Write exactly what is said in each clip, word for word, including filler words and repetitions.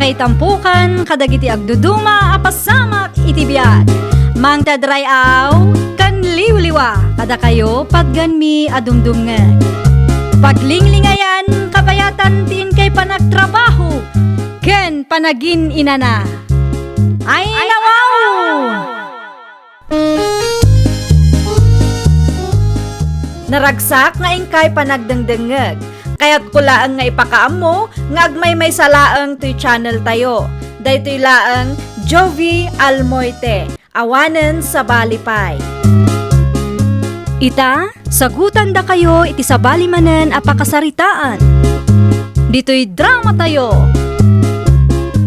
Ay tampukan kadagiti agduduma a pasamak iti biag. Mangted ray-aw ken liwliwa kadakayo patgenmi a dumdumngeg. Paglinglingayan, kabayatan ti inkay panagtrabaho ken panagin-inana. Ay, nawaw! Naragsak nga inkay panagdengdengngeg. Kayatko laeng nga ipakaammo nga agmaymaysa laeng toy channel tayo. Daytoy laeng Jovie Almoite, awanen sabali pay. Ita, sagutandakayo iti sabali manen a pakasaritaan. Ditoy drama tayo.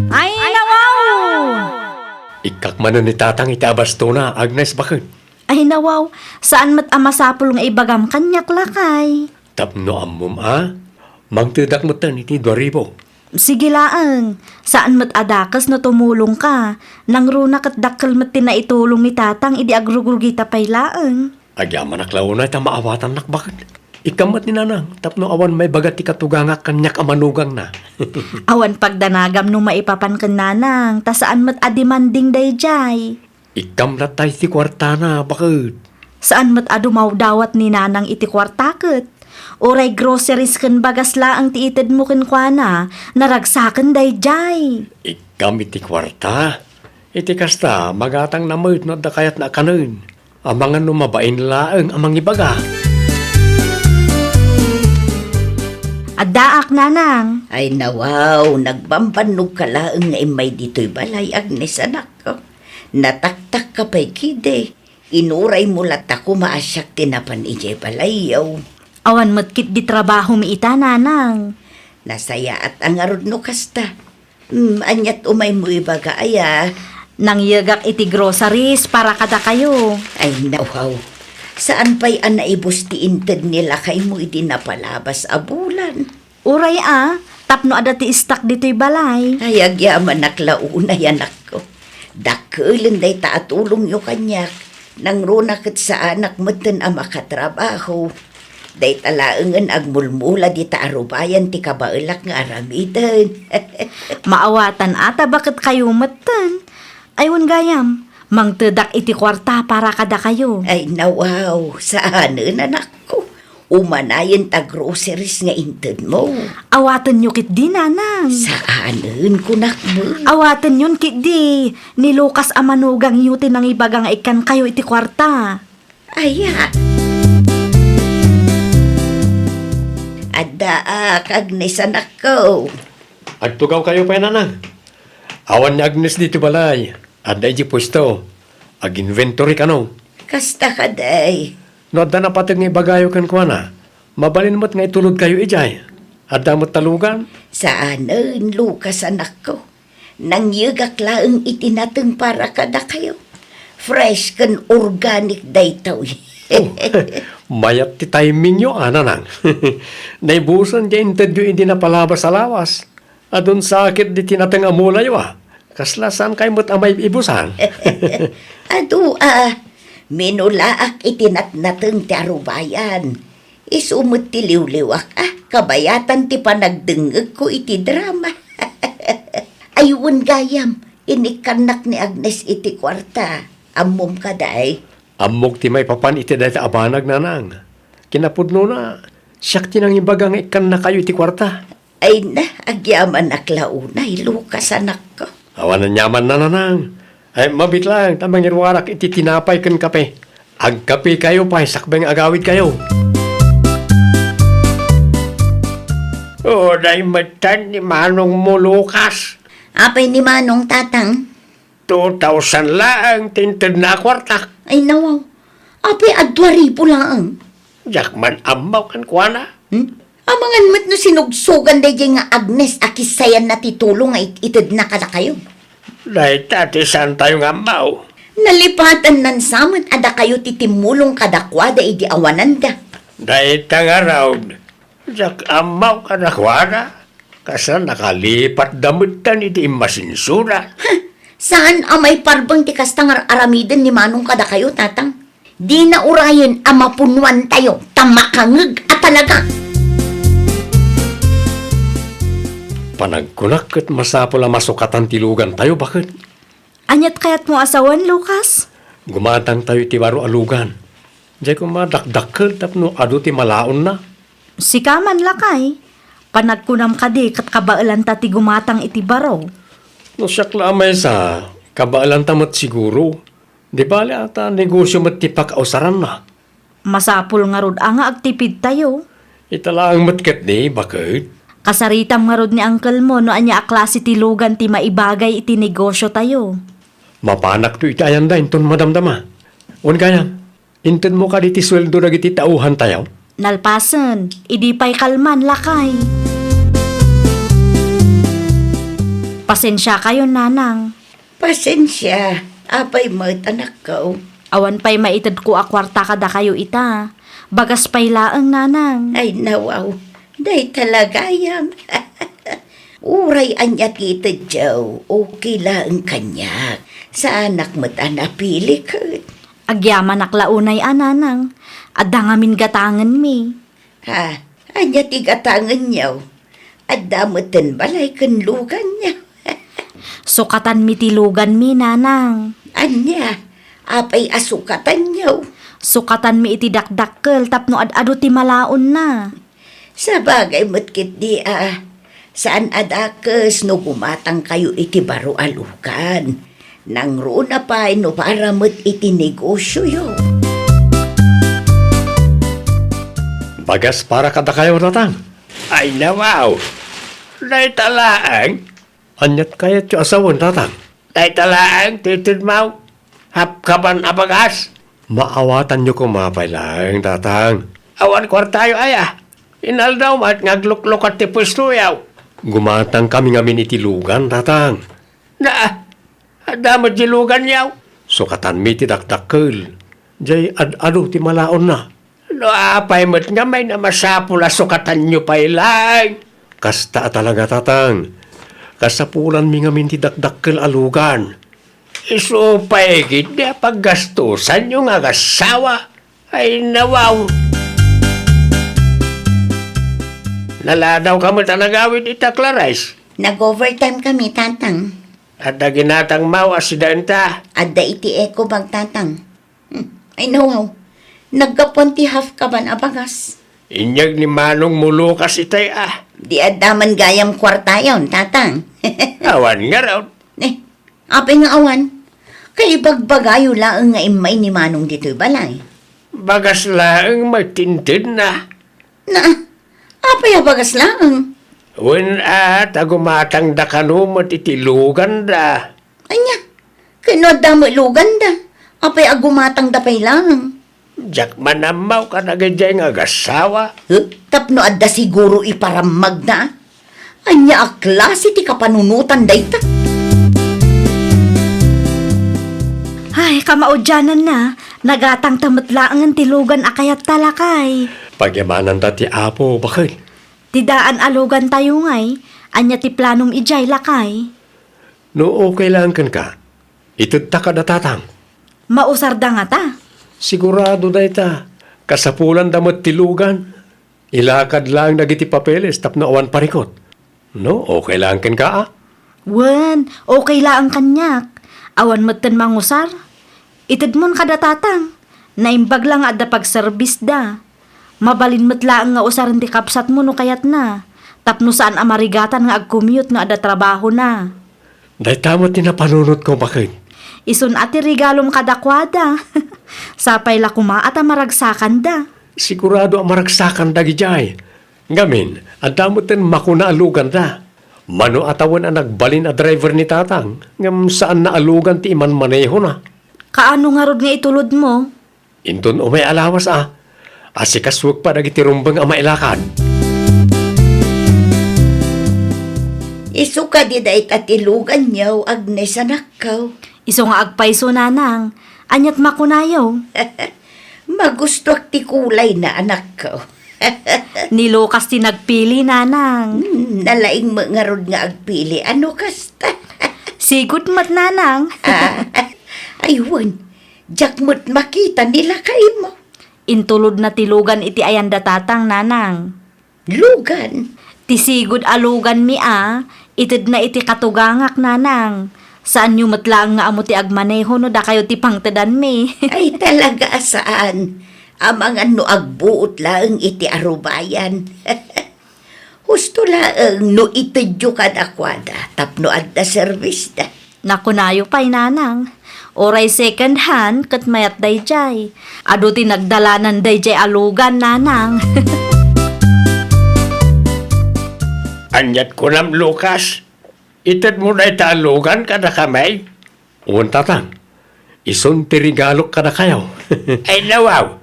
Ay, nawaw! Ikkak manen ni Tatang iti abastona, Agnes, baket. Ay, nawaw, saan met a masapul nga ibagam kaniak, lakay. Tapno ammom a, mangtedak metten iti dua ribu. Sige laeng, saan met a dakes no tumulongka. Nangruna ket dakkel met ti naitulong ni Tatang idi agrugrugita pay laeng. Agyamanak la unay ta maawatannak, baket. Ikkam met ni Nanang tapno awan maibaga ti katugangak kaniak a manugangna. Awan pagdanagam no maipapan ken Nanang, ta saan met a demanding daydiay. Ikkam latta iti kuartana, baket. Saan met a dumawdawat ni Nanang iti kuarta ket. Uray groceries ken bagas laeng ti itedmo kenkuana, naragsaken daydiay. Ikkam iti kuarta. Iti kasta, magatangna met no adda kayatna a kanen. Amangan no mabain laeng a mangibaga. Addaak, Nanang. Ay, nawaw, nagbambannogka laeng nga immay ditoy balay, Agnes, anakko. Nataktakka pay ketdi. Inuraymo latta koma a siak ti napan idiay balayyo. Awan met ketdi trabahomi ita, Nanang. Nasayaat a ngarud no kasta. Hmm, aniat umaymo ibaga aya? Nangyegak iti groceries para kadakayo. Ay, nawaw. Saan pay a naibus ti inted ni lakaymo idi napalabas a bulan? Uray a, tapno adda ti istak ditoy balay. Ay, agyamanak la unay, anakko. Dakkelen dayta a tulongyo kaniak. Nangruna ket saanak metten a makatrabaho. Dayta laengen agmulmula dita a rubayan ti kabaelak nga aramiden. Maawatan a ta baket kayo metten. Ay, wen gayam, mangtedak iti kuarta para kadakayo. Ay, nawaw, saanen, anakko. Umanayen ta groceries nga intedmo. Awatenyo ketdi, Nanang. Saanen, kunak met. Awatenyon ketdi. Ni Lucas a manugangyo ti nangibaga nga ikkankayo iti kuarta. Aya. Addaak, Agnes, anakko. Agtugawkayo pay, Nanang. Awan ni Agnes ditoy balay. Adda idiay puesto. Ag-inventory kano. Kasta kadi. No adda napateg nga ibagayo kenkuana, mabalin met nga itulodkayo idiay. Adda met talugan. Saanen, Lucas, anakko. Nangyegak laeng iti nateng para kadakayo. Fresh ken organic daytoy. Oh, mayat ti timingyo, a, Nanang. Naibusen ti intedyo idi napalabas a lawas. Adun sakit diti nateng a mulayo, a. Kasla saankay met a maibusan? Adu, a, minulaak iti natnateng ti arubayan. Isu met ti liwliwak a kabayatan ti panagdengngegko iti drama. Ay, wen gayam, inikkannak ni Agnes iti kuarta. Ammom kadi? Ammok ti maipapan iti dayta a banag, Nanang. Kinapudnona, siak ti nangibaga nga ikkannakayo iti kuarta. Ay na, agyamanak la unay, Lucas, anakko. Awan aniaman, Nanang. Ay, mabiit laeng ta mangiruarak iti tinapay ken kape. Agkapekayo pay sakbay nga agawidkayo. Uray metten ni manongmo, Lucas. Apay ni Manong, Tatang? Two thousand laeng ti intedna a kuarta. Ay, nawaw. Apay a dua ribu laeng? Diak man ammo kenkuana. Hmm? Amangan met no sinugsogan daydiay nga Agnes a kissayanna ti tulong nga it-, itedna kadakayo. Dayta ti saantayo nga ammo. Nalipatannan sa met a dakayo ti timmulong kadakuada idi awananda. Dayta ngarud, diak ammo kadakuada. Kasla nakalipatda metten iti immasinsoda. Huh! Saan a maiparbeng ti kasta nga ar-aramiden ni Manong kadakayo, Tatang. Dina urayen a mapunoantayo ta makangeg a talaga. Panagkunak ket masapul a masukatan ti lugantayo, baket. Aniat kayatmo a sawen, Lucas? Gumatangtayo iti baro a lugan. Diay koma dakdakkel tapno adu ti malaonna. Sika man, lakay. Panagkunam kadi ket kabaelanta ti gumatang iti baro? No siak la a maysa, kabaelanta met siguro. Di bale a ta negosio met ti pakausaranna. Masapul ngarud a nga agtipidtayo. Ita laeng met ketdi, baket. Kasaritam ngarud ni angkelmo no ania a klase ti lugan ti maibagay iti negosiotayo. Mapanakto iti ayanda inton madamdama. Wen gayam, intedmo kadi ti sueldo dagiti tauhantayo? Nalpasen, idi pay kalman, lakay. Pasensiakayon, nanang. Pasensia, apay met, anakko? Awan pay maitedko a kuarta kadakayo ita. Bagas pay laeng, nanang. Ay, nawaw. Dayta la gayam. Uray ania ti itedyo, okay laeng kaniak. Saanak met a napili ket. Agyamanak la unay a, nanang. Adda ngamin gatangenmi. Ha? Ania ti gatangenyo? Adda metten balay ken luganyo. Sukatanmi ti luganmi, nanang. Ania? Apay a sukatanyo? Sukatanmi iti dakdakkel tapno ad-adu ti malaonna. Sabagay met ketdi a saan a dakes no gumatangkayo iti baro a lugan. Nangruna pay no para met iti negosioyo. Bagas para kadakayo, tatang. Ay, nawaw. Dayta laeng. Aniat kayatyo a sawen, tatang? Dayta laeng ti itedmo. Hapkaban a bagas. Maawatanyo koma pay laeng, tatang. Awan kuartayo aya. Inaldaw met nga agluklukat ti puestoyo. Gumatangkami ngamin iti lugan, tatang. Na, adda met di luganyo. Sukatanmi ti dakdakkel. Diay ad-adu ti malaonna. No apay met ngamin a masapul a sukatanyo pay laeng? Kasta a talaga, tatang. Kasapulanmi ngamin ti dakdakkel a lugan. Isu pay ketdi a paggastosanyo nga agassawa. Ay, nawaw. Naladawka met a nagawid ita, Clarice? Nag-overtime kami, tatang. Adda ginatangmo a sidaenta? Adda iti eco bag, tatang. Hmm. Ay, nawaw. Naggapuan ti hapkaban a bagas. Inyag ni manongmo Lucas itay a. Di adda man gayam kuartayon, tatang. Awan ngarud. Eh, apay nga awan? Kaibagbagayo laeng nga immay ni manong ditoy balay. Bagas laeng met ti intedna. Na, apay a bagas laeng? Wen a, ta gumatangda kano met iti luganda. Ania? Ken no adda met luganda, apay a gumatangda pay laeng? Diak man ammo kadagiti nga agassawa. Huh? Tapno adda siguro iparammagna? Ania a klase ti kapanunotan dayta? Ay, kamaudiananna, nagatangta met laengen ti lugan a kayatta, lakay. Pagyamananta ti Apo, baket. Ti daan a lugantayo ngay, ania ti planom idiay, lakay? No okay laeng kenka, itedta kada tatang. Mausarda ngata? Sigurado dayta. Kasapulanda met ti lugan. Ilakad laeng dagiti papeles tapno awan parikut. No, okay laeng kenka, a? Wen, okay laeng kaniak. Awan metten mangusar. Itedmon kada tatang. Naimbag la nga adda pagserbisda. Mabalin met laeng nga usaren ti kabsatmo no kayatna, tapno saan a marigatan nga agcommute no adda trabahona. Dayta met ti napanunotko, baket. Isun a ti regalom kadakuada. Sapay la koma a ta maragsakanda. Sigurado a maragsakanda idiay. Ngamin, adda metten makuna a luganda. Mano a tawen a nagbalin a driver ni tatang, ngem saanna a lugan ti imanmanehona. Kaano ngarud nga itulodmo? Inton umay a lawas a, asikasuek pay dagiti rumbeng a mailakad. Isu kadi dayta ti luganyo, Agnes, anakko? Isu nga agpayso, nanang. Aniat makunayo? Magustoak ti kulayna, anakko. Ni Lucas ti nagpili, nanang. Hmm, nalaing met ngarud nga agpili. Ano kasta? Sigud met, nanang. Ah, ay, wen. Diak met makita ni lakaymo. Intulodna ti lugan iti ayanda tatang, nanang. Lugan? Ti sigud a luganmi a, itedna iti katugangak, nanang. Saanyo met laeng nga ammo ti agmaneho no dakayo ti pangtedanmi. Ay, talaga a saan. Amangan no agbuot laeng iti arubayan. Husto laeng no itedyo kadakuada tapno adda serbisda. Nakunayo pay, nanang. Uray second hand ket mayat daydiay. Adu ti nagdalanan daydiay a lugan, nanang. Aniat kunam, Lucas? Itedmo dayta a lugan kadakami? Wen, tatang. Isun ti regalok kadakayo. Ay, nawaw.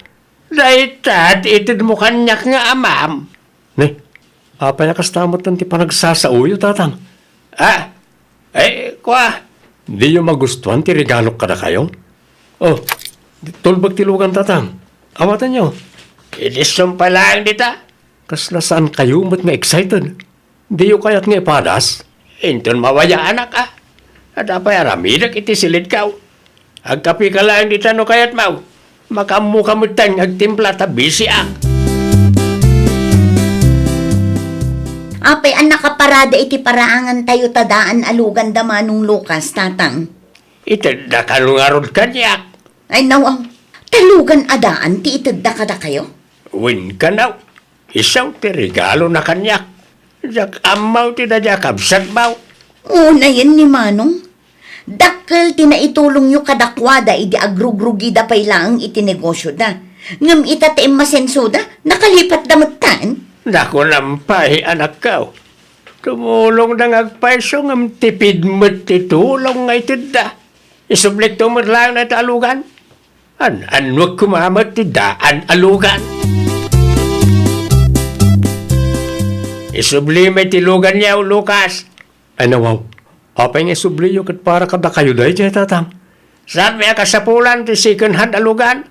Dayta ti itedmo kaniak nga amam. Ne, apay a kasta met ti panagsasaoyo, tatang? Ah, ay, kua. Diyo magustuan ti regalok kadakayo? Oh, tulbek ti lugan, tatang. Awatenyo. Idisom pay laeng dita. Kasla saan kayo met nga excited? Diyo kayat nga ipadas? Inton mawayaanak, a. Adda pay aramidek iti silidko. Agkapika laeng dita no kayatmo. Makaammoka metten nga agtimpla ta bisiak. Apay a nakaparada iti paraangantayo ta daan a lugan da Manong Lucas, tatang? Itedda kano ngarud kaniak? Ay, nawaw. Ta lugan a daan ti itedda kadakayo? Wen kano. Isu ti regalona kaniak. Diak ammo ti daydiay a kabsatmo. Unayen ni Manong. Dakkel ti naitulongyo kadakuada idi agrugrugida pay laeng iti negosyoda. Ngem ita ta immasensoda, nakalipatda metten. Nakunam pay, anakko. Tumulongda nga agpayso ngem tipid met ti tulong nga itedda. Isublikto met laeng dayta a lugan. An-annuek koma met ti daan a lugan. Isublim ti luganyo, Lucas. Ay, nawaw. Apay nga isubliyo ket para kadakayo daydiay, tatang? Saanmi a kasapulan ti second hand a lugan?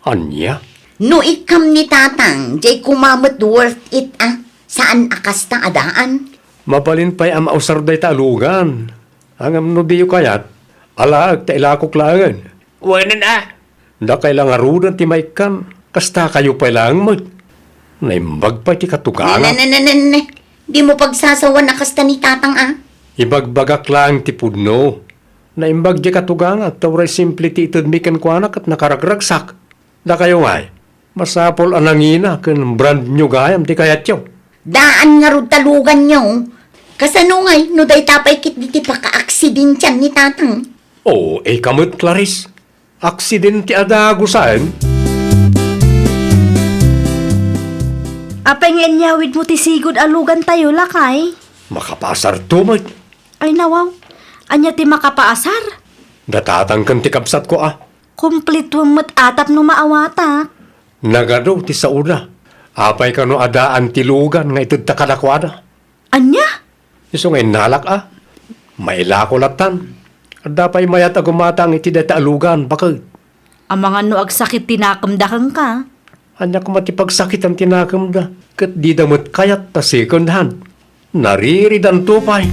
Ania? No ikkam ni tatang, diay koma met worth it, a. Saan a kasta a daan? Mabalin pay a mausar dayta a lugan. Ngem no diyo kayat, alaek ta ilakok laengen. Wenen a. Dakay la ngaruden ti maikkan, kasta kayo pay laeng met. Naimbag pay ti katugangak. Ne, ne, ne, ne, ne. Dimo pagsasawan a kasta ni tatang, a. Ibagbagak laeng ti pudno. Naimbag diay katugangak, ta uray simple ti itedmi kenkuana ket nakaragragsak. Dakayo ngay, masapul a nangina ken brand new gayam ti kayatyo. Daan ngarud ta luganyo. Kasano ngay no dayta pay ketdi ti pakaaksidentian ni tatang? O, ika met, Clarice. Aksidente a dagusen. Apay nga inyawidmo ti sigud a lugantayo, lakay? Makapaasarto met. Ay, nawaw. Ania ti makapaasar? Da tatang ken ti kabsatko, a. Kumplituem met a tapno maawatak. Nagadu ti saoda. Apay kano a daan ti lugan nga itedta kadakuada? Ania? Isu nga innalak, a. Mailako lattan. Adda pay mayat a gumatang iti dayta a lugan, baket. Amangan no agsakit ti nakemda kenka. Ania koma ti pagsakitan ti nakemda, ket dida met kayat ta second hand. Nariridanto pay.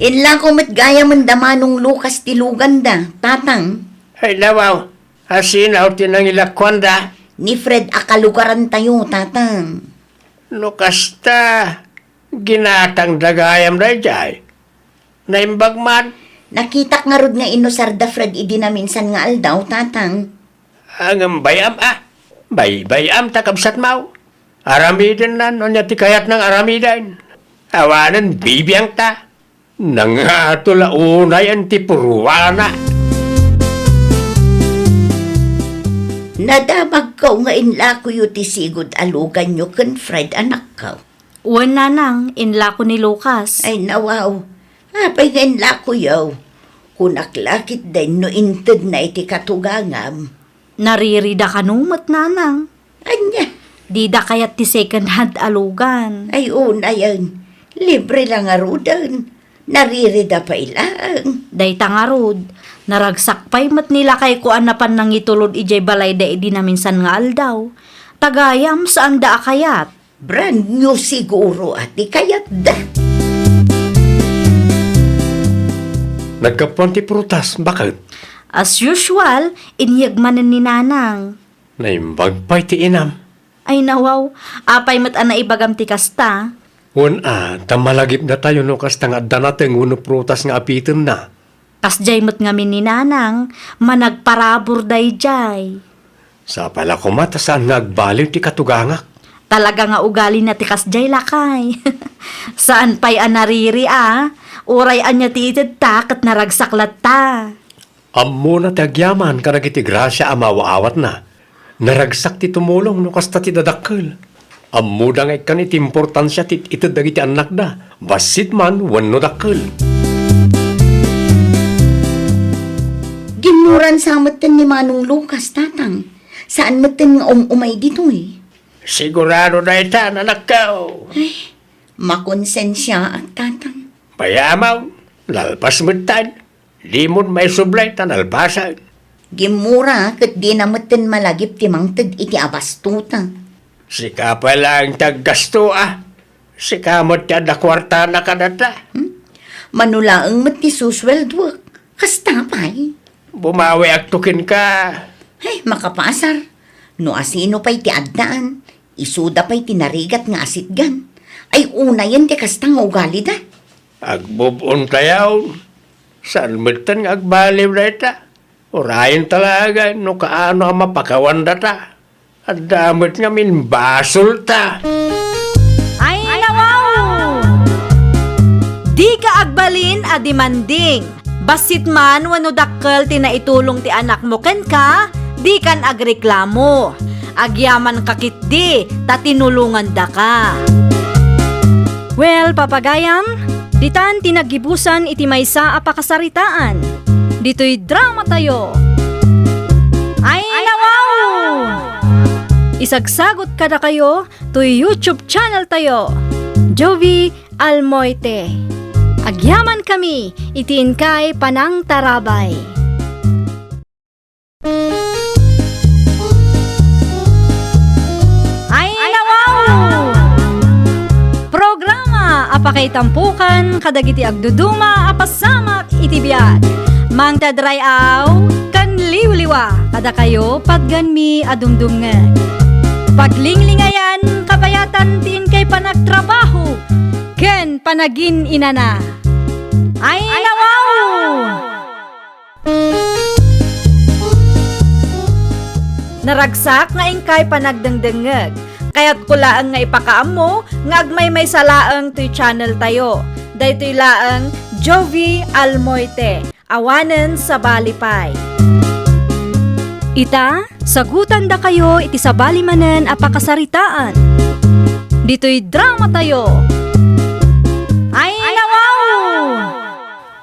Inlako met gayamen da Manong Lucas ti luganda, tatang. Ay, nawaw, asino ti nangilakuanda? Ni Fred a kalugarantayo, tatang. No kasta, ginatangda gayam daydiay. Naimbag man. Nakitak ngarud nga inusar da Fred idi naminsan nga aldaw, tatang. Ngem bay-am, a. Bay-bay-am ta kabsatmo. Aramidenna no ania ti kayatna nga aramiden. Awanen bibiangta. Nangato la unayen ti purwana. Nadamagko nga inlakoyo ti sigud a luganyo ken Fred, anakko. Wen, nanang, inlako ni Lucas. Ay, nawaw. Apay nga inlakoyo? Kunak la ketdin no intedna iti katugangam. Naririda kano met, nanang. Ania? Dida kayat ti second hand a lugan. Ay, unayen. Libre la ngaruden. Naririda pay laeng. Dayta ngarud, naragsak pay met ni lakayko a napan nangitulod idiay balayda idi naminsan nga aldaw. Ta gayam, saanda a kayat. Brand new siguro a ti kayatda. Naggapuan ti prutas, baket? As usual, inyeg manen ni nanang. Naimbag pay ti inam. Ay nawaw, apay met a naibagam ti kasta? Wen a, ta malagipdatayo no kasta nga adda nateng wenno prutas nga apitenna. Kasdiay met ngamin ni Nanang, managparabur daydiay. Sapay la koma ta saan nga agbaliw ti katugangak. Talaga nga ugalina ti kasdiay, lakay. Saan pay a nariri a, uray ania ti itedta ket naragsak latta. Ammona ti agyaman kadagiti grasia a maaw-awatna. Naragsak ti tumulong no kasta ti dadakkel. Ammoda nga ikkan iti importansia ti ited dagiti annakda, bassit man wenno dakkel. Ginnuran sa metten ni Manong Lucas, Tatang. Saan metten nga um-umay ditoy. Sigurado dayta, anakko. Ay, makonsensiaak, Tatang. Bayamon, nalpas metten. Dimon maisubli ta nalpasen. Gimmura ket dina metten malagip ti mangted iti abastota. Sika pay laeng ti aggasto a. Sika met ti adda kuartana kadata. Hmm? Mano laeng met ti susueldoek. Kasta pay. Bumawiakto kenka. Ay, makapasar. No asino pay ti addaan, isuda pay ti narigat nga asitgan. Ay, unayen ti kasta nga ugalida. Agbub-ontayo. Saan metten nga agbaliw dayta? Urayenta laengen no kaano a mapakawan data. Adda met ngamin basolta. Ay, nawaw! Dika agbalin a demanding. Bassit man wenno dakkel ti naitulong ti anakmo kenka, dikan agreklamo. Agyamanka ketdi ta tinulongandaka. Well, papagayam, ditan ti naggibusan iti maysa a pakasaritaan. Ditoy dramatayo. Ay, nawaw! Isagsagot kadakayo toy YouTube channel tayo, Jovie Almoite. Agyamankami iti inkay panangtarabay. Ay, nawaw! Programa a pakaitampokan kadagiti agduduma a pasamak iti biag. Mangted ray-aw ken liwliwa kadakayo patganmi a dumdumngeg. Paglinglingayan kabayatan ti inkay panagtrabaho ken panagin-inana. Ay, nawaw! Naragsak nga inkay panagdengdengngeg. Kayatko laeng nga ipakaammo nga agmaymaysa laeng toy channel tayo. Daytoy laeng Jovie Almoite, awanen sabali pay. Ita, sagutandakayo iti sabali manen a pakasaritaan. Ditoy dramatayo. Ay, nawaw!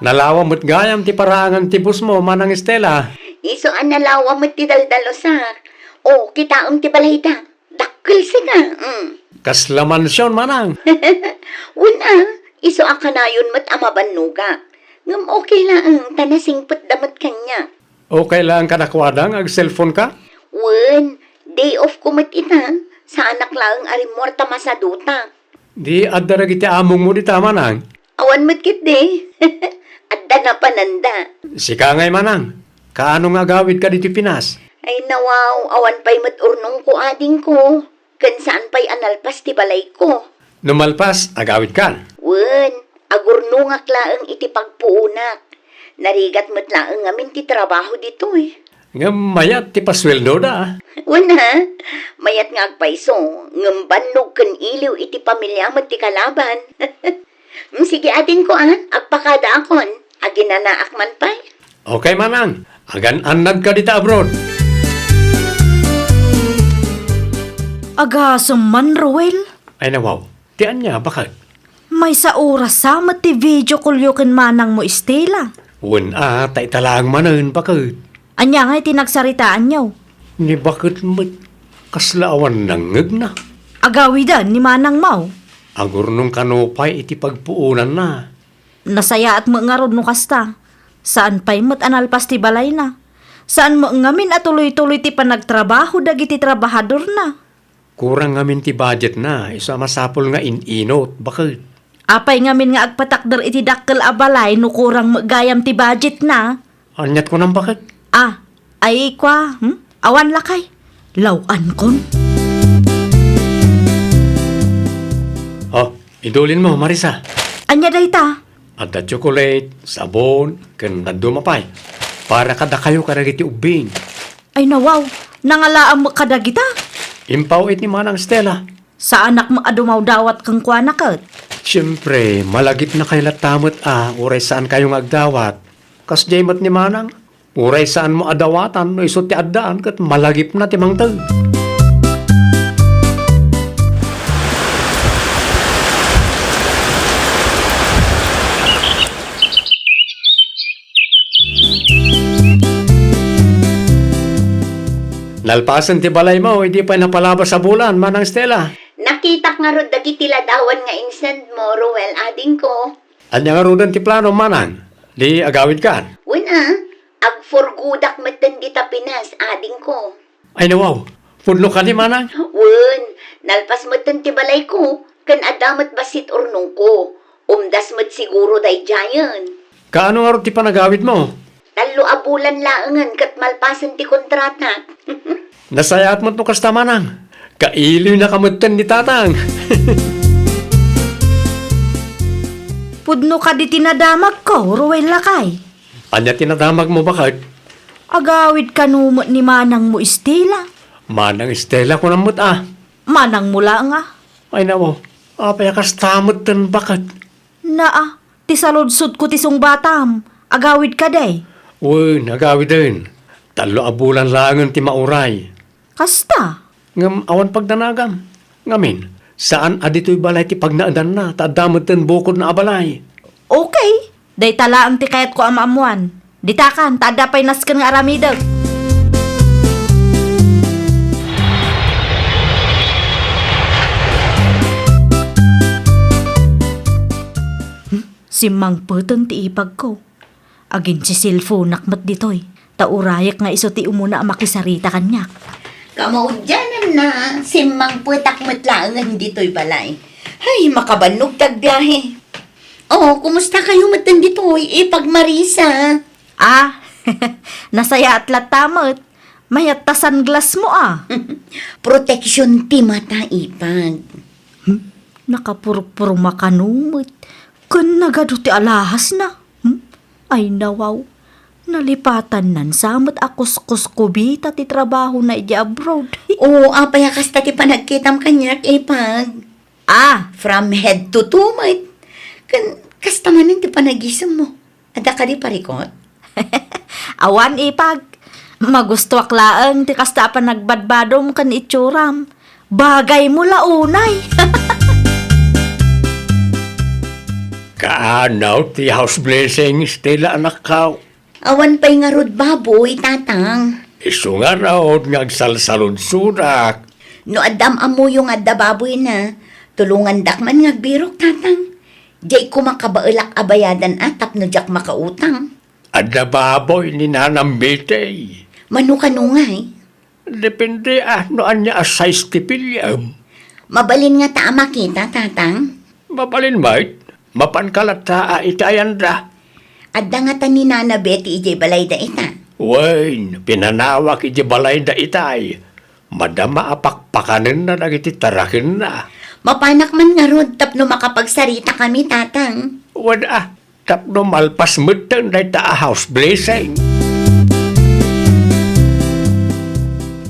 Nalawa met gayam ti paraangan ti busmo, Manang Estela. Isu a nalawa met ti daldalusak. O, kitaem ti balayda. Dakkel sika, mm. Kasla mansion, Manang. Wen a, isu a kanayon met a mabannogak. Ngem okay laeng, ta nasingpetda met kaniak. Okay laeng kadakuada nga ag-cellphone ka? Wen, day off ko met ita. Saanak laeng a rimmuar ta masadutak. Di adda dagiti amongmo dita, Manang? Awan met ketdi. Adda napananda. Sika ngay, Manang, kaano nga agawidka ditoy Pinas? Ay, nawaw, awan pay met urnongko, adingko. Ken saan pay a nalpas ti balayko. No malpas, agawidkan? Wen, agurnongak laeng iti pagpuonak. Narigat met laeng ngamin ti trabaho ditoy. Ngem mayat ti pasueldoda, a? Wen a, mayat nga agpayso, ngem bannog ken iliw iti pamilya met ti kalaban. Mm, sige, adingko, a, agpakadaakon. Aginanaak man pay. Okay, Manang. Agan-annadka dita abroad. Agasem man, Roel. Ay, nawaw. Ti ania, baket? Maysa oras sa met ti video call-yo ken manangmo, Estela. Wen a, ta ita laeng manen, baket. Ania ngay ti nagsaritaanyo? Ni baket met, kasla awan nangngegna. Agawiden ni manangmo? Agurnong kano pay iti pagpuonanna. Nasayaat met ngarud no kasta. Saan pay met a nalpas ti balayna. Saan met ngamin a tuloy-tuloy ti panagtrabaho dagiti trabahadorna. Kurang ngamin ti budgetna, isu a masapul nga in-inut, baket. Apay ngamin nga agpatakder iti dakkel a balay no kurang met gayam ti budgetna? Aniat kunam, baket? Ah, ay kua, hmm? Awan lakay. Law-ankon. Idulinmo, Marisa. Ania dayta? Adda chocolate, sabon, ken dadduma pay. Para kadakayo kadagiti ubbing. Ay, nawaw, nangalaam kadagita? Impaw-it ni Manang Stella. Saanak met a dumawdawat kenkuana ket. Siempre, malagipnakayo latta met a uray saankayo nga agdawat. Kasdiay met ni Manang, uray saanmo a dawatan no isu ti addaan ket malagipna ti mangted. Nalpasen ti balaymo idi pay napalabas a bulan, Manang Stella. Nakitak ngarud dagiti ladawan nga insendmo, Ruel, adingko. Ania ngaruden ti plano, Manang? Di agawidkan? Wen a, agfurgodak metten dita Pinas, adingko. Ay, nawaw, pudno kadi, Manang? Wen, nalpas metten ti balayko, ken adda met bassit urnongko. Umdas met siguro daydiayen. Kaano ngarud ti panagawidmo? Tallo a bulan laengen ket malpasen ti kontratak. Nasayaat met no kasta, Manang. Kailiwnaka metten ni Tatang. Pudno kadi ti nadamagko, Ruel lakay. Ania ti nadamagmo, baket? Agawid kano met ni Manangmo Estela. Manang Estela, kunam met a. Manangmo laeng a. Ay, nawaw. Apay a kasta metten, baket? Naa, ti saludsodko ti sungbatam. Agawid kadi? Wen, agawiden. Tallo a bulan laengen ti mauray. Kasta? Ngem awan pagdanagam. Ngamin, saan a ditoy balay ti pagnaedanna, ta adda metten bukodna a balay. Okay. Dayta laeng ti kayatko a maammoan. Ditakan, ta adda pay nasken nga aramidek. Hmm? Simmangpeten ti ipagko. Aginsiselfonak met ditoy, ta urayek nga isu ti umuna a makisarita kaniak. Kamaudiananna, simmangpetak met laengen ditoy balay. Hay, makabannog ti agbiahe. Oh, kumusta kayo metten ditoy, Ipag Marisa? Ah, nasayaat latta met. Mayat ta sunglasmo a. Proteksyon ti mata, Ipag. Hmm? Nakapurpurma kano met. Ken nagadu ti alahasna. Hmm? Ay, nawaw. Nalipatannan sa met a kuskuskubita ti trabahona idiay abroad. Oo, apay a kasta ti panagkitam kaniak, Ipag? Ah, from head to toe met. Ken kasta manen ti panagisemmo. Adda kadi parikot? Awan, Ipag. Magustuak laeng ti kasta a panagbadbadom ken itsuram. Bagaymo la unay. Kaano ti house blessing, Stella, anakko? Awan pay ngarud baboy, Tatang. Isu ngarud nga agsalsaludsodak. No addam ammoyo nga adda baboyna, tulongandak man nga agbirok, Tatang. Diay koma kabaelak a bayadan a tapno diak makautang. Adda baboy ni Nanang Betty. Mano kano ngay? Depende a no ania a size ti piliem. Mabalin ngata a makita, Tatang? Mabalin met. Mapanka latta a iti ayanda. Adda ngata ni Nana Betty idiay balayda ita? Wen, pinanawak idiay balayda itay. Madama a pakpakanenna dagiti tarakenna. Mapanak man ngarud tapno makapagsaritakami, Tatang. Wen a, tapno malpas metten dayta a house blessing.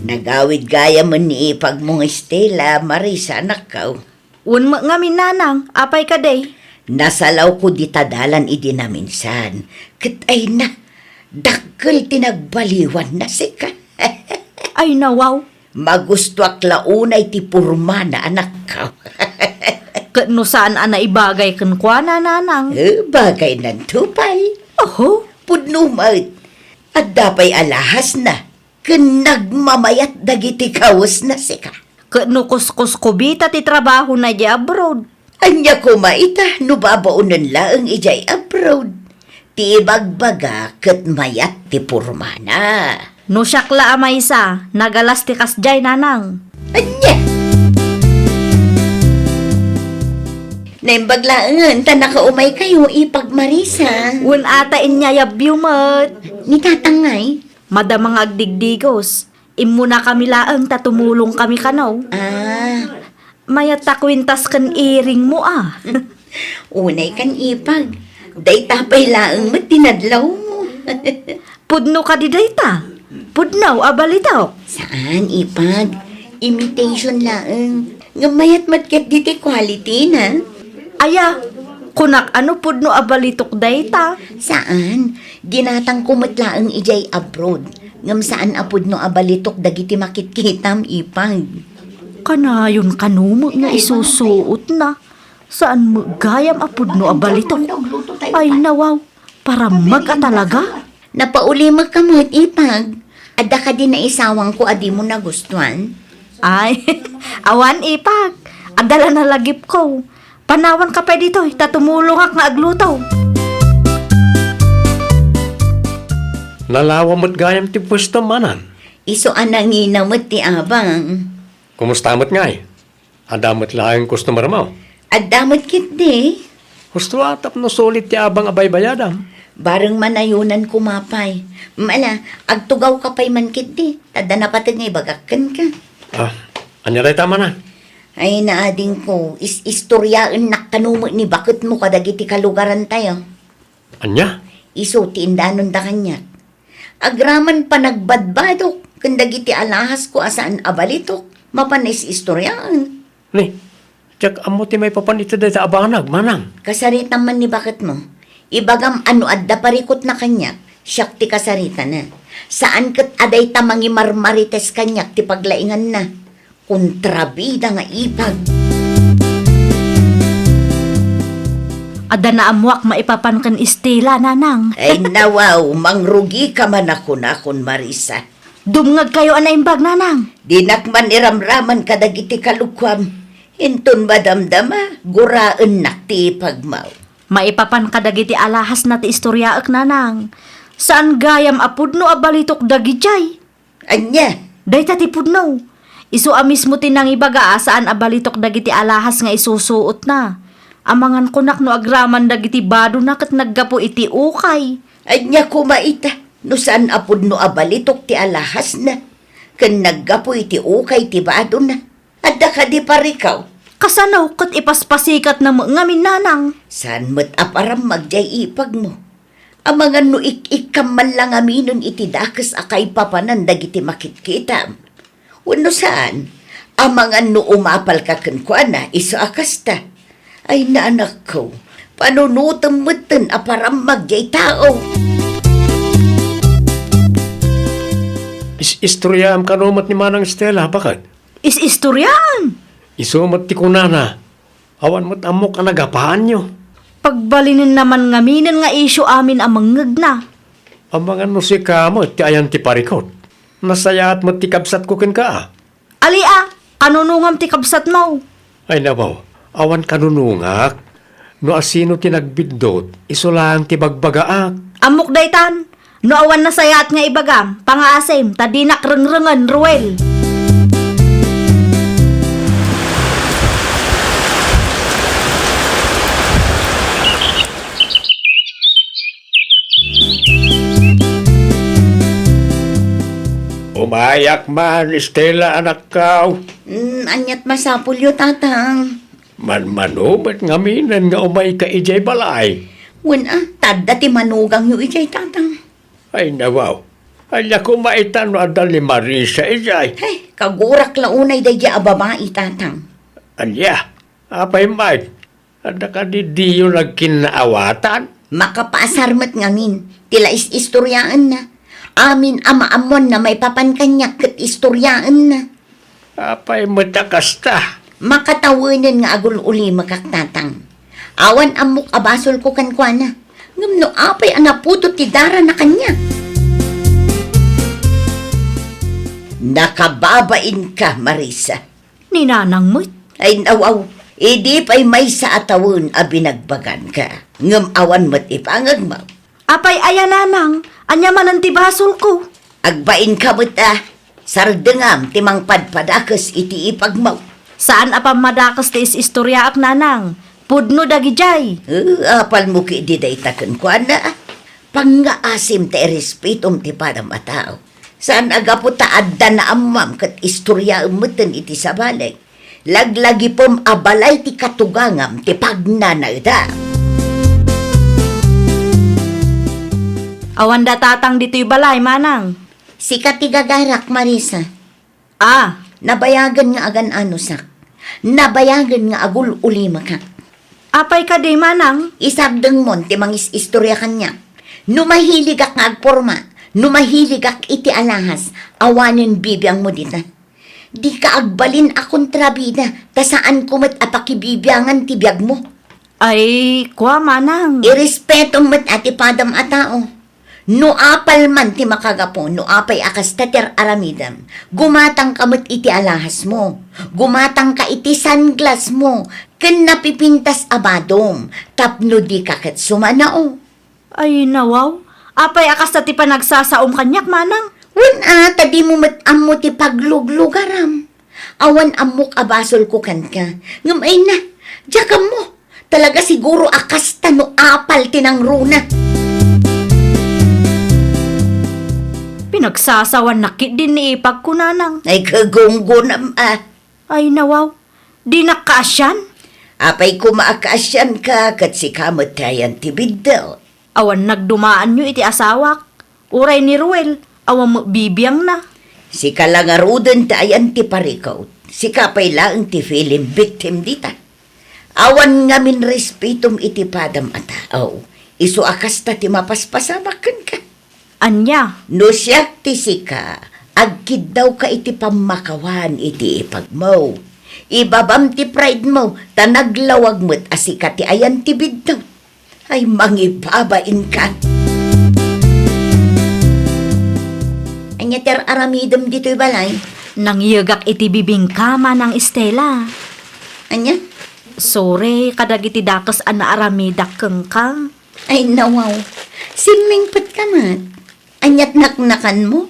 Nagawid gayamen ni ipagmo nga Estela, Marisa, anakko. Wen met ngamin, Nanang, apay kadi? Nasalawko dita dalan idi naminsan. Ket ay na, dakkel ti nagbaliwanna sika. Ay, nawaw. Magustuak la unay ti purmana, anakko. Ket no saan a naibagay kenkuana, Nanang? Eh, bagaynanto pay. Oho. Pudno met. Adda pay alahasna. Ken nagmamayat dagiti kawesna sika. Ket no kuskuskubita ti trabahona idiay abroad? Ania koma ita no babaonen laeng idiay abroad? Ti ibagbaga ket mayat ti purmana. No siak la a maysa, nagalas ti kasdiay, Nanang. Ania? Naimbag laengen ta nakaumaykayo, ipag Marisa. Wen a ta inyayabyo met. Ni Tatang ngay? Madama nga agdigdigos. Immunakami laeng ta tumulongkami kano. Ah. Mayat ta kuentas ken iringmo a. Unay kan ipag. Dayta pay laeng met ti nadlawmo. Pudno kadi dayta? Pudno a balitok? Saan, ipag. Imitation laeng. Ngem mayat met ketdi ti quality na. Aya, kunak a no pudno a balitok dayta. Saan. Ginatangko met laeng idiay abroad. Ngem saan a pudno a balitok dagiti makitkitam, ipag. Kanayon kano met nga isusuotna. Saan met gayam a pudno a balitok. Ay, nawaw, parammag a talaga. Napaulimekka met, ipag. Adda kadi naisawangko a dimo nagustuan? Ay, awan, ipag. Adda la nalagipko. Panawanka pay ditoy, ta tumulongak nga agluto. Nalawa met gayam ti puesto, manang. Isu a nangina met ti abang. Kumusta met ngay? Adda met laeng customer mo? Adda met ketdi. Husto a tapno sulit ti abang a baybayadam. Bareng manayonan koma pay. Mala, agtugawka pay man ketdi. Tadda napateg nga ibagak kenka. Ah, ania dayta, manang? Ay, naadingko, is-istoriaennak kano met ni baketmo kadagiti kalugarantayo. Ania? Isu ti indanonda kaniak. Agraman panagbadbadok ken dagiti alahasko a saan a balitok, mapan is-istoriaen. Ni, diak ammo ti maipapan iti dayta a banag, manang. Kasaritam man ni baketmo. Ibagam a no adda parikutna kaniak, siak ti kasaritana. Saan ket a dayta mangimarmarites kaniak ti paglainganna. Kontrabida nga ipag. Adda naammoak maipapan ken Estela, nanang. Ay, nawaw, mangrugika man a kunakon, Marisa. Dumngegkayo a naimbag, nanang. Dinak man iramraman kadagiti kalukuam. Inton madamdama, guraennak ti ipagmo. Maipapan kadagiti alahasna ti istoriaek, nanang. Saan gayam a pudno a balitok dagidiay. Ania? Dayta ti pudno. Isu a mismo ti nangibaga a saan a balitok dagiti alahas nga isusuotna. Amangan kunak no agraman dagiti badona ket naggapu iti ukay. Ania koma ita, no saan a pudno a balitok ti alahasna, ken naggapu iti ukay ti badona? Adda kadi parikaw? Kasano ket ipaspasikatna met ngamin, nanang? Saan met a parammag diay ipagmo? Amangan no ik-ikkam man la ngaminen iti dakes a kaipapanan dagiti makitkitam. Wenno saan, amangan no umapalka kenkuana isu a kasta. Ay, naanakko, panunotem metten a parammag diay tao. Is-istoriaam kano met ni Manang Estela, baket? Is-istoriaan? Isu met ti kunana, awan met ammok a nagapaanyo. Pagbalinenna man ngaminen nga isyu amin a mangngegna. Amangan no sika met ti ayan ti parikut. Nasayaat met ti kabsatko kenka a. Ali a, kanunongam ti kabsatmo. Ay, nabaw, awan kanunongak. No asino ti nagbiddut, isu laeng ti bagbagaak. Ammok daytan. No awan nasayaat nga ibagam, pangaasim, ta dinak rengrengen, Ruel. Umayak man, Estela, anakko. Mm, aniat masapulyo, Tatang? Manmano met ngaminen nga umayka idiay balay. Wen a, ta adda ti manugangyo idiay, Tatang. Ay, nawaw. Ania koma ita no adda ni Marisa idiay? Hey, kagurak la unay daydiay a babai, Tatang. Ania? Apay met? Adda kadi diyo nagkinnaawatan? Makapaasar met ngamin ti la is-istoriaenna. Amin a maammoanna maipapan kaniak ket istoriaenna. Apay met a kasta? Makatawenen nga agul-ulimekak, Tatang. Awan ammok a basolko kenkuana. Ngem no apay a naputot ti darana kaniak? Nakababainka, Marisa. Ni Nanang met. Ay, nawaw, idi pay maysa a tawen a binagbaganka, ngem awan met ipangegmo. Apay aya, Nanang? Ania manen ti basolko? Agbainka met a, sardengam ti mangpadpadakes iti ipagmo. Saan a pammadakes ti is-istoriaak, Nanang. Pudno dagidiay. Eh, apalmo ketdi dayta kenkuana. Pangngaasim ta irespetom ti padam a tao. Saan a gapu ta adda naammoam ket istoriaem metten iti sabali. Laglagipem a balay ti katugangam ti pagnanaedam. Awan da tatang ditoy balay, manang. Sika ti gagarak, Marisa. Ah. Nabayagen nga agan-anusak. Nabayagen nga agul-ulimakak. Apay kadi, manang? Isardengmon ti mangis-istoria kaniak. No mahiligak nga agporma, no mahiligak iti alahas, awanen bibiangmo dita. Dika agbalin a kontrabida, ta saanko met a pakibibiangan ti biagmo. Ay, kua, manang. Irespetom met a ti padam a tao. No apal man ti makagapu, no apay a kasta ti ar-aramidem, gumatangka met iti alahasmo, gumatangka iti sunglassmo, ken napipintas a badom, tapno dika ket sumanao. Ay, nawaw. Apay a kasta ti panagsasaom kaniak, manang? Wen a, ta dimo met ammo ti pagluglugaram. Awan ammok a basolko kenka. Ngem ay na, diak ammo. Talaga siguro a kasta no apal ti nangruna. Pinagsasawannak ketdin ni ipagko, nanang. Ay, kagunggonam a. Ay, nawaw. Dinak kaasian? Apay koma a kaasianka, ket sika met ti ayan ti biddut. Awan nagdumaanyo iti asawak. Uray ni Ruel, awan met bibiangna. Sika la ngaruden ti ayan ti parikut. Sika pay laeng ti film victim dita. Awan ngamin respetom iti padam a tao. Isu a kasta ti mapaspasamak kenka. Ania? No siak ti sika, agkiddawka iti pammakawan iti ipagmo. Ibabam ti pridemo, ta naglawag met a sika ti ayan ti biddut. Ay, mangibabainka. Ania ti ar-aramidem ditoy balay? Nangyegak iti bibingka, Manang Estela. Ania? Sorry kadagiti dakes a naaramidak kenka. Ay, nawaw. Simmingpetka met. Aniat naknakanmo?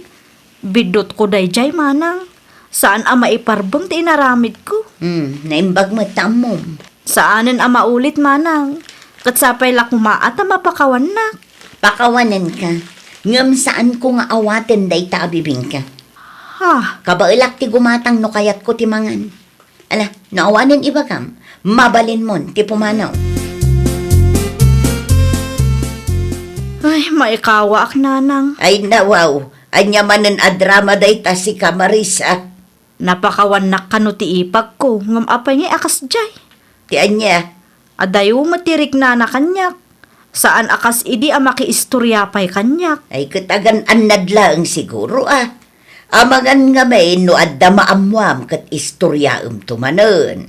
Biddutko daydiay, manang. Saan a maiparbeng ti inaramidko. Hmm, naimbag met ta ammom. Saanen a maulit, manang. Ket sapay la koma a ta mapakawannak. Pakawanenka. Ngem saanko nga awaten dayta a bibingka. Ha? Kabaelak ti gumatang no kayatko ti mangan. Ala, no awanen ibagam, mabalinmon ti pumanaw. Ay, maikawaak, nanang. Ay, nawaw. Ania manen a drama dayta, sika, Marisa? Napakawannak kano ti ipagko, ngem apay ngay a kasdiay? Ti ania? Adayo met ti riknana kaniak. Saan a kas idi a makiistoria pay kaniak. Ay, ket agan-annad laeng siguro, a. Amangan ngamin no adda maammoam ket istoriaemto manen.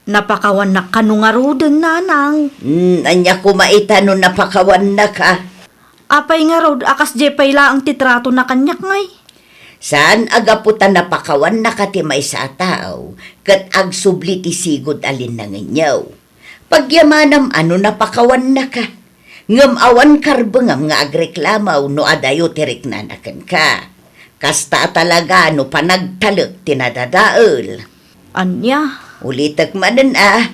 Napakawannak kano ngaruden, nanang. Hmm, ania koma ita no napakawannaka? Apay ngarud a kasdiay pay laeng ti tratona kaniak ngay? Saan a gapu ta napakawannaka ti maysa a tao ket agsubli ti sigud a linnangenyo. Pagyamanam a no napakawannaka, ngem awan karbengam nga agreklamo no adayo ti riknana kenka. Kasta a talaga no panagtalek ti nadadael. Ania? Ulitek manen a,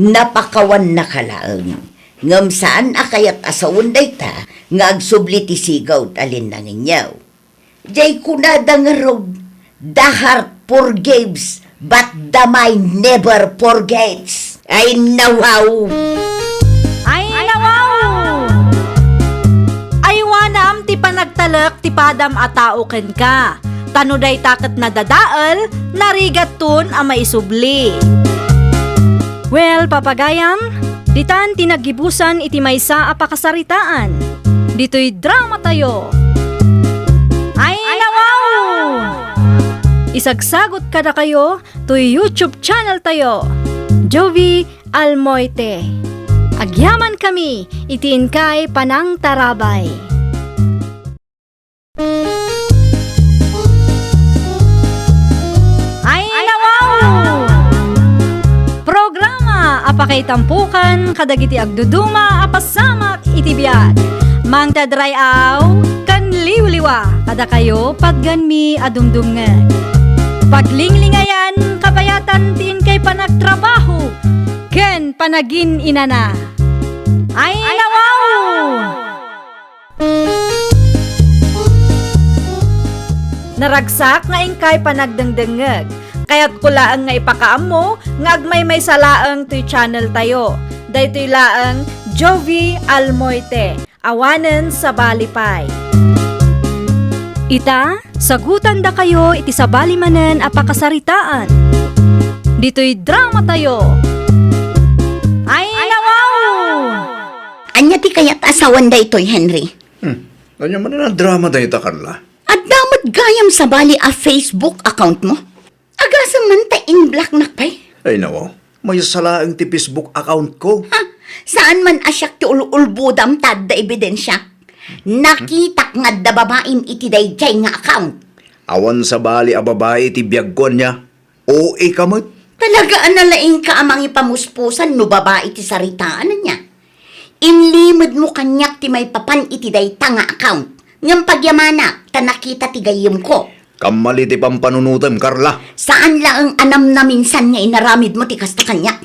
napakawannaka laeng. Ngem saan a kayat a sawen dayta nga agsubli ti sigud a linnangenyo. Jay kunada ngarud, "The heart forgives, but the mind never forgets." Ay, nawaw! Ay, nawaw! Aywanam ti panagtalek ti padam a tao kenka. Ta no dayta ket nadadael, narigatton a maisubli. Well, papagayam, ditan ti naggibusan iti maysa a pakasaritaan. Ditoy dramatayo. Ay, nawaw! Isagsagot kadakayo toy YouTube channel tayo, Jovie Almoite. Agyamankami iti inkay panangtarabay. Ay, nawaw! Programa a pakaitampokan kadagiti agduduma a pasamak iti biag. Mangted ray-aw ken liwliwa kadakayo, pagganmi a dumdumngeg. Paglinglingayan, kabayatan ti inkay panagtrabaho ken panagin-inana. Ay, nawaw! Naragsak nga inkay panagdengdengngeg. Kayatko laeng nga ipakaammo nga agmaymaysa laeng toy channel tayo. Daytoy laeng Jovie Almoite. Awanen sabali pay. Ita, sagutandakayo iti sabali manen a pakasaritaan. Ditoy drama tayo. Ay, nawaw! Ania ti kayat a sawen daytoy, Henry? Hmm. Ania manen a drama dayta, Carla? Adda met gayam sabali a Facebook account mo? Agasem man ta in-blocknak pay? Ay, nawaw. Maysa laeng ti Facebook account ko. Ha? Saan man a siak ti ul-ulbodam ta adda ebidensiak? Nakitak nga adda babaim iti daydiay nga account. Awan sabali a babai iti biagko, ania? O ika met? Talaga a nalaingka a mangipamuspusan no babai ti saritaan, ania? Inlimedmo kaniak ti maipapan iti dayta nga account. Ngem pagyamanak, ta nakita ti gayyemko. Kammali ti pampanunotem, Carla. Saan laeng a namnaminsan nga inaramidmo ti kasta kaniak.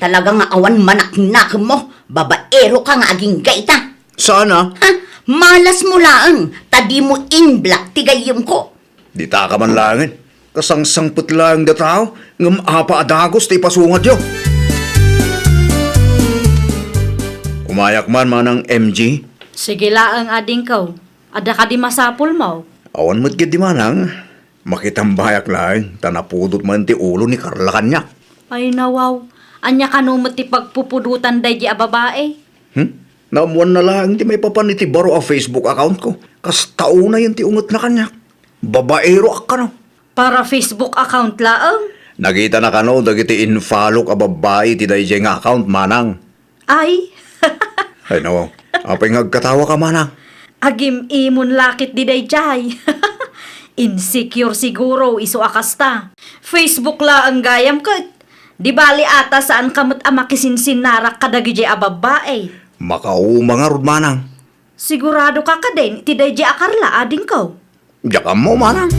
Talaga nga awan manaknakemmo, babaeroka nga agingga ita. Saan a? Ha? Malasmo laeng, ta dimo in-block ti gayyemko. Ditaka man laengen. Kasangsangpet laeng da tao, ngem apa a dagus ti ipasungadyo? Umayak man, Manang M G. Sige laeng, adingko. Adda kadi masapulmo? Awan met ketdi, Manang. Makitambayak laeng, ta napudot man ti ulo ni Carla kaniak. Ay, nawaw. Ania kano met ti pagpupudotan daydi a babai? Hmm? Naammoanna laeng ti maipapan iti baro a Facebook account ko. Kasta unayen ti ungetna kaniak. Babaeroak kano. Para Facebook account laeng? Nakitana kano dagiti in-followk a babbai ti daydiay nga account, Manang. Ay. Ay, nawaw. Apay nga agkatawaka, Manang? Agim-imon la ketdi daydiay. Insecure siguro isu a kasta. Facebook laeng gayam ket. Di bali ata saanka met a makisinsinnarak kadagidi a babbai. Makauma ngarud, Manang. Siguradoka kadin iti daydi a Carla, adingko? Diak ammo, Manang.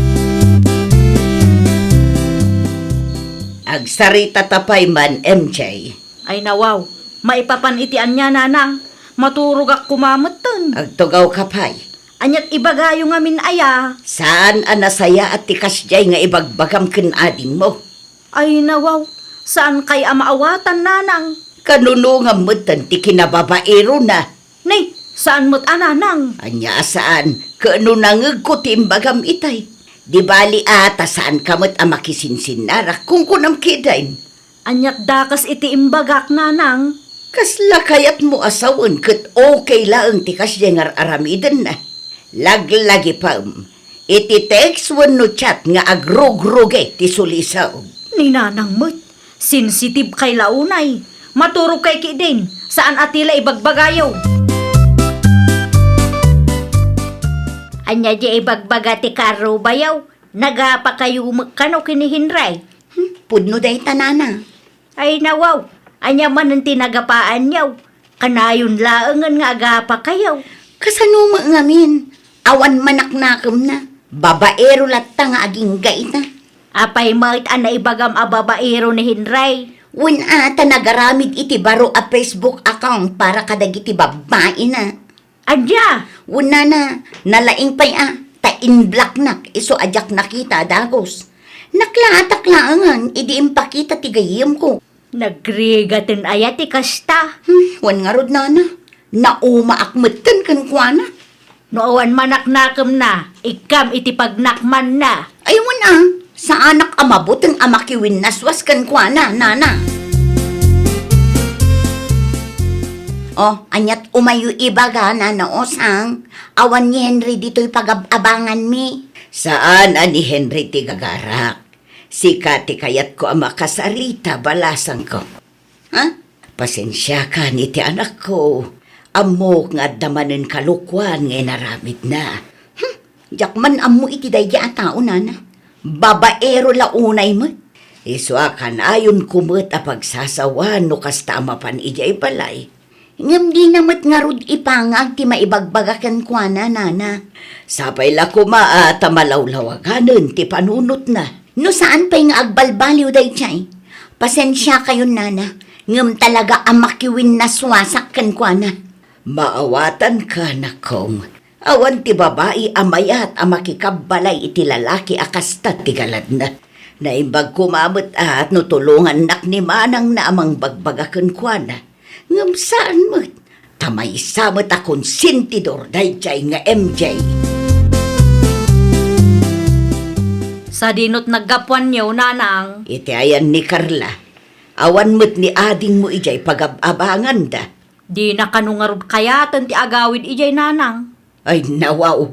Agsaritata pay man, M J. Ay, nawaw, maipapan iti ania, Nanang? Maturogak koma metten. Agtugawka pay. Aniat ibagayo ngamin aya? Saan a nasayaat ti kasdiay nga ibagbagam ken adingmo? Ay, nawaw, saankay a maawatan, Nanang. Kanunongam metten ti kinababaerona. Nay, saan met a, Nanang? Ania a saan? Ket no nangegko ti imbagam itay. Di bali a, ta saanka met a makisinsinnarak, kunkunam ketdin. Aniat dakes iti imbagak, Nanang? Kasla kayatmo a sawen ket okay laeng ti kasdiay nga ar-aramidenna. Laglagipem, iti text wenno chat nga agrugrugi ti sulisog. Ni Nanang met, sensitibekay la unay. Maturogkay ketdin, saan a ti la ibagbagayo. Ania di ibagbaga ti karubayo? Nagapakayo met kano ken ni Henry? Hmm, pudno dayta, Nana. Ay, nawaw, ania manen ti nagapaanyo? Kanayon laengen nga agapakayo. Kasano met ngamin? Awan manaknakemna. Babaero latta nga agingga ita. Apay met a naibagam a babaero ni Henry? Wen a, ta nagaramid iti baro a Facebook account para kadagiti babbaina. Ania? Wen, Nana, nalaing pay a, ta inblocknak, isu a diak nakita a dagus. Naklaatak laengen idi impakita ti gayyemko. Nagrigaten aya ti kasta? Hmm, wen ngarud, Nana. Naumaak metten kenkuana. No awan manaknakemna, ikkam iti pagnakmanna. Ay, wen a, saanak a mabuteng a makiwinnaswas kenkuana, Nana. O, aniat umayo ibaga, Nana Osang? Awan ni Henry ditoy pagab-abanganmi. Saan a ni Henry ti gagarak. Sika ti kayatko a makasarita, balasangko. Ha? Pasensiakan iti anakko. Ammok nga adda manen kalokuan nga inaramidna. Hmm, diak man ammo iti daydi a tao, Nana. Babaero la unay met. Isu a kanayonko met a pagsasawan no kasta a mapan idiay balay. Ngem dina met ngarud ipangag ti maibagbaga kenkuana, Nana. Sapay la koma a ta malawlawaganen ti panunotna. No saan pay nga agbalbaliw daydiay, pasensiakayon, Nana, ngem talaga a makiwinnaswasak kenkuana. Maawatanka, anakko. Awan ti babai a mayat a makikabbalay iti lalaki a kasta ti galadna. Naimbag koma met a no tulongannak ni manangna a mangbagbaga kenkuana. Ngem saan met, ta maysa met a konsentidor daydiay nga M J. Sadinot naggapuanyo, Nanang? Iti ayan ni Carla, awan met ni adingmo idiay pagab-abanganda. Dina kano ngarud kayaten ti agawid idiay, Nanang? Ay, nawaw.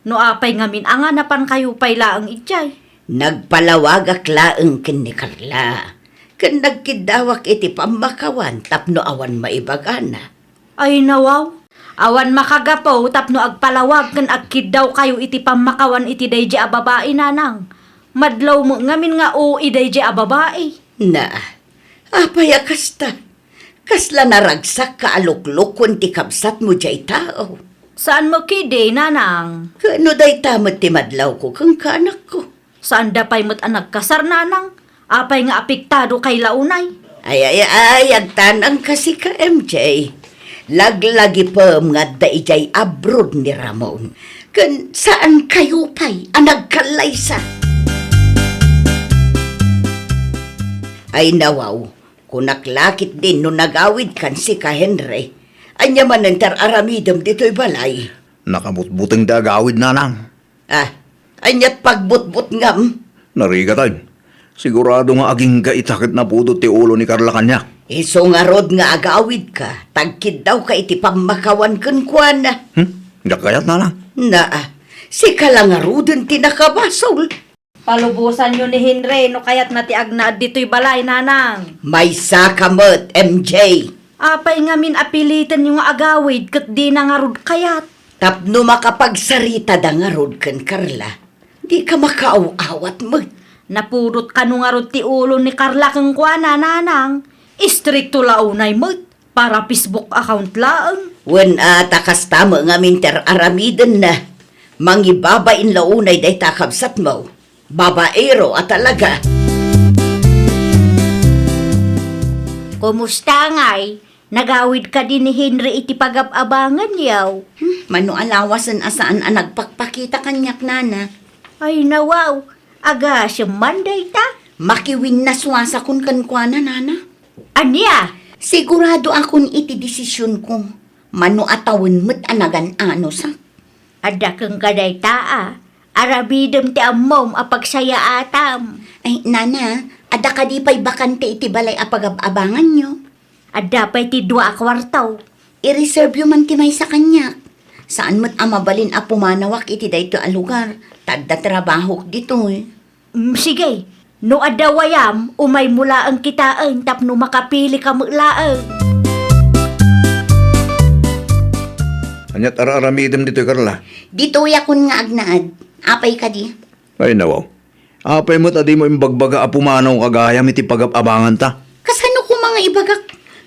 No apay ngamin a nga napankayo pay laeng idiay? Nagpalawagak laeng ken ni Carla, ken nagkiddawak iti pammakawan tapno awan maibagana. Ay, nawaw. Awan makagapu tapno agpalawag ken agkiddawkayo iti pammakawan iti daydiay a babai, Nanang. Madlaw met ngamin nga ui daydiay a babai. Na, apay a kasta? Kasla naragsak ka a luklukon ti kabsatmo diay tao. Saan mo kidi, Nanang? Ket no dayta met ti madlawko kenka, anakko. Saanda pay met a nagkasar, Nanang. Apay nga apektado kay launay? Ay, ay, ay, agtanang kasi ka, M J. Laglagipem nga adda idiay abroad ni Ramon. Ken saan kayo pay a nagkallaysa? Ay, nawaw. Kunak la ketdin no nagawidkan sika, Henry. Ania manen ti ar-aramidem ditoy balay? Nakabutbuteng ti agawid, Nanang. Ah, aniat pagbutbutngam? Narigaten. Sigurado nga agingga ita ket napudot ti ulo ni Carla kaniak. Isu ngarud nga agawidka, ta agkiddawka iti pammakawan kenkuana. Hmm? Diak kayat, Nanang. Naa, sika la ngaruden ti nakabasol. Palubosanyo ni Henry no kayatna ti agnaed ditoy balay, Nanang. Maysaka met, M J. Apay ngamin a pilitenyo nga agawid ket dina ngarud kayat? Tapno makapagsaritada ngarud ken Carla, dika makaaw-awat met. Napudot kano ngarud ti ulo ni Carla kenkuana, Nanang. Istrikto la unay met. Para Facebook account laeng. Wen a, ta kasta met ngamin ti ar-aramidenna. Mangibabain la unay dayta a kabsatmo. Babaero a talaga. Kumusta ngay? Nagawid kadi ni Henry iti pagab-abanganyo? Hmm, mano a lawasen a saan a nagpakpakita kaniak, Nana? Ay, nawaw. Agasem man dayta? Makiwinnaswasakon kenkuana, Nana. Ania? Siguradoakon iti desisionko. Mano a tawen met a nagan-anosak. Adda kenka dayta a. Aramidem ti ammom a pagsayaatam. Ay, Nana, adda kadi pay bakante iti balay a pagab-abanganyo? Adda pay ti dua a kuarto. I-reserveyo man ti maysa kaniak. Saan met a mabalin a pumanawak iti daytoy a lugar, ta adda trabahok ditoy. Mm, sige. No adda wayam, umaymo laeng kitaen tapno makapilika met laeng. Aniat ar-aramidem ditoy, Carla? Ditoyakon nga agnaed. Apay kadi? Ay, nawaw. Apay met a dimo imbagbaga a pumanaw ka gayam iti pagab-abanganta? Kasano koma nga ibagak?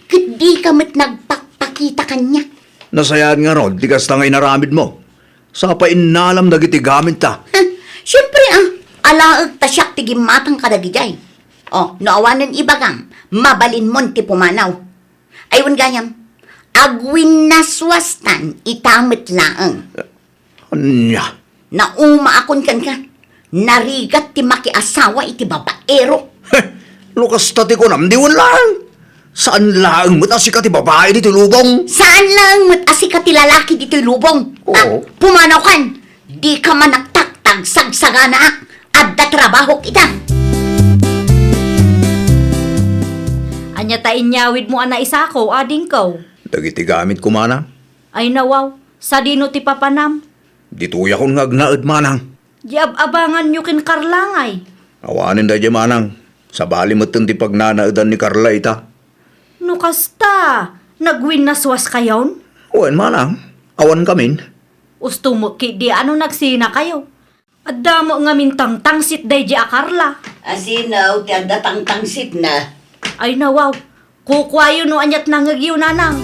Ket dika met nagpakpakita kaniak. Nasayaat ngarud ti kasta nga inaramidmo. Sa pay innalam dagiti gamitta. Heh, siempre, ah, alaek ta siak ti gimmatang kadagidiay. Oh, no awanen ibagam, mabalinmon ti pumanaw. Ay, wen gayam, agwinnaswastan ita met laeng. Ania? Naumaakon kenka. Narigat ti makiasawa iti babaero. Heh, no kasta ti kunam, di wen laeng. Saan laeng met a sika ti babai ditoy lubong? Saan laeng met a sika ti lalaki ditoy lubong? Oo. Ah, pumanawkan. Dika manaktak ta agsagsaganaak. Adda trabahok ita. Ania ta inyawidmo a naisako, adingko? Dagiti gamitko, manang. Ay, nawaw. Sadino ti papanam? Ditoyakon nga agnaed, manang. Di ab-abanganyo ken Carla ngay? Awanen daydiay, manang. Sabali metten ti pagnanaedan ni Carla ita. No kasta, nagwinnaswaskayon? Wen, manang. Awankamin. Usto met ketdi a no nagsinakayo. Adda met ngamin tangtangsit daydiay a Carla. Asino ti adda tangtangsitna? Ay, nawaw. Kukuayo no aniat nangngegyo, nanang.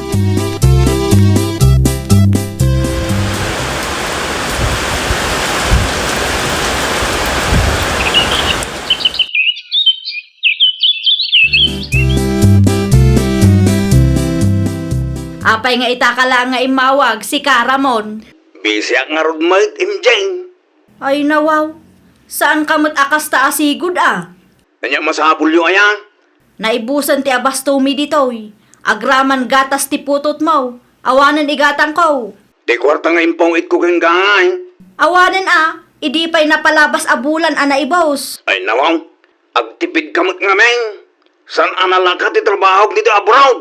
Apay nga ita ka laeng nga immawag, sika, Ramon? Bisiak ngarud met, Imjeng. Ay, nawaw. Saanka met a kasta a sigud, a? Ania masapulyo aya? Naibusen ti abastomi ditoy. Agraman gatas ti putotmo. Awanen igatangko. Ti kuarta nga impaw-itko kenka, ay. Awanen a, idi pay napalabas a bulan a naibus. Ay, nawaw. Agtipidka met ngamin. Saan a nalaka ti trabahok ditoy abroad?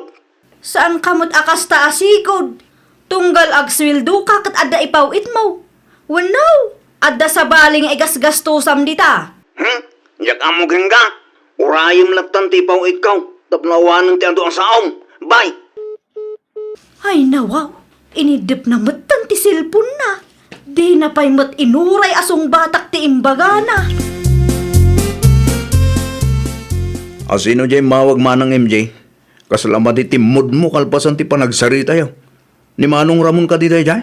Saanka met a kasta a sigud. Tunggal agsueldoka ket adda ipaw-itmo. Wenno, adda sabali nga igasgastosam dita. Hmm? Diak ammo kenka. Urayem lattan ti ipaw-itko tapno awanen ti adu a saom. Bay! Ay, nawaw. Iniddepna metten ti cellphone-na. Dina pay met inuray a sungbatak ti imbagana. A sino diay immawag, Manang M J? Kasla madi ti moodmo kalpasan ti panagsaritayo. Ni Manong Ramon kadi daydiay?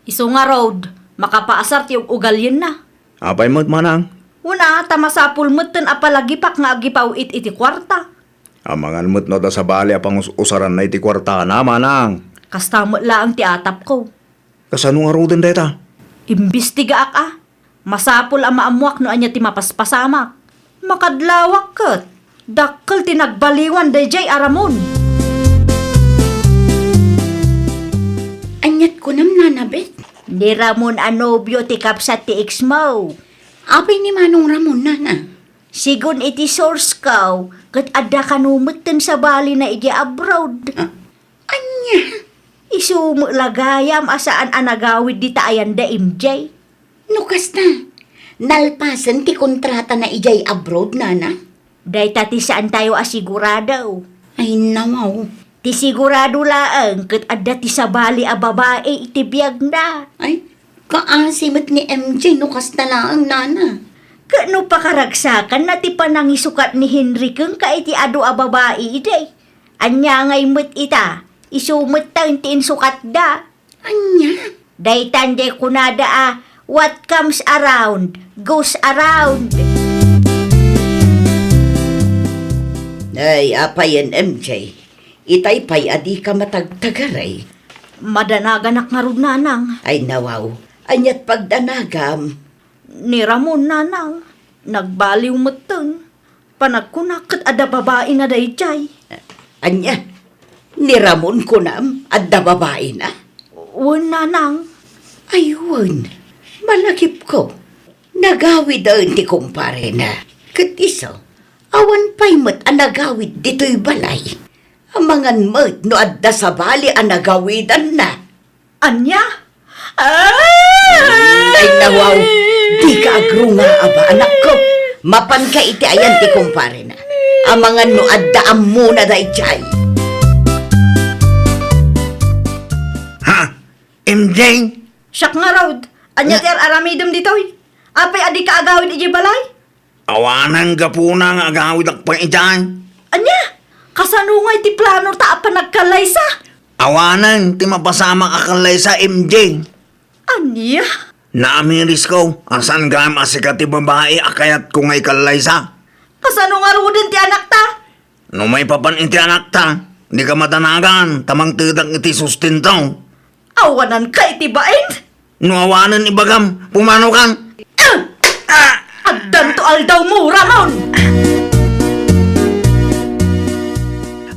Isu ngarud, makapaasar ti ug-ugalienna. Apay met, Manang? Wen a, ta masapul metten a palagipak nga agipaw-it iti kuarta. Amangan met no adda sabali a pangus-usaranna iti kuartana, Manang. Kasta met laeng ti atapko. Kasano ngaruden dayta? Imbestigaak a. Masapul a maammoak no ania ti mapaspasamak. Makadlawak ket. Dakkel ti nagbaliwan daydiay a Ramon. Aniat kunam, Nana Bet? Ni Ramon a nobio ti kabsat ti ex-mo. Apay ni Manong Ramon, Nana? Sigun iti source ko, ket adda kano metten sabalina idiay abroad. Ah, ania? Isu met la gayam a saan a nagawid dita ayan da M J. No kasta, nalpasen ti kontratana idiay abroad, Nana? Dayta ti saantayo a sigurado. Ay, nawaw. Ti sigurado laeng ket adda ti sabali a babai iti biagna. Ay, kaasi met ni M J no kasta laeng, Nana. Ket no pakaragsakanna ti panangisukat ni Henry kenka iti adu a babai idi, ania ngay met ita, isu metten ti insukatda. Ania? Daytan diay kunada a, "What comes around, goes around." Ay, apayen, M J? Itay pay a dika matagtagaray. Madanaganak ngarud, Nanang. Ay, nawaw. Aniat pagdanagam? Ni Ramon, Nanang. Nagbaliw metten. Panagkunak ket adda babaina daydiay. Ania? Ni Ramon kunam, adda babaina? Wen, Nanang. Ay, wen. Malagipko. Nagawiden ti kumparena. Ket isu, awan pay met a nagawid ditoy balay. Amangan met no adda sabali a nagawidanna. Ania? Ah! Ay, nawaw, dika agrunga, aba, anakko. Mapanka iti ayan ti kumparena. Amangan no adda ammona daydiay. Ha? M J? Siak ngarud, ania ti ar-aramidem ditoy? Apay a dika agawid idiay balay? Awanen gapuna nga agawidak pay idiay. Ania? Kasano ngay ti planota a panagkallaysa? Awanen ti mapasamak a kallaysa, M J. Ania? Naamirisko a saan gayam a sika ti babai a kayatko nga ikallaysa. Kasano ngaruden ti anakta? No maipapan iti anakta, dika madanagan ta mangtedak iti sustento. Awananka iti bain? No awanen ibagam, pumanokan. Ah! Ah! Addanto aldawmo, Ramon!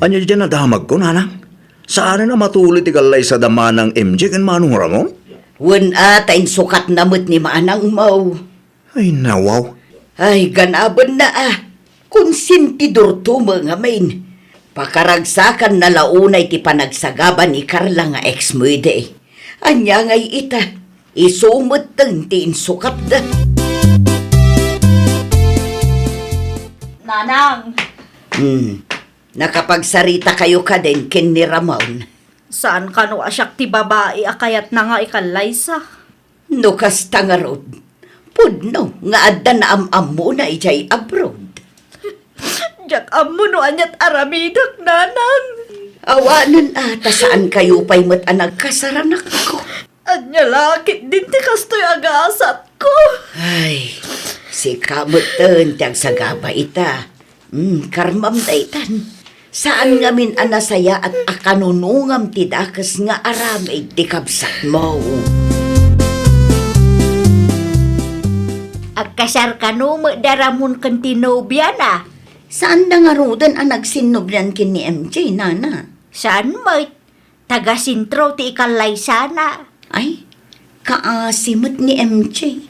Ania diay nadamagko, Nanang? Saanen a matuli ti kallaysada Manang M J ken Manong Ramon? Wen a, ta insukatna met ni manangmo. Ay, nawaw. Ay, ganabenna a. Konsentidorto met ngamin. Pakaragsakanna la unay ti panagsagaba ni Carla nga ex-mo idi. Ania ngay ita? Isu metten ti insukatda. Nanang! Hmm. Nakapagsaritakayo kadin ken ni Ramon? Saan kano a siak ti babai a kayatna nga ikallaysa? No kasta ngarud, pudno nga adda naam-ammona idiay abroad. Diak ammo no aniat aramidek, Nanang. Awanen a, ta saankayo pay met a nagkasaranakko. Ania la ketdin ti kastoy a gasatko? Ay, sika metten ti agsagaba ita. Hmm, karmam daytan. Saan ngamin a nasayaat a kanunongam ti dakes nga aramid ti kabsatmo. Agkasar kano met da Ramon ken ti nobiana? Saanda ngaruden a nagsinnublian ken ni M J, nana? Saan met. Taga-sentro ti ikallaysana. Ay, kaasi met ni M J.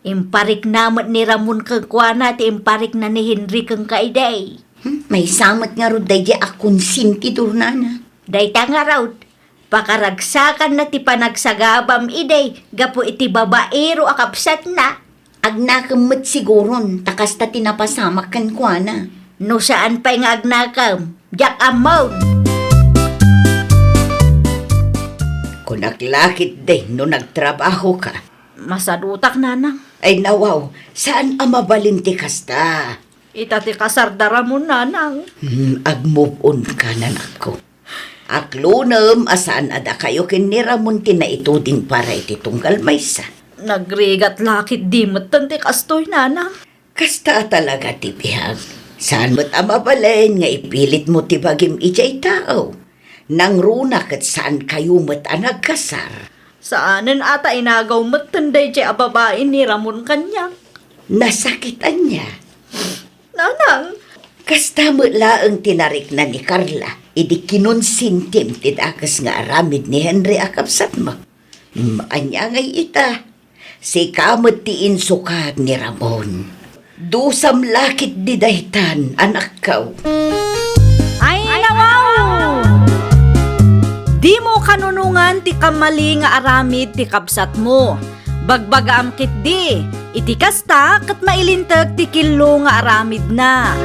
Imparikna met ni Ramon kenkuana ti imparikna ni Henry kenka idi. Hmm, maysa met ngarud daydi a konsentidor, nana. Dayta ngarud, pakaragsakanna ti panagsagabam idi gapu iti babaero a kabsatna. Agnakem met siguron, ta kasta ti napasamak kenkuana. No saan pay nga agnakem, diak ammon. Kunak la ketdi no nagtrabahoka. Masadutak, nanang. Ay, nawaw, saan a mabalin ti kasta? Ita ti kasar da Ramon, nanang. Hmm, ag-move on ka, nanakko. Aklonem a saan a dakayo ken ni Ramon ti naituding para iti tunggal maysa. Nagrigat la ketdi metten ti kastoy, nanang. Kasta a talaga ti biag. Saan met a mabalin nga ipilitmo ti bagim idiay tao. Nangruna ket saankayo met a nagkasar. Saanen a ta inagaw metten daydiay a babai ni Ramon kaniak. Nasakit ania? Nanang. Kasta met laeng ti narikna ni Carla idi kinonsentim ti dakes nga aramid ni Henry a kabsatmo. Mm, ania ngay ita? Sika met ti insukat ni Ramon. Dusam la ketdi daytan, anakko. Ay, nawaw! Dimo kanunongan ti kammali nga aramid ti kabsatmo. Bagbagaam ketdi, iti kasta ket mailinteg ti kello nga aramidna.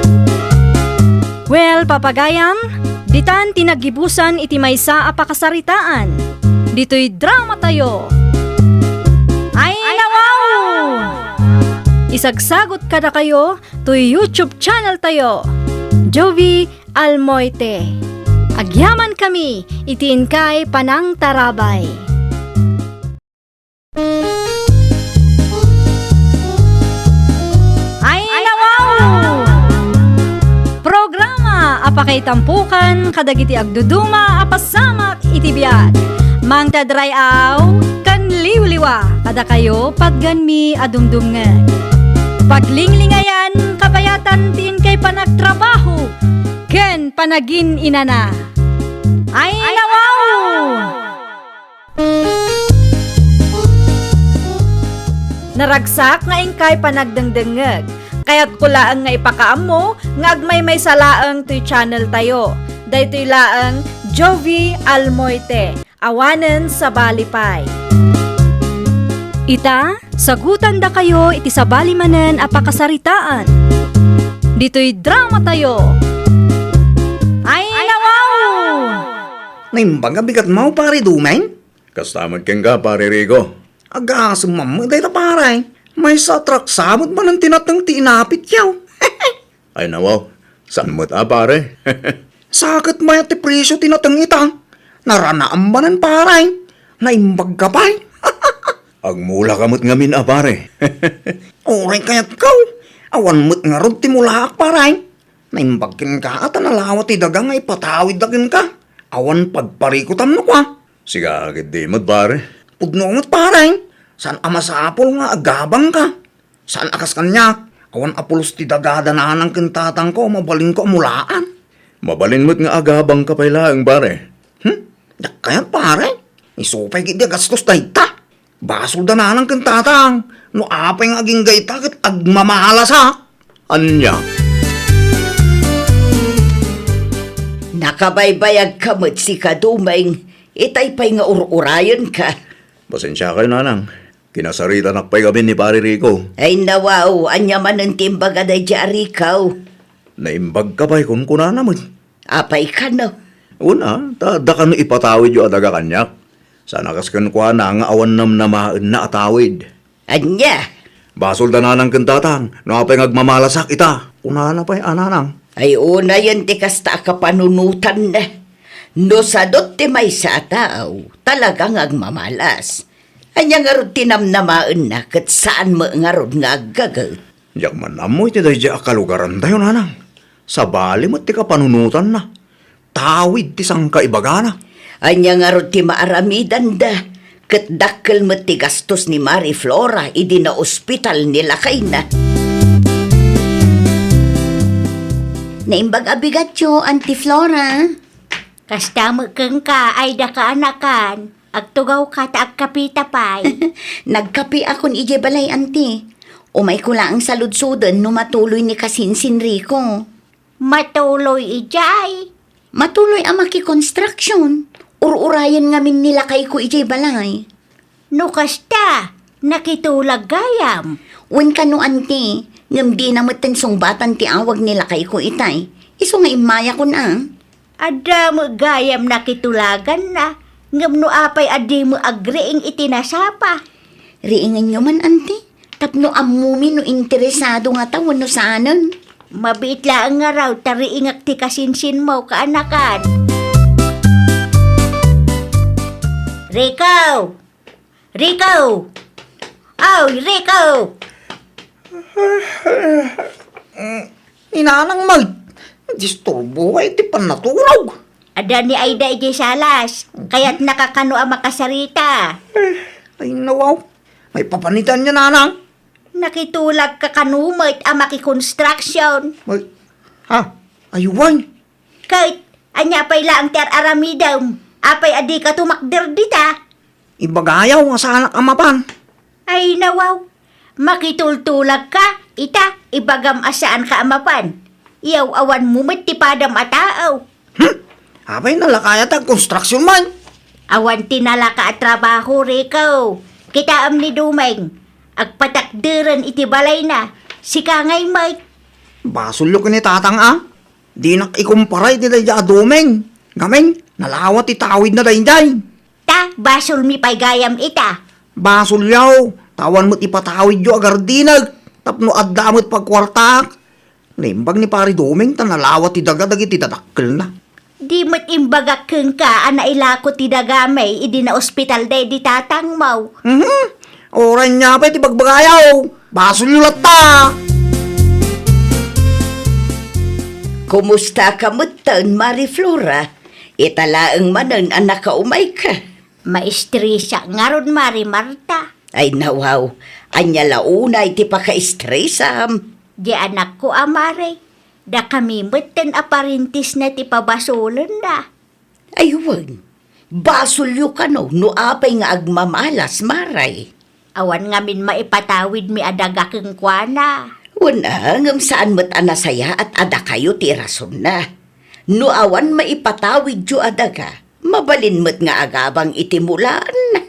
Well, papagayam, ditan ti naggibusan iti maysa a pakasaritaan. Ditoy dramatayo. Ay, nawaw! Isagsagot kadakayo toy YouTube channel tayo, Jovie Almoite. Agyamankami iti inkay panangtarabay. Ay, nawaw! Programa a pakaitampokan kadagiti agduduma a pasamak iti biag. Mangted ray-aw ken liwliwa kadakayo, patganmi a dumdumngeg. Paglinglingayan, kabayatan ti inkay panagtrabaho ken panagin-inana. Ay, nawaw! Naragsak nga inkay panagdengdengngeg. Kayatko laeng nga ipakaammo nga agmaymaysa laeng toy channel tayo. Daytoy laeng Jovie Almoite, awanen sabali pay. Ita, sagutandakayo iti sabali manen a pakasaritaan. Ditoy dramatayo. Ay, nawaw! Naimbag a bigatmo, Pare Dumeng? Kasta met kenka, Pare Rico. Agasem man met dayta, pare. Maysa a traksa met manen ti nateng ti inapityo. Ay, nawaw. Saan met a, pare? Saket mayat ti presio ti nateng ita. Naranaam manen, pare. Naimbagka pay. Agmulaka met ngamin a, pare. Uray kayatko. Awan met ngarud ti mulaak, pare. Naimbag kenka a ta nalawa ti daga nga ipatawidda kenka. Awan pagparikutam no kua. Sika ketdi met, pare. Pudno met, pare. Saan a masapul nga agabangka. Saan a kas kaniak. Awan a pulos ti dagada nanang ken tatangko a mabalinko a mulaan. Mabalin met nga agabangka pay laeng, pare. Hmm? Diak kayat, pare. Isu pay ketdi a gastos dayta. Basolda nanang ken tatang. No apay nga agingga ita ket agmamalasak. Ania? Nakabaybayagka met, sika Dumeng. Itay pay nga ur-urayenka. Pasensiakayo, nanang. Kinasaritanak pay gamin ni Pare Rico. Ay, nawaw, ania manen ti imbaga daydi a Rico? Naimbagka pay, kunkunana met. Apay kano? Una, ta adda kano ipatawidyo a daga kaniak. Saan a kas kenkuana nga awan namnamaenna a tawid. Ania? Basolda nanang ken tatang, no apay nga agmamalasak ita. Kunana pay a nanang. Ay, unayen ti kasta a kapanunotanna. No sadut ti maysa a tao, talaga nga agmamalas. Ania ngarud ti namnamaenna ket saan met ngarud nga aggaget? Diak man ammo iti daydiay a kalugarantayo, nanang. Sabali met ti kapanunotanna. Tawid ti sangkaibagana. Ania ngarud ti maaramidanda? Ket dakkel met ti gastos ni Mari Flora idi naospital ni lakayna. Naimbag a bigatyo, Auntie Flora. Kasta met kenka, Aida, kaanakan. Agtugawka ta agkapita pay. Nagkapiakon idiay balay, Auntie. Umayko laeng saludsoden no matuloy ni kasinsin Rico. Matuloy idiay? Matuloy a makikonstruksyon. Ur-urayen ngamin ni lakayko idiay balay. No kasta, nakitulag gayam. Wen kano, Auntie, ngem dina metten sungbatan ti awag ni lakayko itay. Isu nga immayakon a. Adda met gayam nakitulaganna, ngem no apay a dimo agriing iti nasapa? Riingenyo man, Auntie, tapno ammomi no interesado ngata wenno saanen. Mabiit laeng ngarud ta riingak ti kasinsinmo, kaanakan. Rico! Rico! Oy, Rico! Ni Nanang met, disturbo iti pannatulog. Adda ni Aida idiay salas, kayatnaka kano a makasarita. Ay, nawaw. Maipapan ita ni Nanang. Nakitulagka kano met a makikonstruksyon. Ay, ha? Ay, wen. Ket, ania pay laeng ti ar-aramidem? Apay a dika tumakder dita? Ibagayo nga saanak a mapan. Ay, nawaw. Makitultulagka, ita, ibagam a saanka a mapan. Iyaw-awanmo met ti padam a tao. Hmm? Apay nalaka aya ti agkonstruksyon man? Awan ti nalaka a trabaho, Rico. Kitaem ni Dumeng. Agpatakderen iti balayna. Sika ngay met. Basolyo ken ni Tatang a. Dinak ikumpara iti daydiay a Dumeng. Ngamin, nalawa ti tawidna daydiay. Ta, basolmi pay gayam ita. Basolyo, ta awan met ipatawidyo a gardinek, tapno adda met pagkuartaak. Naimbag ni Pari Dumeng ta nalawa ti daga dagiti dadakkelna. Di met imbagak kenka a nailako ti dagami idi naospital daydi tatangmo. Mhm. Uray ania pay ti bagbagayo. Basolyo latta. Kumusta ka metten, Mari Flora? Ita laeng manen a nakaumayka. Maestresak ngarud, Mari Marta. Ay, nawaw. Ania la unay ti pakaestresam? Di anakko a Mari. Dakami metten a parentesna ti pabasolenna. Ay, wen. Basolyo kano no apay nga agmamalas, Mari. Awan ngamin maipatawidmi a daga kenkuana. Wen a, ngem saan met a nasayaat a dakayo ti irasonna. No awan maipatawidyo a daga, mabalin met nga agabang iti mulaanna.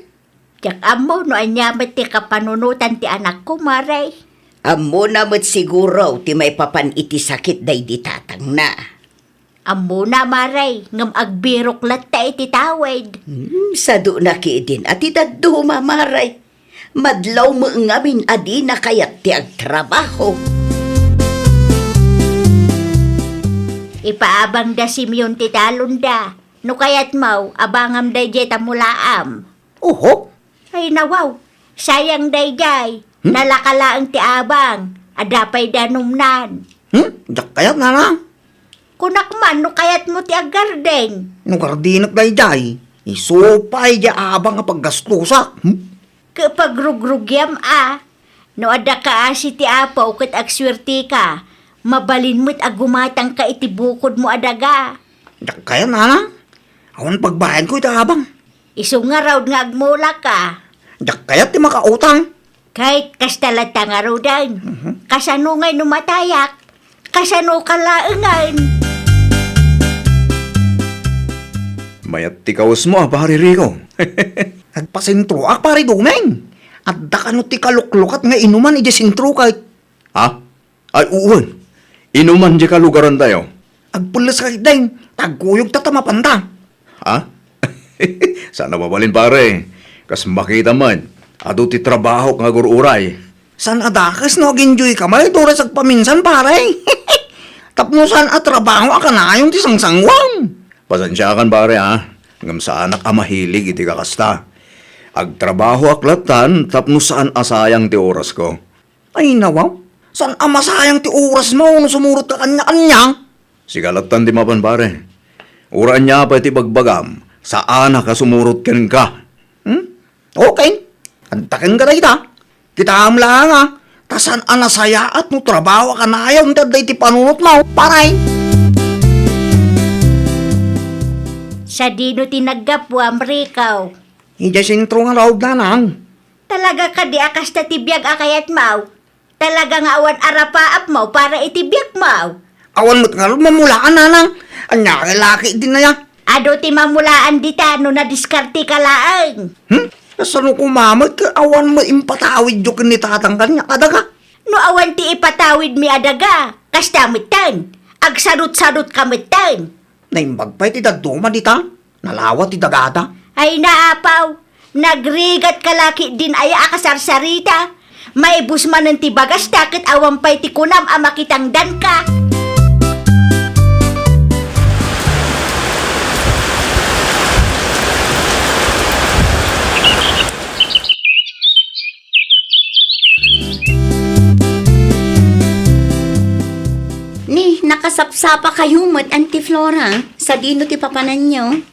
Diak ammo no ania met ti kapanunotan ti anakko, Mari. Ammona met siguro ti maipapan iti sakit daydi tatangna. Ammona, Mari, ngem agbirok latta iti tawid. Hmm, sadona ketdin a ti dadduma, Mari. Madlaw met ngamin a dina kayat ti agtrabaho. Ipaabangda Simeon ti talonda. No kayatmo, abangam daydiay ta mulaam. Oho. Ay, nawaw. Sayang daydiay. Hmm? Nalaka laeng ti abang. Adda pay danumnan. Hmm? Diak kayat, Nanang. Kunak man no kayatmo ti aggarden. No gardenek daydiay, isu pay diay abang a paggastosak. Hmm? Ket pagrugrugiam a, no adda kaasi ti Apo ket agsuerteka, mabalin met a gumatangka iti bukodmo a daga. Diak kayat, Nanang. Awan pagbayadko iti abang. Isu ngarud nga agmulaka. Diak kayat ti makautang. Ket kasta latta ngaruden. Mhm. Kasano ngay no matayak? Kasanoka laengen? Mayat ti kawesmo a, Pari Rico. Agpasentroak, Pari Dumeng. Adda kano ti kaluklukat nga inuman idiay sentro ket. Ha? Ay, wen. Inuman diay kalugarantayo. Agpelleska ketdin, ta agkuyogta ta mapanta. Ha? Saan a mabalin, pare. Kas makita met, adu ti trabahok nga agur-uray. Saan a dakes no ag-enjoyka met, oras agpaminsan, pare. Tapno saan a trabaho a kanayon ti sangsanguam. Pasensiakan, pare, ha? Ngem saanak a mahilig iti kakasta. Agtrabahoak lattan tapno saan a sayang ti orasko. Ay, nawaw. Saan a masayang ti orasmo no sumurotka kaniak ania? Sika lattan ti mapan, pare. Uray ania pay ti bagbagam, saanak a sumurot kenka. Hmm? Okay. Adda kenka dayta. Kitaem laeng a, ta saan a nasayaat no trabaho a kanayon ti adda iti panunotmo, pare. Sadino ti naggapuam, Rico? Idiay sentro ngarud, nanang. Talaga kadi a kasta ti biag a kayatmo? Talaga nga awan arapaapmo para iti biagmo? Awan met ngarud mamulaan, nanang. Ania kay laki din aya? Adu ti mamulaan dita no nadiskarteka laeng. Hmm? Kasano koma met ket awan met impatawidyo ken ni tatang kaniak a daga? No awan ti ipatawidmi a daga, kasta metten. Agsadutsadutka metten. Naimbag pay ti dadduma dita. Nalawa ti dagada. Ay, naapaw. Nagrigat ka laki din aya a kasarsarita. Maibus manen ti bagasta ket awan pay ti kunam a makitangdanka. Ni, nakasapsapa kayo met, Auntie Flora. Sadino ti papananyo?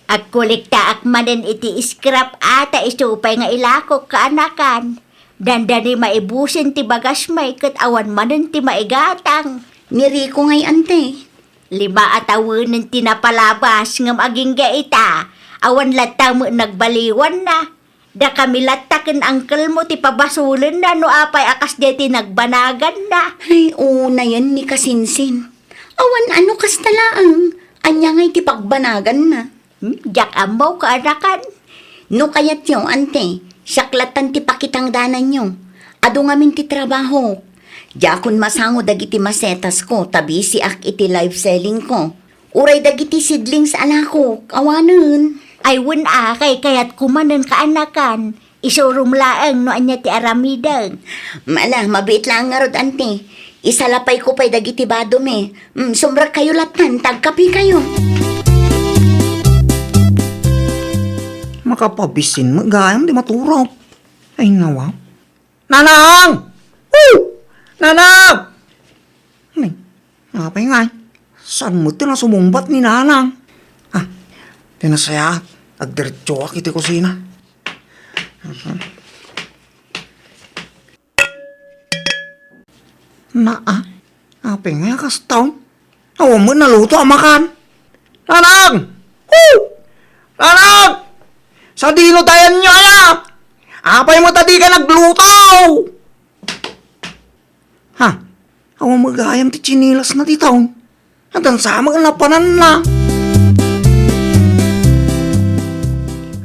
Agkolektaak manen iti scrap a ta isu pay nga ilakok, kaanakan. Dandani maibusen ti bagasmi ket awan manen ti maigatang. Ni Rico ngay, Auntie. Lima a tawenen ti napalabas ngem agingga ita, awan latta met nagbaliwanna. Dakami latta ken angkelmo ti pabasulenna no apay a kasdiay ti nagbanaganna. Ay, unayen ni kasinsin. Awan a no kasta laeng, ania ngay ti pagbanaganna? Hmm, diak ammo, kaanakan. No kayatyo, Auntie, siak lattan ti pakitangdananyo. Adu ngamin ti trabaho. Diakon masango dagiti masetasko ta bisiak iti live sellingko. Uray dagiti seedlings a lakok, awanen. Ay, wen a, kay kayatko manen, kaanakan. Isurom laeng no ania ti aramidek. Ala, mabiit laeng ngarud, Auntie. Isalapayko pay dagiti badomi. Mm, sumrekkayo lattan, ta agkapekayo. Makapabisin met gayam ti maturog. Ay, nawa. Nanang! Oh! Nanang! Nay, apay ngay? Saan met ti nasumungbat ni Nanang? Ah, ti nasayaat, agdiretsoak iti kusina. Mhm. Naa, apay ngay a kasta? Awan met naluto a makan. Nanang! Oh! Nanang! Sadino tayanyo aya? Apay met a dika nagluto? Ha? Awan met gayam ti tsinilasna dita. Addan sa met napananna.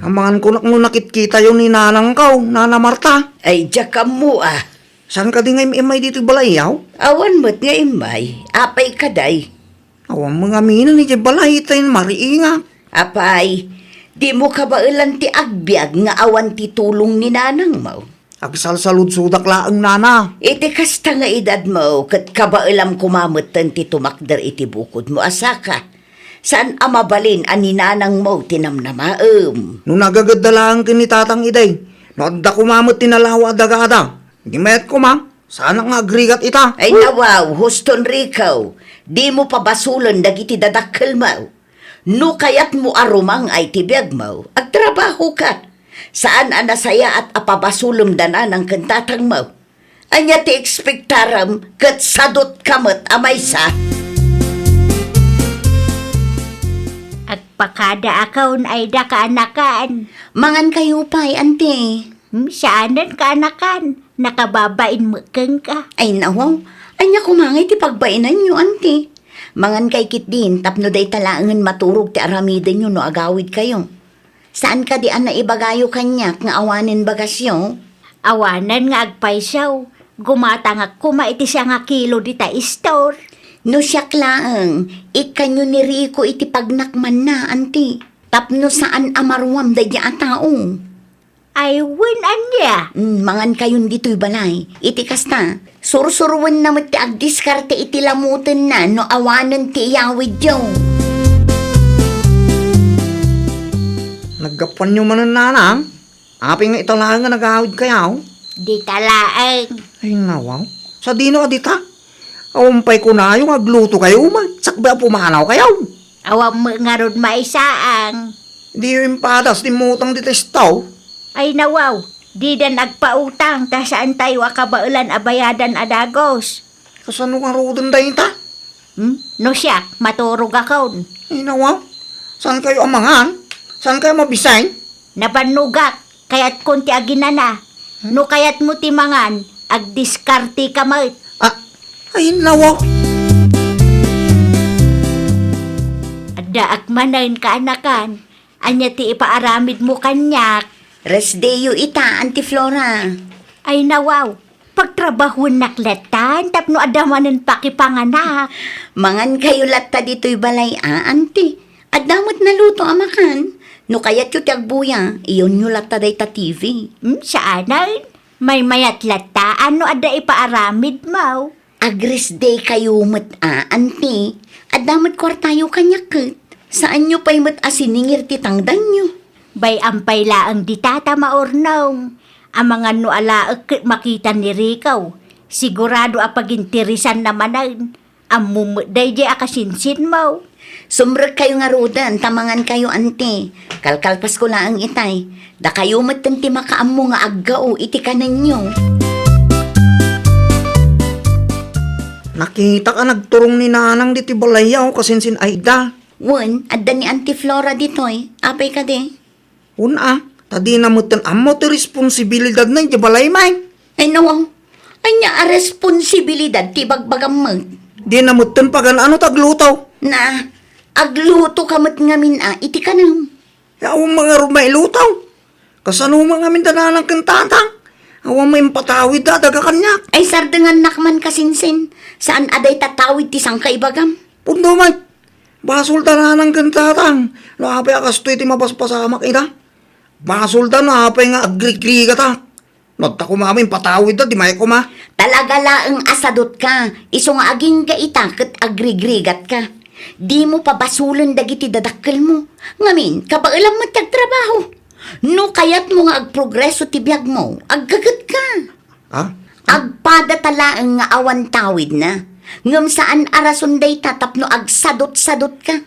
Amangan ko nak no nakitkitayo ni nanangko, Nana Marta. Ay, diak ammo a. Saan kadi nga im-immay ditoy balayyo? Awan met nga immay. Apay kadi? Awan met nga aminen idiay balay, ta mariingak. Apay, dimo kabaelan ti agbiag nga awan ti tulong ni nanangmo? Agsalsaludsodak laeng, Nana. Iti kasta nga edadmo, ket kabaelam koma metten ti tumakder iti bukodmo a saka. Saan a mabalin a ni nanangmo ti namnamaem. No nagagedda laeng ken ni tatang idi, no adda koma met ti nalawa a dagada, di met koma, saanak nga agrigat ita. Ay, nawaw, husto, Enrico, dimo pabasolen dagiti dadakkelmo. No kayatmo a rumang-ay ti biagmo, agtrabahoka. Saan a nasayaat a pabasolem da nanang ken tatangmo. Ania ti ekspektarem ket sadutka met a maysa? Agpakadaakon, Aida, kaanakan. Mangankayo pay, Auntie. Hmm, saanen, kaanakan. Nakababain met kenka. Ay, nawaw. Ania koma ngay ti pagbainanyo, Auntie? Mangankay ketdin tapno dayta laengen maturog ti aramidenyo no agawidkayo. Saan kadi a naibagayo kaniak nga awanen bagasyo? Awanen nga agpayso. Gumatangak koma iti sangakilo dita istor. No siak laeng, ikkanyo ni Rico iti pagnakmanna, Auntie. Tapno saan a maruam daydi a tao. Ay, wen, ania? Mm, mangankayon ditoy balay. Iti kasta, sursuroenna met ti agdiskarte iti lamutenna no awanen ti iyawidyo. Naggapuanyo manen, nanang? Apay nga ita laeng nga nagawidkayo? Dita laeng. Ay, nawaw. Sadino a dita? Awan pay kunayo nga aglutokayo, man sakbay a pumanawkayo. Awan met ngarud maisaang. Diyo impadas ti immutang dita istaw? Ay, nawaw, didan agpautang ta saantayo a kabaelan a bayadan a dagus. Kasano ngaruden dayta? Hmm? No siak, maturogakon. Ay, nawaw, Saan kayo a mangan? Saan kayo mabisay? Nabannogak, kayatkon ti aginana. No kayatmo ti mangan, agdiskarte ka met. Ah, ay, nawa. Addaak manen, kaanakan. Ania ti ipaaramidmo kaniak? Rest day-yo ita, Auntie Flora. Ay, nawaw. Pagtrabahuennak latta tapno adda manen pakipanganak. Mangan kayo latta ditoy balay, a, Auntie. Adda met naluto a makan. No kayatyo ti agbuya, iyonyo latta dayta T V. Hmm, saanen. Maymayat latta no adda ipaaramidmo. Ag-rest day kayo met a, Auntie. Adda met kuartayo kaniak ket. Saanyo pay met a siningir ti tangdanyo. Bay-am pay laeng dita ta maurnong. Amangan no alaek ket makita ni Rico. Sigurado a paginteresanna manen. Ammom met daydiay a kasinsinmo. Sumrekkayo ngaruden ta mangankayo, Auntie. Kalkalpasko laeng itay. Dakayo metten ti makaammo nga aggao iti kanenyo. Nakitak a nagturong ni Nanang ditoy balayyo, kasinsin Aida. Wen, adda ni Auntie Flora ditoy. Apay kadi? Wen a, ta dina metten ammo ti responsibilidadna idiay balay met. Ay, nawaw. Ania a responsibilidad ti ibagbagam met? Dina metten pagan-ano ti agluto. Na, agluto ka met ngamin a iti kanem. Ya, awan met ngarud mailuto. Kasano met ngamin da Nanang ken Tatang? Awan met impatawid da daga kaniak. Ay, sardengannak man kasinsin. Saan a dayta tawid ti sangkaibagam? Pudno met. Basol da Nanang ken Tatang. No apay a kastoy ti mapaspasamak ida. Basol da no apay nga agrigrigatak. No adda koma met impatawid da, di met koma. Talaga laeng a sadotka. Isu nga agingga ita ket agrigrigatka. Dimo pabasolen dagiti dadakkelmo. Ngamin, kabaelam met ti agtrabaho. No kayatmo nga agprogreso ti biagmo, aggagetka. Ha? Agpadata laeng nga awan tawidna. Ngem saan a rason dayta tapno agsadot-sadotka.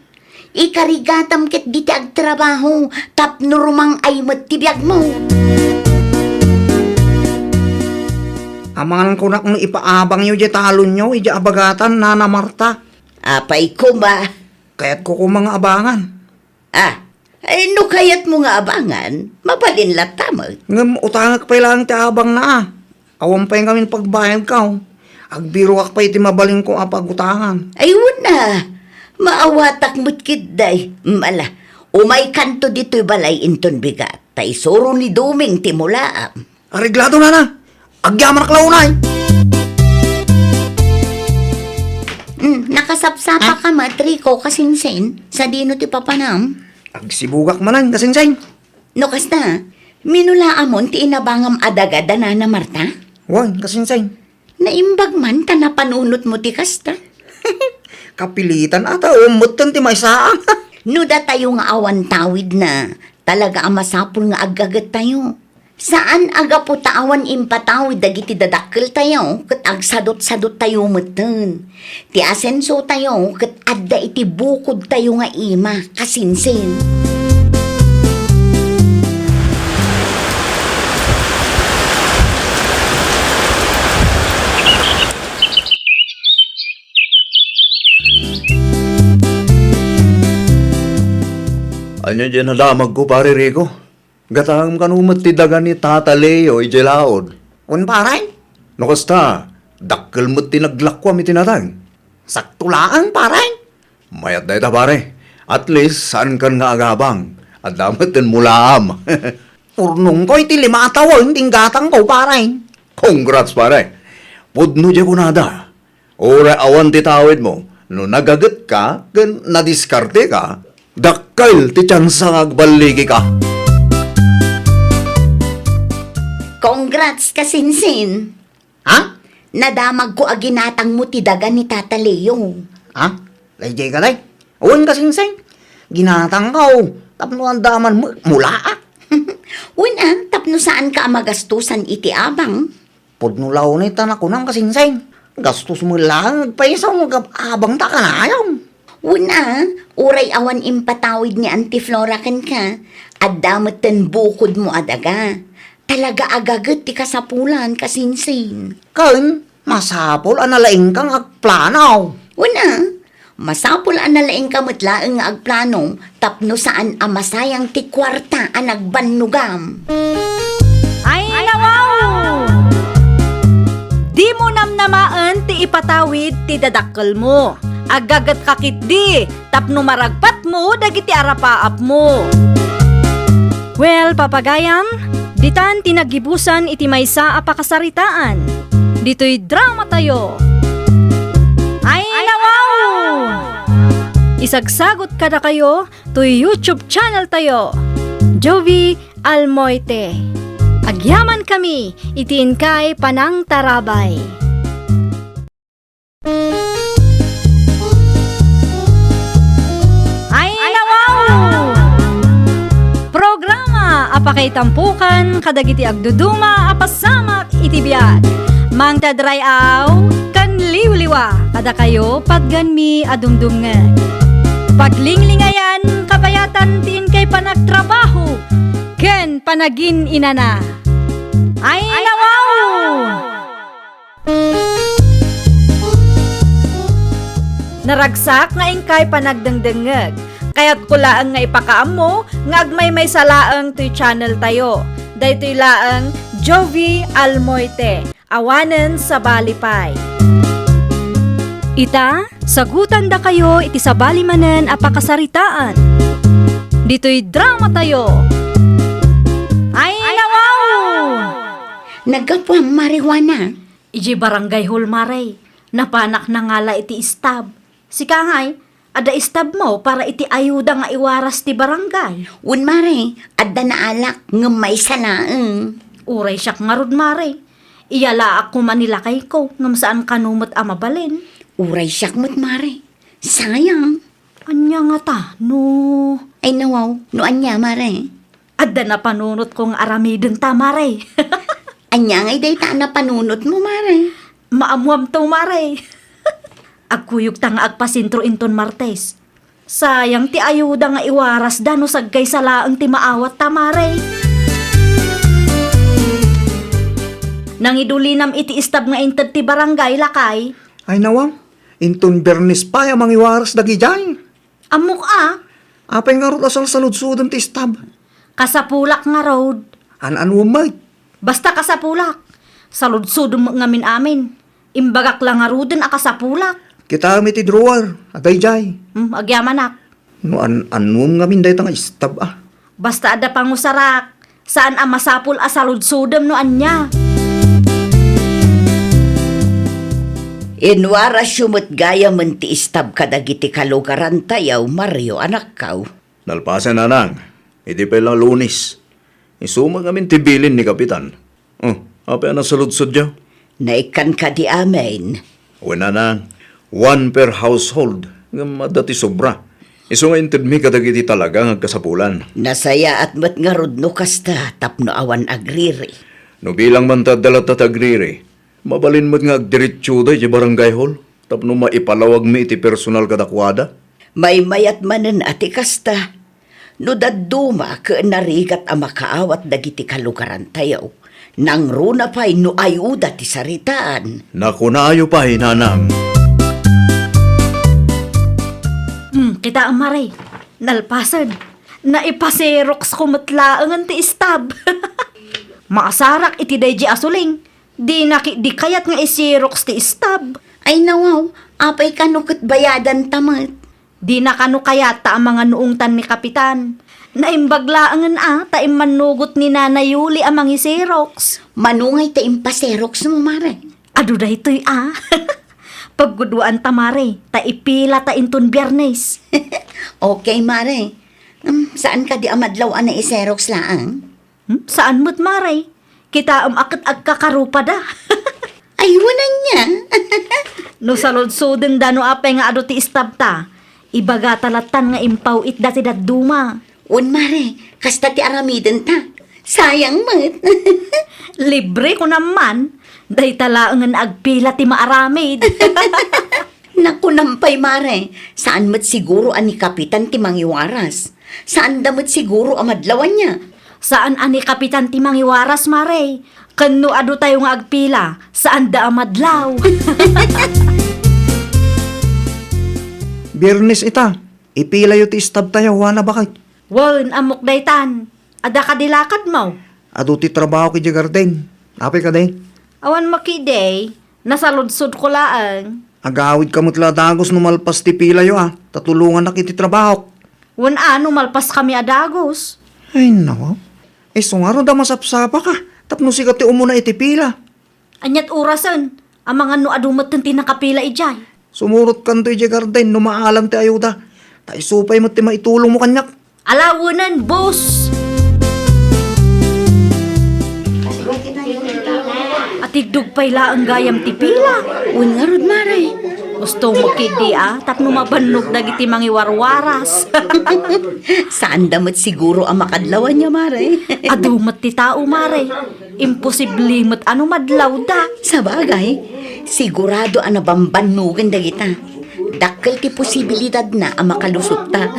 Ikarigatam ketdi ti agtrabaho tapno rumang-ay met ti biagmo. Amangan kunak no ipaabangyo diay talonyo idiay abagatan, Nana Marta. Apay koma? Kayatko koma nga abangan. Ah, ay, no kayatmo nga abangan, mabalin latta met. Ngem utangek pay laeng ti abangna a. Awan pay ngamin pagbayadko. Agbiroak pay iti mabalinko a pagutangan. Ay, wen a. Maawatak met ketdi. Mala, umaykanto ditoy balay inton bigat. Ta isuro ni Doming ti mulaam. Areglado, Nana. Agyamanak la unay. Mm, nakasapsapa ka met, Rico, kasinsin. Sadino ti papanam? Agsibugak manen, kasinsin. No kasta, minulaamon ti inabangam a daga da Nana Marta? Wen, kasinsin. Naimbag man ta napanunotmo ti kasta. Kapilitan a ta, ummetten ti maysaang. No datayo nga awan tawidna, talaga a masapul nga aggagettayo. Saan a gapu ta awan impatawid dagiti dadakkeltayo ket agsadot-sadottayo metten. Ti asensotayo ket adda iti bukodtayo nga ima, kasinsin. Ania diay nadamagko, Pare Rico? Gatangem kano met ti daga ni Tata Leo idiay laod? Wen, pare. No kasta, dakkel met ti naglakuam iti nateng. Sakto laeng, pare. Mayat dayta, pare. At least, saankan nga agabang. Adda met ti mulaam. Urnongko iti lima a tawen ti inggatangko, pare. Congrats, pare. Pudno diay kunada. Uray awan ti tawidmo, no nagagetka ken nadiskarteka, dakkel ti tsansa nga agballigika. Congrats, kasinsin. Ha? Nadamagko a ginatangmo ti daga ni Tata Leo. Ha? Daydiay ka, day? Wen, kasinsin. Ginatangko tapno adda man mu-, mulaak. Wen a, tapno saanka a magastosan iti abang. Pudno la unay ta nakunam, kasinsin. Gastos met laeng agpayso nga agab-abang ta kanayon. Wen a, uray awan impatawid ni Auntie Flora kenka, adda metten bukodmo a daga. Talaga a gaget ti kasapulan, kasinsin. Ken, masapul a nalaingka nga agplano. Wen a, Masapul a nalaingka met laeng nga agplano tapno saan a masayang ti kuarta a nagbannogam. Ay, nawaw! Dimo namnamaen ti ipatawid ti dadakkelmo. Aggagetka ketdi tapno maragpatmo dagiti arapaapmo. Well, papagayam, ditan ti naggibusan iti maysa a pakasaritaan. Ditoy dramatayo. Ay, nawaw! Isagsagot kadakayo toy YouTube channel tayo, Jovie Almoite. Agyamankami iti inkay panangtarabay. Ay, nawaw! Programa a pakaitampokan kadagiti agduduma a pasamak iti biag. Mangted ray-aw ken liwliwa kadakayo patgenmi a dumdumngeg. Paglinglingayan kabayatan ti inkay panagtrabaho ken panagin-inana. Ay, nawaw! Naragsak nga inkay panagdengdengngeg. Kayatko laeng nga ipakaammo nga agmaymaysa laeng toy channel tayo. Daytoy laeng Jovie Almoite, awanen sabali pay. Ita, sagutandakayo iti sabali manen a pakasaritaan. Ditoy dramatayo. Ay, nawaw! Naggapuam, Mare Juana. Idiay barangay hall, Mare. Napanak nangala iti istab. Sika ngay, adda istabmo para iti ayuda nga iwaras ti barangay? Wen, Mare, adda naalak ngem maysa laeng. Uray siak ngarud, Mare. Iyalaak koma ni lakayko ngem saan kano met a mabalin. Uray siak met, Mare. Sayang. Ania ngata no... Ay, nawaw, no ania, Mare? Adda napanunotko nga aramidenta, Mare. Ania ngay dayta a napanunotmo, Mare? Maammoamto, Mare. Agkuyogta nga agpasentro inton Martes. Sayang ti ayuda nga iwarasda no sagkaysa laeng ti maawatta, Mare. Nangidulinam iti istab nga inted ti barangay, lakay. Ay, nawaw. Inton Biernes pay a mangiwaras dagidiay. Ammok a. Apay ngarud a salsaludsodem ti istab? Kasapulak ngarud. An-anuem met? Basta kasapulak. Saludsodem met ngamin amin. Imbagak la ngaruden a kasapulak. Kitaem iti drawer a daydiay. Hmm, agyamanak. No an-anuem ngamin dayta nga istab a. Basta adda pangusarak, saan a masapul a saludsodem no ania. Inwarasyo met gayamen ti istab kadagiti kalugarantayo, Mario, anakkaw. Nalpasen, nanang, idi pay la Lunes. Isu met ngamin ti bilin ni Kapitan. Oh, apay a nasaludsodyo? Naikkan kadi amin? Wen, nanang, one per household, ngem adda ti sobra. Isu nga intedmi kadagiti talaga nga agkasapulan. Nasayaat met ngarud no kasta tapno awan agriri. No bilang man ta adda latta ti agriri, mabalin met nga agdiretsoda iti barangay hall tapno maipalawagmi iti personal kadakuada. Maymayat manen a ti kasta. No dadduma ket narigat a makaawat dagiti kalugarantayo, nangruna pay no ayuda ti saritaan. Nakunayo pay, nanang. Hmm, kitaem, Mare. Nalpasen. Naipaseroksko met laengen ti istab. Maasarak iti daydi a suling. Dina ketdi kayat nga iserok ti istab. Ay, nawaw, apay kano ket bayadanta met? Dina kano kayat ta amangan no ungtan ni Kapitan. Naimbag laengen a ta immannugot ni Nana Yuli a mangiserok. Mano ngay ta impaserokmo, Mare? Adu daytoy a. Pagguduanta, Mare, ta ipilata inton Biernes. Okay, Mare. Hmm, saan kadi a madlaw a naiserok laeng? Hmm? Saan met, Mare? Kitaem a ket agkakarupada. Ay, wen ania? No saludsodenda no apay nga adu ti istabta, ibagata lattan nga impaw-itda ti dadduma. Wen, Mare, kasta ti aramidenta. Sayang met. Libre, kunam man. Dayta laengen agpila ti maaramid. Nakunam pay, Mare, saan met siguro a ni Kapitan ti mangiwaras. Saanda met siguro a madlaw ania. Saan a ni Kapitan ti mangiwaras, Mare. Ken no adu tayo nga agpila, saanda a madlaw. Biernes ita. Ipilayo ti istabtayo, wana baket? Wen, ammok daytan. Adda kadi lakadmo? Adu ti trabahok idiay garden. Apay kadi? Awan makidi. Nasaludsodko laeng. Agawidka met la a dagus no malpas ti pilayo a, ta tulongannak iti trabahok. Wen a, no malpaskami a dagus. Ay, nawaw. Isu ngarud a masapsapaka, tapno sika ti umuna iti pila. Aniat orasen? Amangan no adu metten ti nakapila idiay. Sumurotkanto idiay garden no maalam ti ayuda. Ta isu pay met ti maitulongmo kaniak. Ala wen, boss! Atiddog pay laeng gayam ti pila. Wen ngarud, Mare. Gusto mo kidi a, tapno mabannog dagiti mangiwarwaras. Saanda met siguro a makadlawan ya, Mare. Adu met ti tao, Mare. Imposible met a no madlawda. Sabagay, sigurado a nabambannogen dagita. Dakkel ti posibilidadna a makalusotta.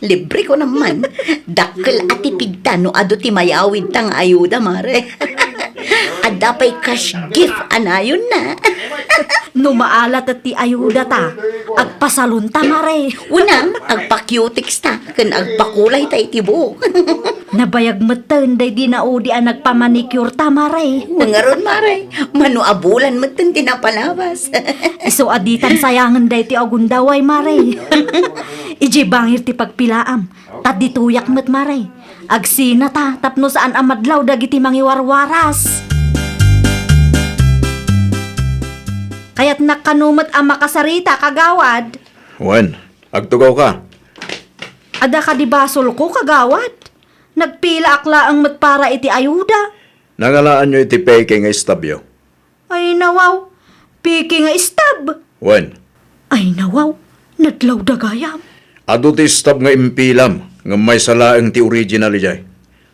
Libre ko naman. Dakkel a tipidta no adu ti mayawidta nga ayuda, Mare. Adda pay cash gift a nayonna. No maalat ti ayudata, agpasalonta, Mare. Wen a, agpa-cutex ta, ken agpakulay ta iti buok. Nabayag metten daydi naudi a nagpamanicure ta, Mare. Ngarud, Mare, mano a bulan metten ti napalabas. Isu a ditan sayangen daytoy a gundaway, Mare. Idiay bangir ti pagpilaam, ta ditoyak met, Mare. Agsinata tapno saan a madlaw dagiti mangiwarwaras. Kayatnak kano met a makasarita, kagawad. Wen, agtugawka. Adda kadi basolko, kagawad? Nagpilaak laeng met para iti ayuda. Nangalaanyo iti peke nga istabyo? Ay, nawaw. Peke nga istab. Wen. Ay, nawaw. Nadlawda gayam. Adu ti istab nga impilam, ngem maysa laeng ti original idiay.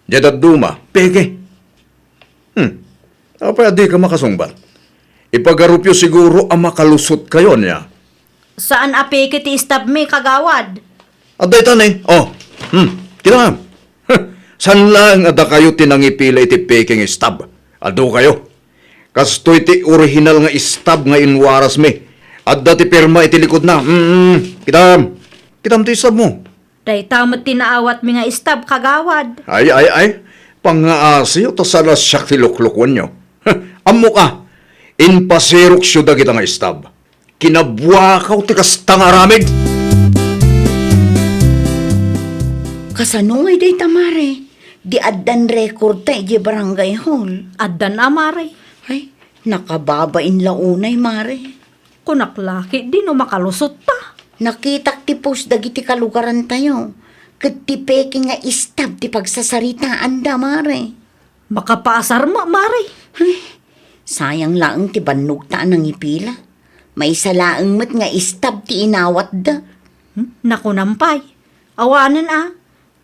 Diay dadduma, peke. Hmm. Apay a dika makasungbat? Ipagarupyo siguro a makalusotkayo, ania? Saan a peke ti istabmi, kagawad. Adda ita ni. Oh. Hmm. Kitaem. Saan laeng a dakayo ti nangipila iti peke nga istab. Adukayo. Kastoy ti orihinal nga istab nga inwarasmi. Adda ti pirma iti likudna. Mm. Kitaem. Kitaem ti istabmo. Dayta met ti naawatmi nga istab, kagawad. Ay, ay, ay. Pangngaasiyo ta saan a siak ti luklukuenyo. Ammok a, impasiroksyo dagita nga istab. Kinabuakaw ti kasta nga aramid. Kasano ngay dayta, Mare? Di addan record ta idiay barangay hall. Addan a, Mare. Ay, nakababain la unay, Mare. Kunak la ketdi no makalusot ta. Nakitak ti post dagiti kalugarantayo, ket ti peke nga istab ti pagsasaritaanda, Mare. Makapaasar met, Mare. Ay, sayang laeng ti bannogta a nangipila. Maysa laeng met nga istab ti inawatda. Hmm? Nakunam pay. Awanen a.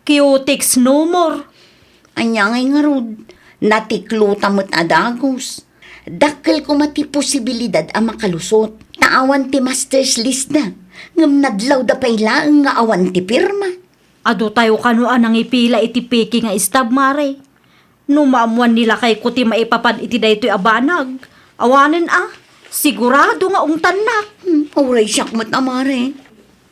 Cutex no more. Ania ngay ngarud, natiklota met a dagus. Dakkel koma ti posibilidad a makalusot, ta awan ti master's list da. Ngem nadlawda pay laeng nga awan ti pirma. Adu tayo kano a nangipila iti peke nga istab, Mare. No maammoan ni lakayko ti maipapan iti daytoy a banag, awanen a, sigurado nga ungtannak. Hmm, uray siak met a, Mare.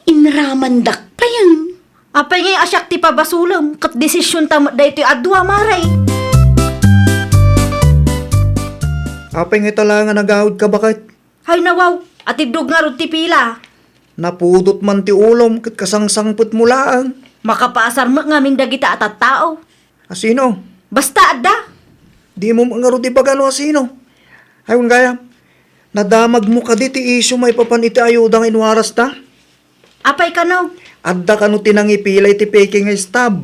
Inramandak payen. Apay ngay a siak ti pabasolem, ket desisionta met daytoy a dua, Mare. Apay ngay ta laeng a nagawidka, baket? Hay nawaw, atiddog ngarud ti pila. Napudot man ti ulom ket kasangsangpetmo laeng. Makapaasar met ngamin dagita a tattao. A sino? Basta adda. Dimo met ngarud ibaga no a sino. Ay, wen gayam, nadamagmo kadi ti isyu maipapan iti ayuda nga inwarasta? Apay kano? Adda kano ti nangipila iti peke nga istab?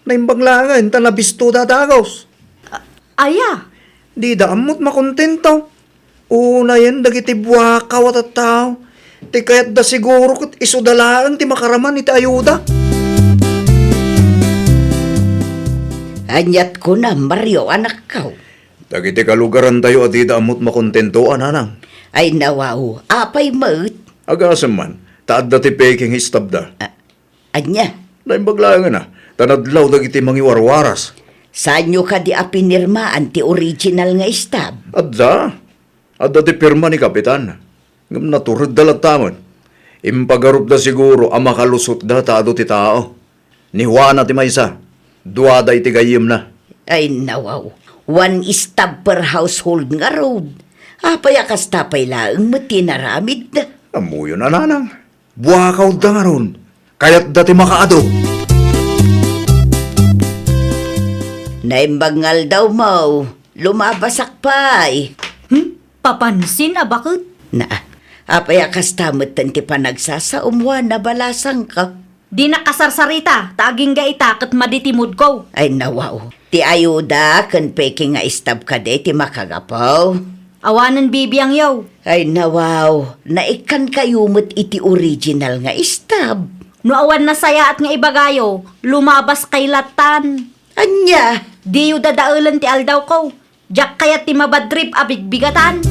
Naimbag laengen ta nabisto da dagus. A-, aya? Dida ammot makontento. Unayen dagiti buakaw a tattao. Ti kayatda siguro ket isuda laeng ti makaraman iti ayuda. Aniat kunam, Mario, anakko? Dagiti kalugarantayo a dida ammot makontento a nanang. Ay, nawaw. Apay met? Agasem man, ta adda ti peke nga istabda. A-, ania? Naimbag laengen a, ta nadlaw dagiti mangiwarwaras. Saanyo kadi a pinirmaan ti original nga istab? Adda. Adda ti pirma ni Kapitan. Ngem naturedda latta met. Impagarupda siguro a makalusotda ta adu ti tao. Ni Juana ti maysa, duada iti gayyemna. Ay, nawaw. One stab per household ngarud. Apay a kasta pay laeng met ti inaramidda? Ammoyon a, nanang. Buakawda ngarud. Kayatda ti makaadu. Naimbag nga aldaw mo, lumabasak pay. Hmm? Papansin a baket? Na, apay a kasta metten ti panagsasaom, Juana, balasangko? Dinak kasarsarita, ta agingga ita ket madi ti moodko. Ay, nawaw. Ti ayuda ken peke nga stab kadi ti makagapu? Awanen bibiangyo. Ay, nawaw. Naikkankayo met iti original nga stab. No awan nasayaat nga ibagayo, lumabaskay lattan. Ania? Diyo dadaelen ti aldawko. Diak kayat ti mabadrip a bigbigatan.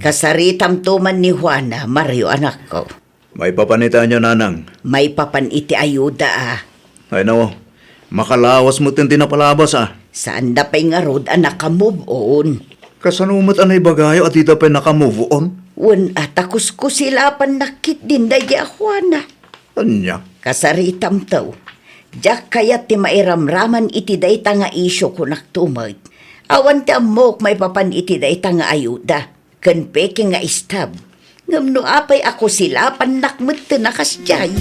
Kasaritamto man ni Juana, Mario, anakko. Maipapan iti ania, nanang? Maipapan iti ayuda, a. Ay, nawaw. Makalawas metten ti napalabas, a. Saanda pay ngarud a naka-move on. Kasano met a naibagayo a dida pay naka-move on? Wen, a, ta kuskusilapannak ketdin daydi a Juana. Ania? Kasaritamto. Diak kayat ti mairamraman iti dayta nga isyu, kunakto met. Awan ti ammok maipapan iti dayta nga ayuda ken peke nga stab. Ngem no apay a kusilapannak metten a kasdiay?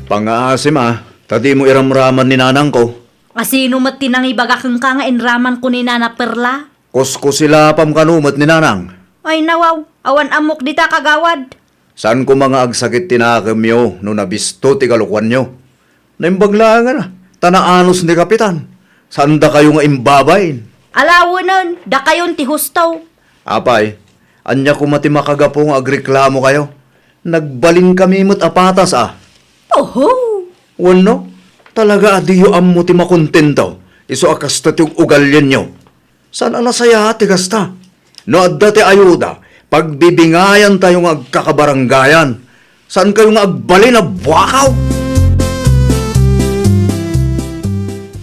Pangngaasim, a, ta dimo iramraman ni nanangko. A, sino met ti nangibaga kenka nga inramanko ni Nana Perla? Kuskusilapam kano met ni nanang. Ay, nawaw, awan ammok dita, kagawad. Saan koma nga agsakit ti nakemyo no nabisto ti kalokuanyo. Naimbag laengen, a, ta naanus ni Kapitan. Saan dakayo nga imbabain? Alawenen, dakayon ti husto. Apay, ania koma ti makagapu nga agreklamokayo? Nagbalinkami met a patas, a. Oho! Wenno, talaga a diyo ammo ti makontento isu a kasta ti ug-ugalienyo. Saan a nasayaat ti kasta? No adda ti ayuda, pagbibingayantayo nga agkakabaranggayan. Saankayo nga agbalin a buakaw?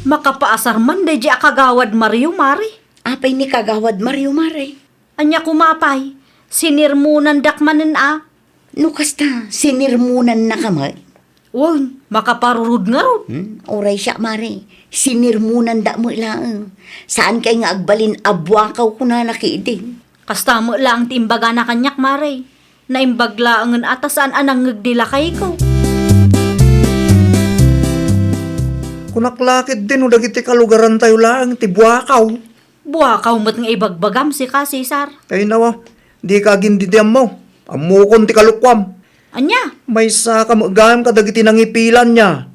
Makapaasar man daydi a kagawad Mario, Mare. Apay ni kagawad Mario, Mare? Ania koma pay, sinirmonandak manen a. No kasta, sinirmonannaka met? Wen, makaparurod ngarud. Hmm? Uray siak, Mare. Sinirmonanda met laeng. Saankay nga agbalin a buakaw kunana ketdin. Kasta met laeng ti imbagana kaniak, Mare. Naimbag laengen a ta saan a nangngeg ti lakayko. Kunak la ketdin no dagiti kalugarantayo laeng ti buakaw. Buakaw met nga ibagbagam sika, Cesar. Ay, nawa, dika agin-, didi ammo. Ammokon ti kalokuam. Ania? Maysaka met gayam kadagiti nangipila ania.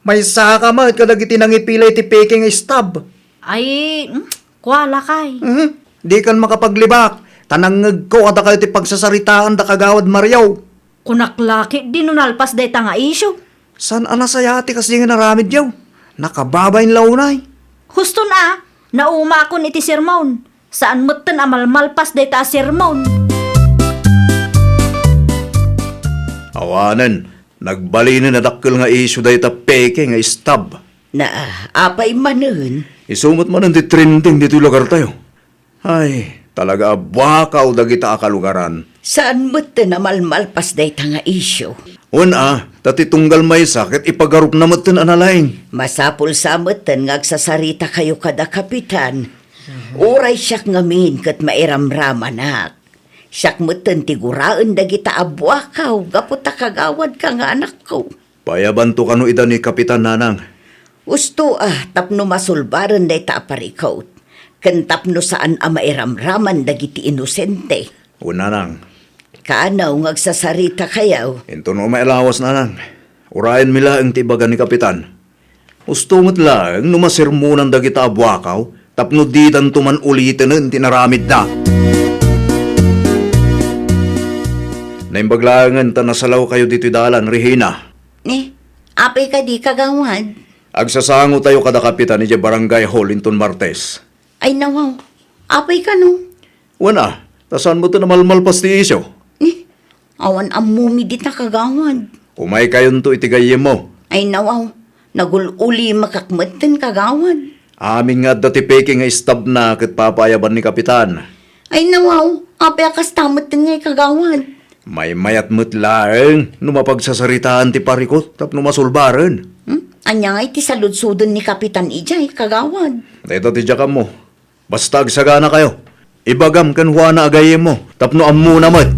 Maysaka met kadagiti nangipila iti peke nga stab. Ay, mm, kua lakay. Mhm. Dikan makapaglibak, ta nangngegko a dakayo ti pagsasaritaan da kagawad Mario. Kunak la ketdi no nalpas dayta nga isyu. Saan a nasayaat ti kasdi nga inaramidyo? Nakababain la unay. Huston a, naumakon iti sermon. Saan metten a malmalpas dayta a sermon. Awanen, nagbalinen a dakkel nga isyu dayta peke nga stab. Na, apay manen? Isu met manen ti trending ditoy lugartayo. Ay, talaga a buakaw dagita a kalugaran. Saan metten a malmalpas dayta nga isyu. Wen a, ta ti tunggal maysa ket ipagarupna metten a nalaing. Masapul sa metten nga agsasaritakayo kada Kapitan. Uray siak ngamin ket mairamramanak. Siak metten ti guraen dagita a buakaw gapu ta kagawadka nga anakko. Payabanto kano ida ni Kapitan, nanang? Usto a, tapno masulbaren dayta a parikut, ken tapno saan a mairamraman dagiti inosente. O, nanang. Kaano nga agsasaritakayo? Intono mailawas, nanang. Urayenmi laeng ti ibaga ni Kapitan. Usto met laeng no masermonan dagita a buakaw tapno didanto man ulitenen ti inaramidda. Naimbag laengen ta nasalawkayo ditoy dalan, Regina. Ni, apay kadi, kagawad? Agsasangotayo kada Kapitan idiay Barangay Hall inton Martes. Ay, nawaw. Apay kano? Wen a, ta saan metten a malmalpas ti isyu. Ni, awan ammomi dita, kagawad. Umaykayonto iti gayyemmo. Ay, nawaw. Nagul-ulimakak metten, kagawad. Amin nga adda ti peke nga istabna ket papaayaban ni Kapitan. Ay, nawaw, apay a kasta metten ngay, kagawad? Maymayat met laeng no mapagsasaritaan ti parikut tapno masulbaren. Hmm? Ania ngay ti saludsuden ni Kapitan idiay, kagawad? Dayta ti diak ammo. Basta agsaganakayo. Ibagam ken Juana a gayyemmo tapno ammona met.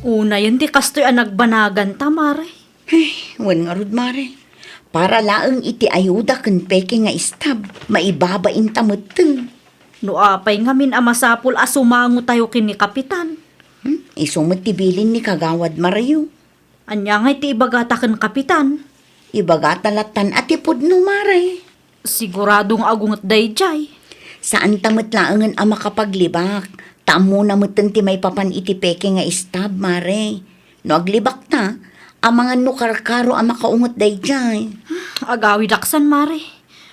Unayen ti kastoy a nagbanaganta, Mare. Ay, wen ngarud, Mare. Para laeng iti ayuda ken peke nga istab, maibabainta metten. No apay ngamin a masapul a sumangotayo ken ni Kapitan? Hmm? Isu met ti bilin ni Kagawad Mario. Ania ngay ti ibagata ken Kapitan? Ibagata lattan a ti pudno, Mare. Sigurado nga agunget daydiay. Saanta met laengen a makapaglibak, ta ammona metten ti maipapan iti peke nga istab, Mare. No aglibakta, amangan no karkaro a makaunget daydiay. Agawidaksan, Mare.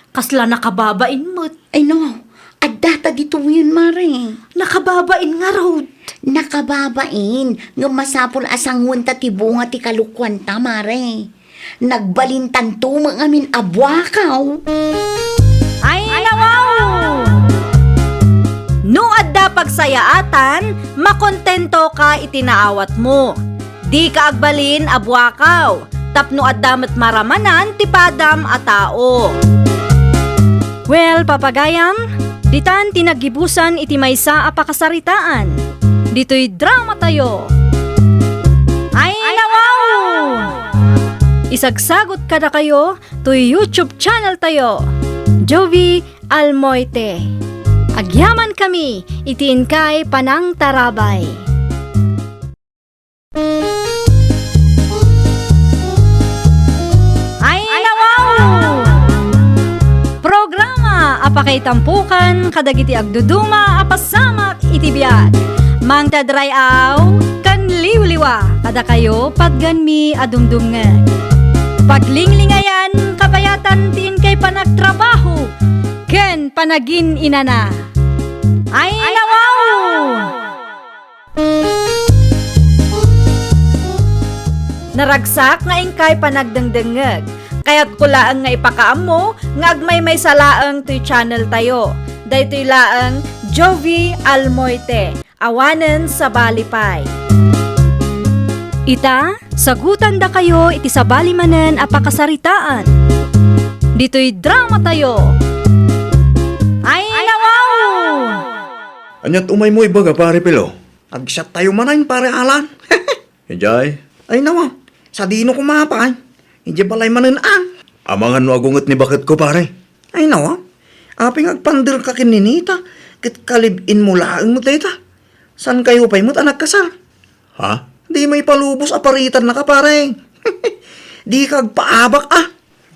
Kasla nakababain met. Ay no, addata ditoyen, Mare. Nakababain ngarud. Nakababain, ngem masapul a sanguenta ti bunga ti kalokuanta, Mare. Nagbalintanto met ngamin a buakaw. Ay, nawaw! No adda pagsayaatan, makontento ka iti naawatmo. Dika agbalin a buakaw, tapno adda met maramanan ti padam a tao. Well, papagayam, ditan ti naggibusan iti maysa a pakasaritaan. Ditoy dramatayo. Ay, nawaw! Isagsagot kadakayo toy YouTube channel tayo, Jovi Almoite. Agyaman kami iti inkay panangtarabay. Ay, nawaw! Programa a pakaitampukan kadagiti agduduma a pasamak iti biag. Mangted ray-aw ken liwliwa kadakayo patgenmi a dumdumngeg. Paglinglingayan kabayatan ti inkay panagtrabaho ken panagin-inana. Ay, nawaw! Naragsak nga inkay panagdengdengngeg. Kayatko laeng nga ipakaammo nga agmaymaysa laeng toy channel tayo. Daytoy laeng Jovi Almoite, awanen sabali pay. Ita, sagutandakayo iti sabali manen a pakasaritaan. Ditoy dramatayo. Ay, nawaw! Ania't umaymo ibaga, Pare Pilo? Agsiattayo manen, Pare Alan. Idiay? Ay, nawa. Sadino koma pay? Idiay balay manen, a. Amangan no agunget ni baketko, pare. Ay, nawa. Apay nga agpanderka ken ni Nita, ket kalib-inmo laeng met dayta. Saankayo pay met a nagkasar? Ha? Di maipalubos a paritannaka, pare. Dika agpaabak, a.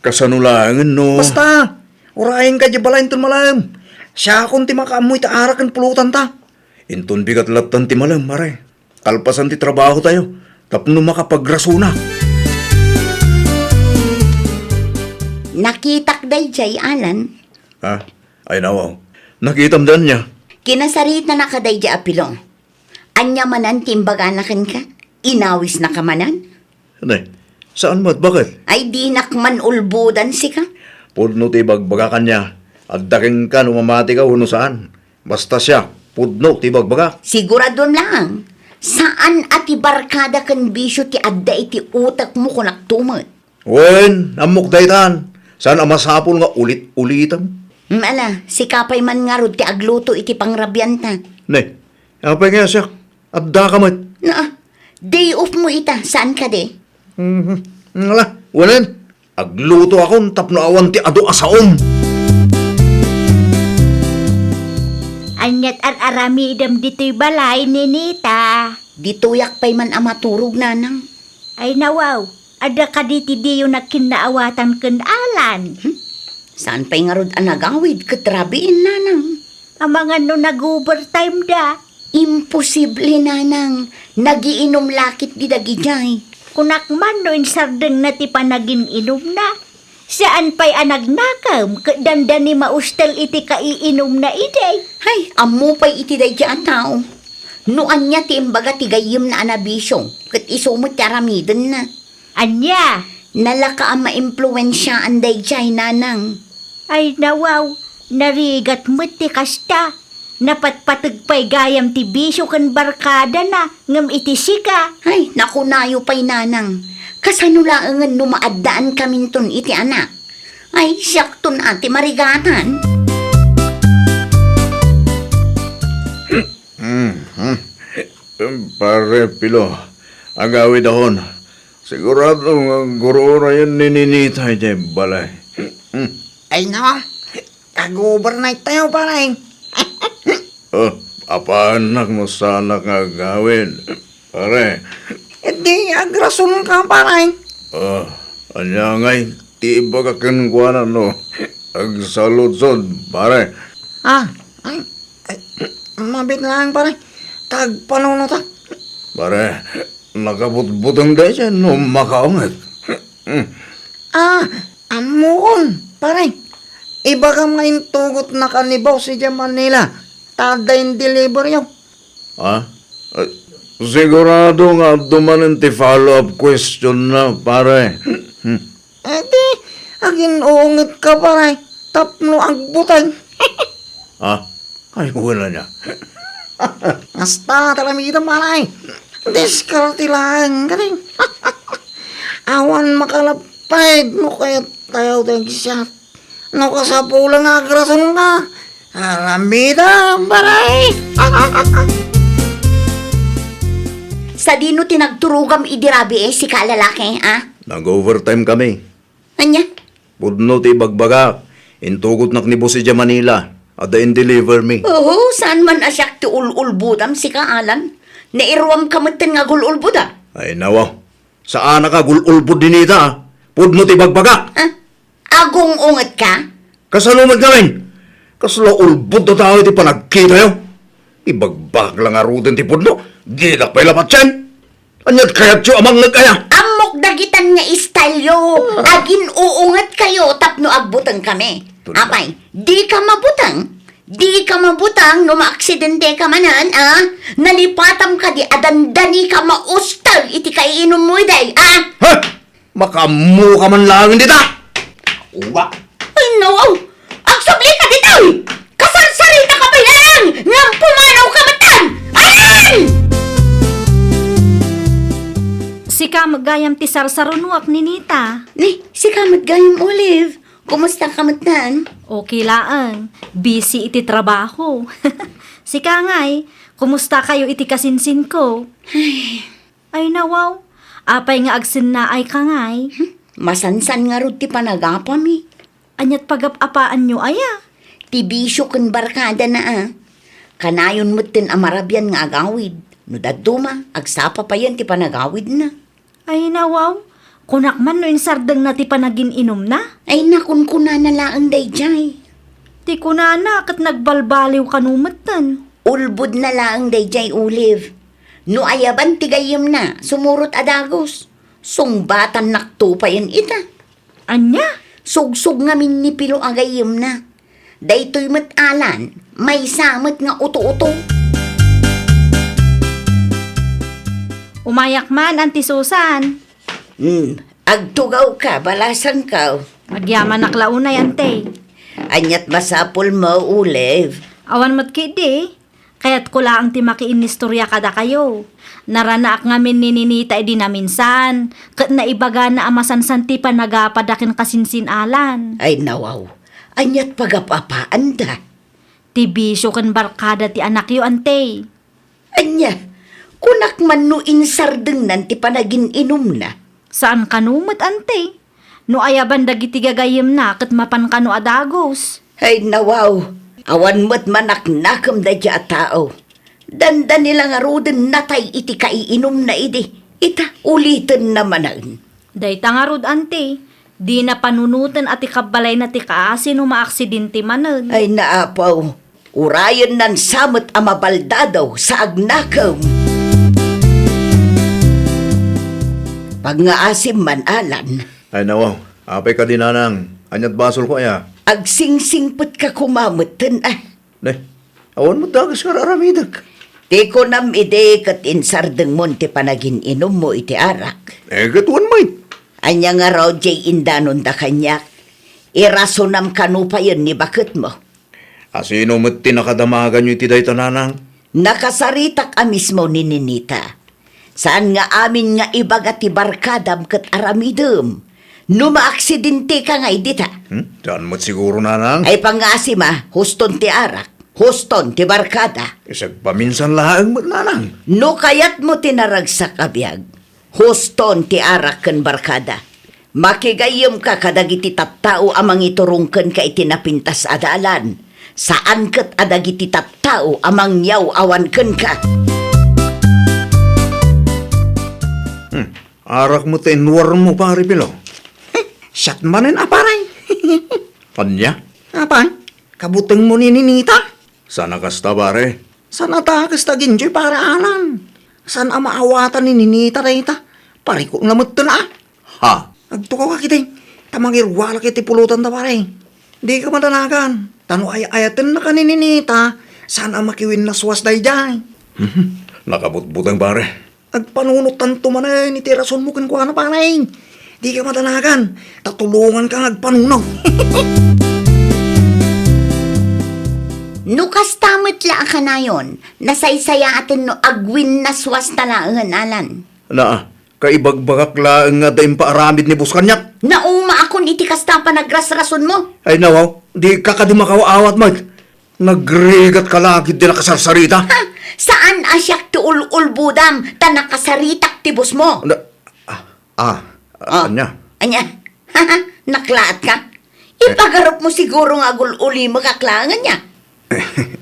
Kasano laengen no? Basta, urayenka idiay balay inton malem. Siakon ti makaammo iti arak ken pulotanta. Inton bigat lattan ti malem, pare. Kalpasan ti trabahotayo, tapno makapagrasonak. Nakitak daydiay, Alan. Ha? Ay, nawaw. Nakitam dayta ania? Kinasaritanaka daydiay a Pilo. Ania manen ti imbagana kenka? Inawisnaka manen? Ne, saan met, baket? Ay, dinak man ulbodan sika. Pudno ti ibagbagak ania. Adda kenka no mamatika wenno saan. Basta siak, pudno ti ibagbagak. Siguradom laeng, saan a ti barkada ken bisio ti adda iti utekmo, kunakto met. Wen, ammok daytan. Saan a masapul nga ulit-ulitem? Mm, ala, sika pay man ngarud ti agluto iti pangrabianta. Ne, apay nga siak? Addaka met. Naa, day off mo ita, saan kadi? Mhm. Ala, wen, aglutoakon tapno awan ti adu a saom. Ania't ar-aramidem ditoy balay, Ninita? Ditoyak pay man a maturog, nanang. Ay, nawaw, adda kadi ti diyo nagkinnaawatan ken Alan? Hmm? Saan pay ngarud a nagawid ket rabiin, nanang? Amangan no nag-overtime da. Imposible, nanang. Nagiinom la ketdi dagidiay. Kunak man no insardengna ti panagin-inumna. Saan pay a nagnakem ket dandani maustel iti kaiinumna idi. Hay, ammo pay iti daydiay a tao. No ania ti imbaga ti gayyemna a nabisio, ket isu met ti aramidenna. Ania? Nalaka a maimpluensiaan daydiay, Nanang. Ay, nawaw, narigat met ti kasta. Napatpateg pay gayam ti bisio ken barkadana, ngem iti sika. Ay, nakunayo pay, Nanang. Kasano laengen no maaddaan kaminton iti anak? Ay, siakton a ti marigatan. Hmm, hmm. Pare Pilo, agawid ahon. Sigurado nga gur-urayen ni Ninita idiay balay. Hmm. Ay, no. Kag-overnight tayo, pare. Oh, apaannak no saanak nga agawid, pare? Di agrason ka, pare. Oh, ania ngay ti ibaga kenkuana no agsaludsod, pare? Ah, ay, ay, mabit lang, pare. Tagpanunotak. Pare, nakabutbuteng daydiay no makaunget. Ah, ammokon, pare. Ibagam nga intugotnaka ni boss idiay Manila. Ta adda in-deliver yo. Ha? Eh, sigurado nga adda manen ti follow-up question na, pare. Hmm. Eh, di, agin-uunget ka, pare. Tapno agbuteng. Ha? Ay, wala niya. Hasta, talamita, pare. Diskarte lang, galing. Awan makalapad, no kayat tayo tagsiat. No kasapulan nga agrason ka. Aramida, pare. Sadino ti nagturogam idi rabii, sika a lalaki, a? Nag-overtime kami. Ania? Pudno ti ibagbagak. Intugotnak ni boss idiay Manila. Adda in-deliver mi. Oho, saan man a siak ti ul-ulbodam, sika, Alan? Nairuam ka metten nga agul-ulboda. Ay, nawa. Saanak a gul-ulbod, Ninita. Pudno ti ibagbagak. Ha? Agung-unget ka? Kasano met ngamin? Kasla ulbod a tao iti panagkitayo? Ibagbagak la ngaruden ti pudno, dinak pay la patien. Ania't kayatyo a mangngeg aya? Ammok dagitan nga style yo. Ah. Agin-uunget kayo tapno agbuteng kami. Tuna. Apay, di ka mabuteng? Di ka mabuteng no maaksidente ka manen, a? Nalipatam kadi a dandani ka maustel iti kaiinum mo idi, a? Ha? Makaammo ka man laeng dita! Uwa! Ay, no! Agsubli ka ditoy! Kasarsarita ka pay laeng! Ngem pumanaw ka metten! Ayan! Sika met gayam ti sarsarunoak, Ninita. Ni, sika met gayam, Olive. Kumusta ka metten? Okay laeng. Busy iti trabaho. Sika ngay, kumusta kayo iti kasinsinko? Ay, Ay, nawaw, apay nga agsennaay ka ngay? Hmm, masansan ngarud ti panagapami. Ania't pagap-apaanyo aya? Ti bisio ken barkadana a. Kanayon metten a marabian nga agawid. No dadduma, agsapa payen ti panagawidna. Ay, nawaw, kunak man no insardengna ti panagin-inumna? Ay, nakunkunana laeng daydiay. Ti kunana ket nagbalbaliw kano metten. Ulbodna laeng daydiay, Olive. No ayaban ti gayyemna, sumurot a dagus. Sungbatannakto payen ita. Ania? Sugsog ngamin ni Pilo a gayyemna. Daytoy met, Alan, maysa met nga uto-uto. Umayak man, Anti Susan. Hmm, agtugawka, balasangko. Agyamanak la unay, Ante. Ania't masapulmo, Olive? Awan met ketdi. Kayatko laeng ti makiinnistoria kadakayo. Naranaak ngamin ni Ninita idi naminsan, ket naibagana a masansan ti panagapada ken kasinsin-alan. Ay, nawaw. Ania't pagap-apaanda? Ti bisio ken barkada ti anakyo, Ante. Ania, kunak man no insardengnan ti panagin-inumna? Saan kano met, Ante. No ayaban dagiti gagayyemna ket mapan kano a dagus. Ay, nawaw, awan met manaknakem daydiay a tao. Dandani la ngaruden natay iti kaiinumna idi. Ita, ulitenna manen. Dayta ngarud, Ante, dina panunoten a ti kabbalayna ti kaasi no maaksidente manen. Ay, naapaw. Urayennan sa met a mabaldado sa agnakem. Pagngaasim man, Alan. Ay, nawaw. Apay kadi, Nanang? Ania't basolko aya? Agsingsingpetka koma metten, a. Ne, awan met dagus nga ar-aramidek. Ti kunam idi ket insardengmon ti panagin-inummo iti arak. Eh, ket wen met. Ania ngarud jay indanonda kaniak? Irasonam kano payen ni baketmo. Asino met ti nakadamaganyo iti dayta, nanang? Nakasaritak a mismo ni Ninita. Saan nga amin nga ibaga ti barkadam ket aramidem. No maaksidenteka nga idi ta. Hmm? Saan met siguro, nanang? Ay, pangngaasima, huston ti arak, huston ti barkada. Isagpaminsan laeng met, nanang. No kayatmo ti naragsak a biag, huston ti arak ken barkada. Makigayyemka kadagiti tattao a mangiturong kenka iti napintas a dalan, saan ket a dagiti tattao a mangyaw-awan kenka. Hmm. Arak met ti inwarmo, Pare Pilo. Eh, siak manen a, pare. Ania? Apay, kabutengmo ni Ninita? Saan a kasta, pare? Saan a ta kasta, Ginjoy, Pare Alan? Saan a maawatan ni Ninita dayta? Parikutna metten a. Ha? Agtukaw ka ketdi, ta mangiruarka iti pulotanta, pare. Dika madanagan, ta no ay-ayatennaka ni Ninita, saan a makiwinnaswas daydiay. Nakabutbuteng, pare. Agpanunottanto manen iti rasonmo kenkuana, pare. Dika madanagan, ta tulonganka nga agpanunot. No kasta met la a kanayon, nasaysayaaten no agwinnaswasta laengen, Alan. Naa, kaibagbagak laeng nga adda impaaramid ni boss kaniak. Naumaakon iti kasta a panagrasrasonmo. Ay, nawaw, dika kadi makaawat met. Nagrigatka la ketdi nakasarsarita. Ha? Saan a siak ti ul-ulbodam ta nakasaritak ti bossmo? Na, ah, ah, Ah, ania? Ania? Naklaatka? Eh. Ipagarupmo siguro nga agul-ulimekak laeng ania?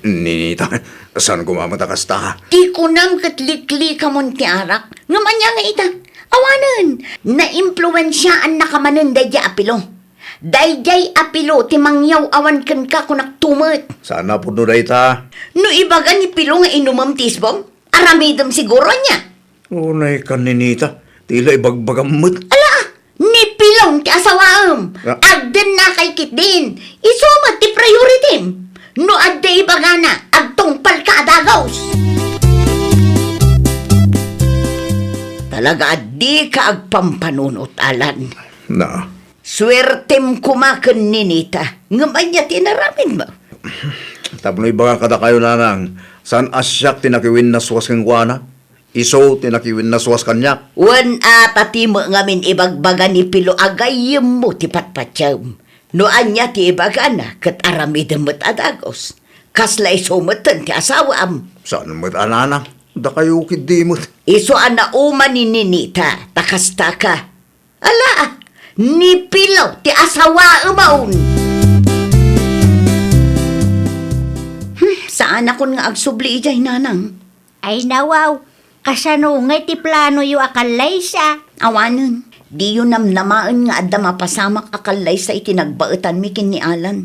Ninita, saan koma met a kasta? Ti kunam ket liklikamon ti arak. Ngem ania nga ita? Awanen, naimpluensiaannaka manen daydiay a Pilo. Daydiay a Pilo ti mangyaw-awan kenka, kunakto met. Saan a pudno dayta? No ibaga ni Pilo nga inumem ti isbom, aramidem siguro ania? Unay ka, Ninita, ti la ibagbagam met. Ala, ni Pilong ti asawaem. Ah. Agdennakay ketdin. Isu met ti prioritim. No adda ibagana, agtungpalka a dagus. Talaga a dika agpampanunot, Alan. Na. Suertem koma ken Ninita. Ngem ania ti inaramidmo? Tapno ibaga kadakayo, nanang, saan a siak ti nakiwinnaswas kenkuana. Isu ti nakiwinnaswas kaniak. Wen a, ta ti met ngamin ibagbaga ni Pilo a gayyemmo ti patpatiam. No ania ti ibagana, ket aramidem met a dagus. Kasla isu metten ti asawaam. Saan met a, nanang? Dakayo ketdi met. Isu a nauma ni Ninita, ta kasta ka. Ala, ni Pilo ti asawaem a un. Hmm, saanakon nga agsubli idiay, nanang. Ay, nawaw, kasano ngay ti planoyo a kallaysa? Awanen, diyo namnamaen nga adda mapasamak a kallaysa iti nagbaetanmi ken ni Alan.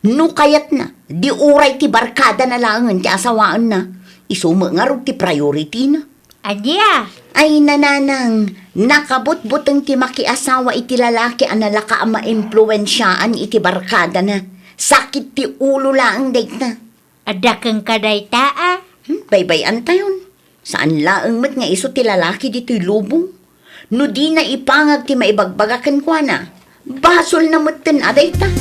No kayatna, di uray ti barkadana laengen ti asawaenna. Isu met ngarud ti priority-na. Ania? Ay, nanang, nakabutbuteng ti makiasawa iti lalaki a nalaka a maimpluensiaan iti barkadana. Sakit ti ulo laeng dayta. Adda kenka dayta a? Hmm, baybay-antayon. Saan laeng met nga isu ti lalaki ditoy lubong. No dina ipangag ti maibagbaga kenkuana, basolna metten a dayta.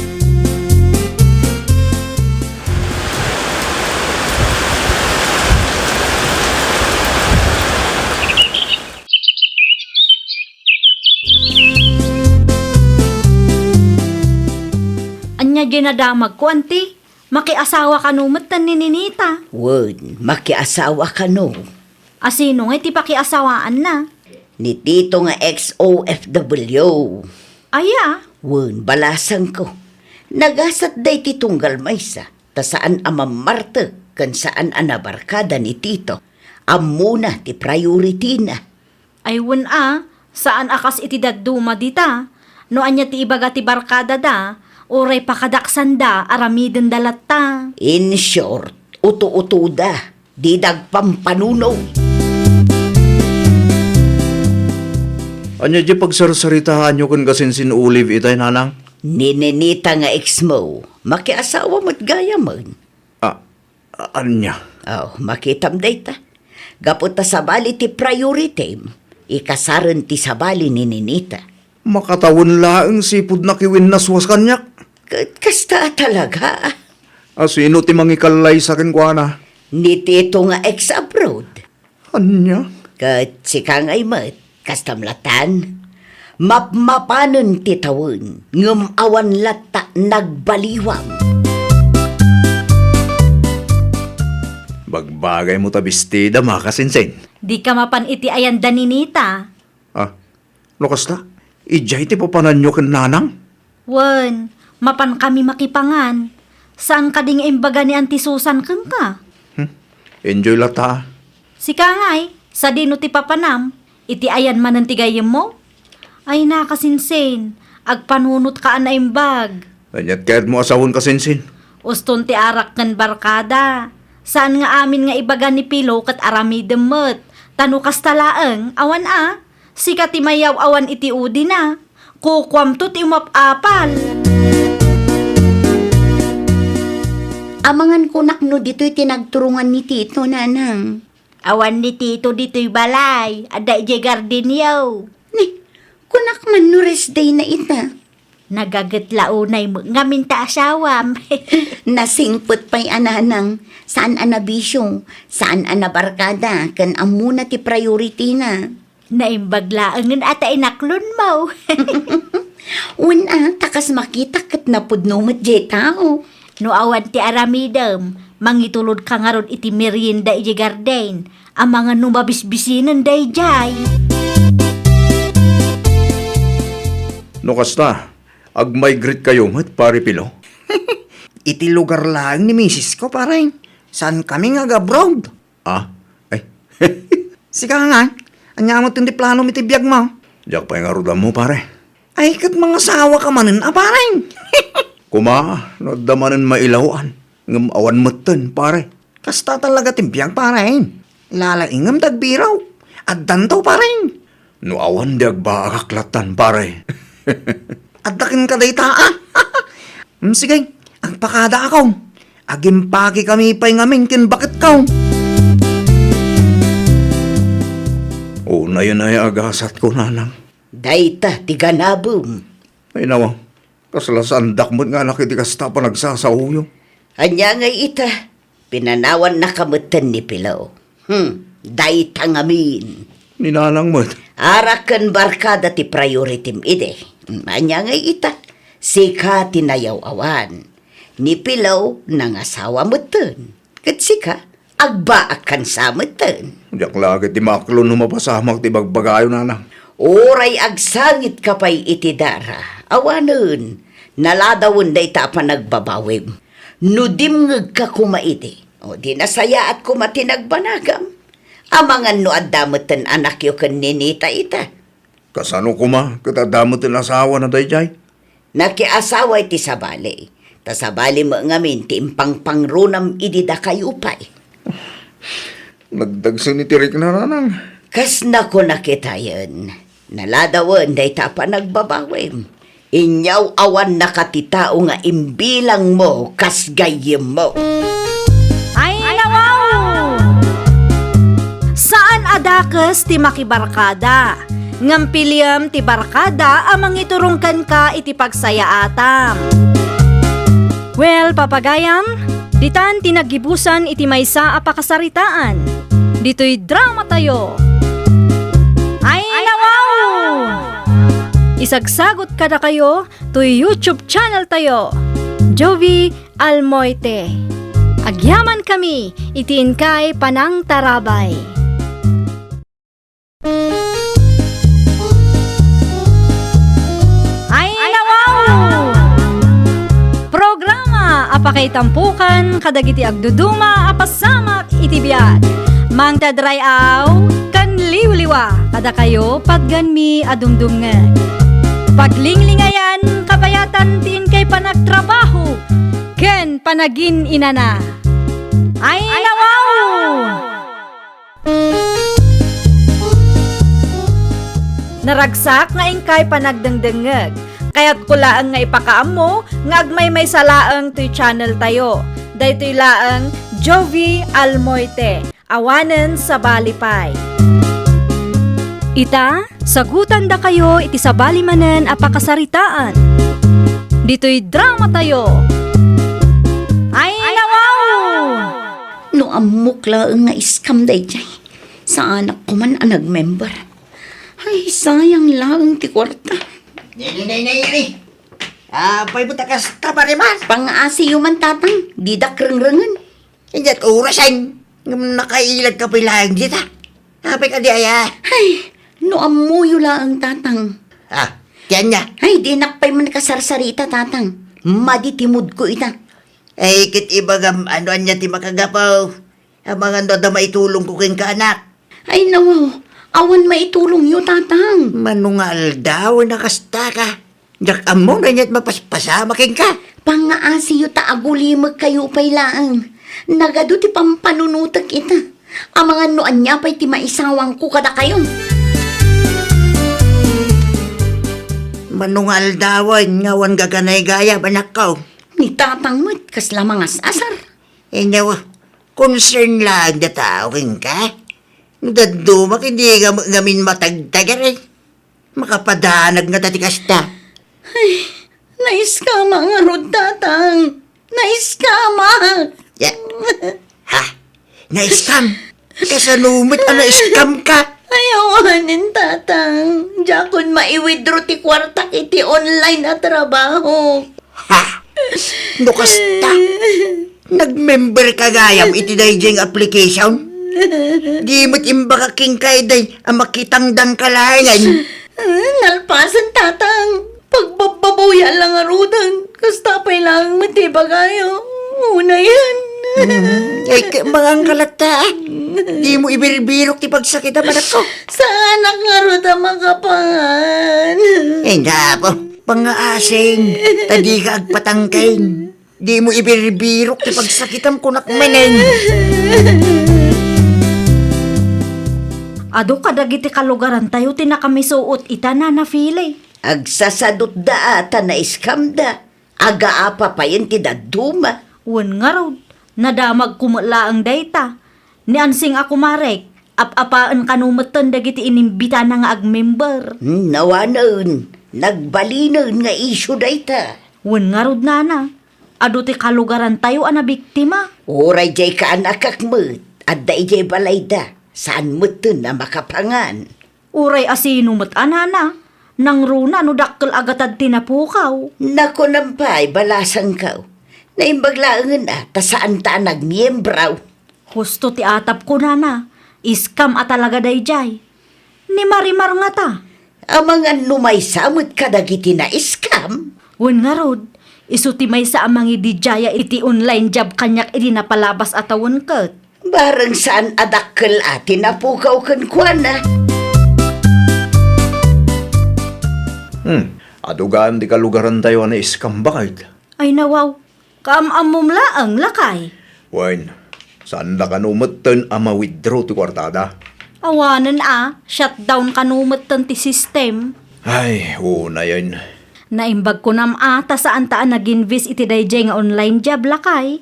Ania diay nadamagko, anti? Makiasawa kano metten ni Ninita? Wen, makiasawa kano. Asino ngay ti pakiasawaanna? Ni Tito nga ex-O F W. Aya? Wen, balasangko. Nagasat daydi tunggal maysa, ta saan a mammartek ken saan a nabarkada ni Tito. Ammona ti priority-na. Ay wen a, saan a kas iti dadduma dita. No ania ti ibaga ti barkadada, uray pakadaksanda, aramidenda latta. In short, uto-utoda, dida agpampanuno. Ania diay pagsarsaritaanyo ken kasinsin-olive itay, nanang? Ni Ninita nga ex-mo, makiasawa met gayamen. Ah, A-, ania? Oh, makitam dayta. Gapu ta sabali ti priority-m, ikasaren ti sabali ni Ninita. Makatawen laeng sipud nakiwinnaswas kaniak. Ket kasta a talaga. A sino ti mangikallaysa kenkuana? Ni Tito nga ex-abroad. Ania? Ket sika ngay met, kastam latan. Mapmapanen ti tawen, ngem awan latta nagbaliwam. Bagbagaymo ta bestida, makasinsin. Dika mapan iti ayan da ni Nita. Ah, no kasta, idiay ti papananyo ken nanang? Wen, mapankami makipangan. Saan kadi nga imbaga ni Auntie Susan kenka? Hmm, enjoy latta. Sika ngay, sadino ti papanam? Iti ayan manen ti gayyemmo? Ay, nakasinsin, agpanunot ka a naimbag. Aniat kayatmo a sawen, kasinsin? Uston ti arak ken barkada. Saan nga amin nga ibaga ni Pilo ket aramidem met. Ta no kasta laeng, awan a. Sika ti mayaw-awan iti udina. Kukuamto ti umap-apal. Amangan kunak no ditoy ti nagturungan ni Tito, nanang. Awan ni Tito ditoy balay. Adda idiay gardenyo. Ni, kunak man no rest day na ita. Nagaget la unay met ngamin ta asawam. Nasingpet pay a nanang, saan a nabisio, saan a nabarkada, ken ammona ti priority na. Naimbag laengen a ta inaklonmo. Wen a, ta kas makitak ket napudno met diay tao. No awan ti aramidem, mangitulodka ngarud iti merienda idiay garden. Amangan no mabisbisinen daydiay. No kasta, agmigrate kayo met, Pare Pilo? Iti lugar laeng ni misis ko, pare. Saan kami nga ag-abroad? Ah? Ay. Sika nga, ania met ti planom iti biagmo? Diak pay ngarud ammo, pare. Ay, ket mangasawa ka manen a, pare. Kuma, no adda manen mailaw-an, ngem awan metten, pare. Kasta talaga ti biag, pare. Lalaingem ti agbiraw. Addanto, pare. No awan di agbaagak lattan, pare. Adda kenka dayta, a? Mm, sige, agpakada ako. Agimpakekami pay ngamin ken baketko. Unayen aya agasatko, nanang. Dayta ti ganabem. Ay, nawa. Kasla saandak met nga anak iti kasta a panagsasaoyo. Ania ngay ita? Pinanawannaka metten ni Pilo. Hmm, dayta ngamin. Ni nanang met. Arak ken barkada ti prioritim idi. Hmm, ania ngay ita? Sika ti nayaw-awan. Ni Pilo nangasawa metten. Ket sika, agbaakkan sa metten. Diak la ket ti maklon no mapasamak ti bagbagayo, nanang. Uray agsangitka pay iti dara, awanen, naladawen dayta a panagbabawim. No dimngegka koma idi, o di nasayaat koma ti nagbanagam, amangan no adda metten anakyo ken ni Nita ita. Kasano koma ket adda metten asawana daydiay? Nakiasawa iti sabali. Ta sabali met ngamin ti impangpangronam idi dakayo pay. Nagdagsen iti rikna, nanang. Kas nakuna kitayen, naladawen dayta a panagbabawim. Inyaw-awannaka ti tao nga imbilangmo kas gayyemmo. Ay, nawaw! Saan a dakes ti makibarkada, ngem piliem ti barkada a mangiturong kenka iti pagsayaatam. Well, papagayam, ditan ti naggibusan iti maysa a pakasaritaan. Ditoy dramatayo. Ay, nawaw! Isagsagot kadakayo toy YouTube channel tayo, Jovi Almoite. Agyamankami iti inkay panangtarabay. Ay, nawaw! Programa a pakaitampukan kadagiti agduduma a pasamak iti biag. Mangted ray-aw ken liwliwa kadakayo, patganmi a dumdumngeg. Paglinglingayan, kabayatan ti inkay panagtrabaho ken panagin-inana. Ay, nawaw! Naragsak nga inkay panagdengdengngeg. Kayatko laeng nga ipakaammo nga agmaymaysa laeng toy channel tayo. Daytoy laeng Jovi Almoite. Awanen sabali pay. Ita, sagutandakayo iti sabali manen a pakasaritaan. Ditoy dramatayo. Ay, nawaw! No ammok laeng nga scam daydiay, saanak koman a nag-member. Ay, sayang laeng ti kuarta. Nay, nay, nay, nay, nay. Apay met a kasta, Marimar? Pang-asiyo man, Tatang. Didak rengrengen. Idiat orasen. Ngem nakailad ka pay laeng dita. Apay kadi aya? Ay, no ammoyo laeng, Tatang. Ah, ti ania? Ay, dinak pay man kasarsarita, Tatang. Madi ti moodko ita. Ay, ket ibagam, ano ania ti makagapu? Amangan no adda maitulongko kenka, anak. Ay, nawaw, awan maitulongyo, Tatang. Mano nga aldaw a kasta ka? Diak ammo no ania't mapaspasama kenka. Pang-asiyo ta agulimekkayo pay laeng. Nagadu ti pampanunotek ita. Amangan no ania pay ti maisawangko kadakayo. Mano nga aldawen nga awan gaganaygayam, anakko? Ni Tatang met, kasla mangas-asar. Inyo, concern laeng dayta kenka. No dadduma ket di nga, ngamin matagtagar, eh. Makapadanag ngata ti kasta. Ay, na-scam-ak ngarud, Tatang. Na-scam-ak. Ya. Ha? Na-scam? Kasano met a na-scam ka? Ay, awanen, Tatang. Diakon mai-withdraw ti kuartak iti online a trabaho. Ha? No kasta, nag-member ka gayam iti daydiay nga application? Di met imbagak kenka idi a makitangdanka laengen. Ah, nalpasen, Tatang. Pagbabbabaw ya la ngaruden. Kasta pay laeng met ti ibagayo. Unayen. Hmm, ay, ka-, mangangka latta, ah. Dimo ibirbirok ti pagsakitam, anakko. Saanak ngarud a makapangan. Ay, napo. Pangaasing, ta dika agpatangken. Dimo ibirbirok ti pagsakitam, kunak manen. Adu kadagiti kalugarantayo ti nakamisuot ita, Nana Fili. Agsasadutda a ta na-scamda. Agaapa payen ti dadduma. Wen ngarud, nadamagko met laeng dayta. Ni Ansing a kumarek, ap-apaen kano metten dagiti inimbitana nga agmember. Hmm, awanen, nagbalinen nga isyu dayta. Wen ngarud, Nana, adu ti kalugarantayo a nabiktima. Uray diay kaanakak met, adda idiay balayda, saan metten a makapangan. Uray a sino met a, Nana, nangruna no dakkel a gatad ti napukaw. Nakunam pay, balasangko. Naimbag laengen a, ta saanta a nagmiembraw. Husto ti atapko, Nana. Scam a talaga daydiay. Ni Marimar ngata? Amangan no maysa met kadagiti na-scam? Wen ngarud, isu ti maysa a mangididiaya iti online job kaniak idi napalabas a tawen ket. Bareng saan a dakkel a ti napukaw kenkuana. Hmm, adu gayam ti kalugarantayo a na-scam baket. Ay nawaw, kaam-ammom laeng, lakay. Wen, saanda kano metten a ma-withdraw ti kuartada? Awanen a, shutdown kano metten ti system. Ay, unayen. Naimbag kunam a, ta saanta a nag-invest iti daydiay nga online job, lakay.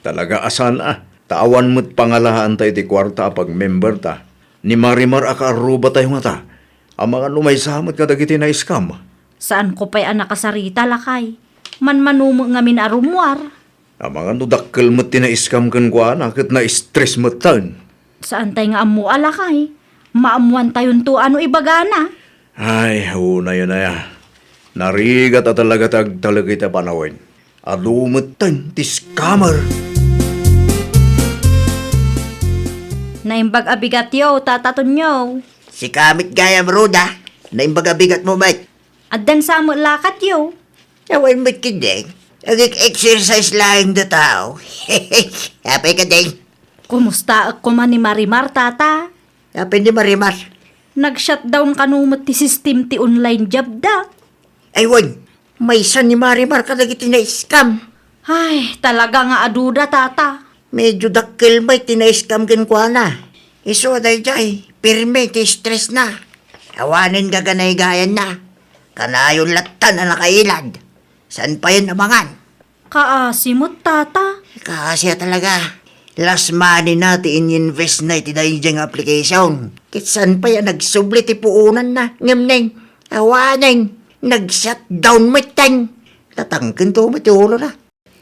Talaga a saan a. Ta awan met pangalaanta iti kuarta a pagmemberta. Ni Marimar a kaarrubatayo ngata. Amangan no maysa met kadagiti na-scam. Saanko pay a nakasarita, lakay. Manmano met ngamin a rummuar. Amangan no dakkel met ti na-scam kenkuana ket na-stress metten. Saantay nga ammo a, lakay. Maammoantayonto a no ibagana. Ay, unayen aya. Narigat a talaga ti agtalek iti panawen. Adu metten ti scammer. Naimbag a bigatyo, Tata Tonyo. Sika met gayam, Roda. Naimbag a bigatmo met. Addan sa met lakatyo. Awan met ketdin. Agik-exercise laeng da tao. Apay ketdin? Kumustaek koma ni Marimar, Tata? Apay ni Marimar? Nag-shutdown kano met ti system ti online job da. Ay, wen, maysa ni Marimar kadagiti na-scam. Ay, talaga nga aduda, Tata. Medyo dakkel met ti na-scam kenkuana. Isu a daydiay, pirme ti stress na. Awanen gaganaygayanna. Kanayon lattan a nakailad. Saan payen a mangan? Kaasi met, Tata. Kaasi a talaga. Last money na ti in-invest na iti daydiay nga application. Ket saan pay a nagsubli ti puonanna, ngem neng, awanen, nag-shutdown metten. Tatangkento met ti ulona.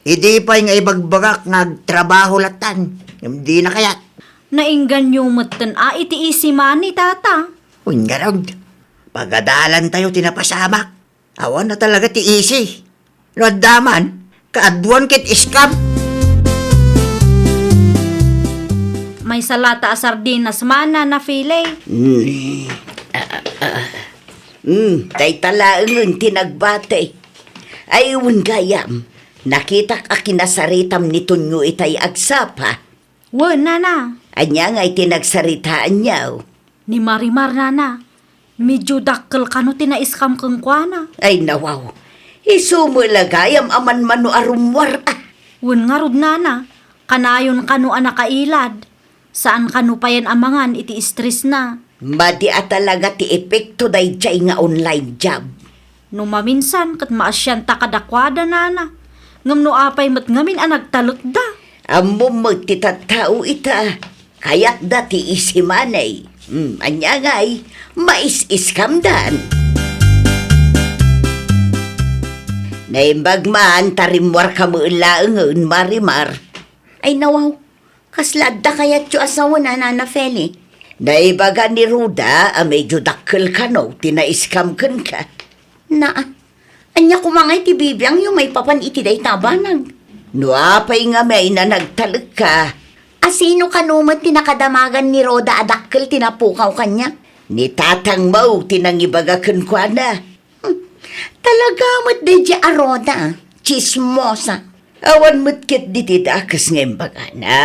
Idi pay nga ibagbagak nga agtrabaho lattan, ngem dina kayat. Nainganyo metten a iti isi money, tata. Wen ngarud, pagadalantayo ti napasamak. Awan a talaga ti isi. No adda man, kaaduan ket scam. Maysa latta a sardinas man, Nana Fili. Mm. Ah, ah, ah. Mm, dayta laengen ti nagbati. Ay, wen gayam, nakitak a kinasaritam ni Tonyo itay agsapa. Wen, nana. Ania ngay ti nagsaritaanyo? Ni Marimar, nana. Medio dakkel kano ti na-scam kenkuana. Ay, nawaw. Isu met la gayam a manmano a rummuar, a. Wen ngarud, nana. Kanayon kano a nakailad. Saan kano payen a mangan iti stressna. Madi a talaga ti epekto daydiay nga online job. No maminsan ket maasianta kadakuada, nana. Ngem no apay met ngamin a nagtalekda? Ammom met ti tattao ita. Kayatda ti easy money. Hmm, ania ngay, mais-scamdan. Naimbag man, ta rimmuarka met laengen, Marimar. Ay, nawaw. Kasla adda kayatyo a sawen, Nana Feli? Naibaga ni Roda a medio dakkel kano ti na-scam kenka. Naa, ania koma ngay ti bibiangyo maipapan iti dayta a banag? No apay ngamin a nagtalekka. A sino kano met ti nakadamagan ni Roda a dakkel ti napukaw kaniak? Ni tatangmo ti nangibaga kenkuana. Hmm. Talaga met daydiay a Roda, tsismosa. Awan met ketdi ti dakes nga imbagana.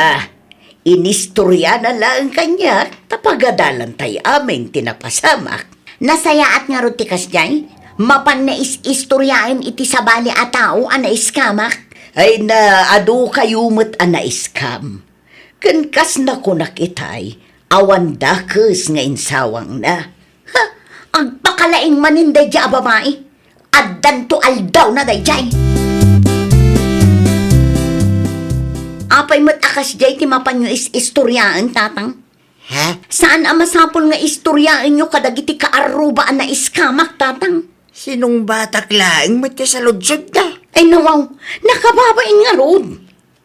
Inistoriana laeng kaniak ta pagadalantay amin ti napasamak. Nasayaat ngarud ti kasdiay? Mapan naisistoriaen iti sabali a tao a na-scam-ak? Ay na, adu kayo met a na-scam. Ken kas nakunak itay, awan dakes nga insawangna. Ha? Agpakalaing manen daydiay a babai. Addanto aldawna daydiay. Apay met a kasdiay ti mapanyo is-istoriaen, Tatang? Ha? Saan a masapul nga istoriaenyo kadagiti kaarruba a na-scam-ak, Tatang? Sinungbatak laeng met ti saludsodda. Ay, nawaw, nakababain ngarud.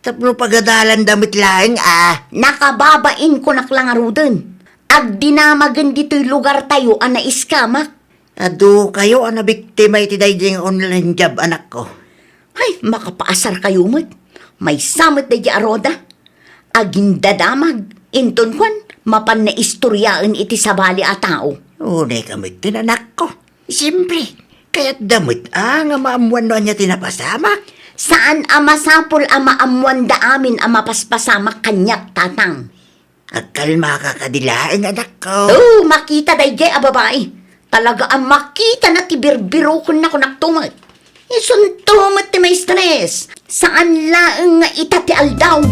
Tapno pagadalanda met laeng a. Nakababain, kunak la ngaruden. Agdinamagen ditoy lugartayo a na-scam-ak. Adu kayo a nabiktima iti daydiay nga online job, anakko. Ay, makapaasar kayo met. Maysa met daydiay a Roda. Agindadamag, inton kuan, mapan naistoriaen iti sabali a tao. Unay ka met ti anakko. Siyempre, kayatda met a nga maammuan no ania ti napasamak. Saan a masapul a maammuanda amin a mapaspasamak kaniak, Tatang. Agkalmaka kadi laeng, anakko. Oh, makita daydiay a babai. Talaga a makitana ti birbirokenna, kunakto met. Isunto met ti maestres. Saan laeng nga ita ti aldaw.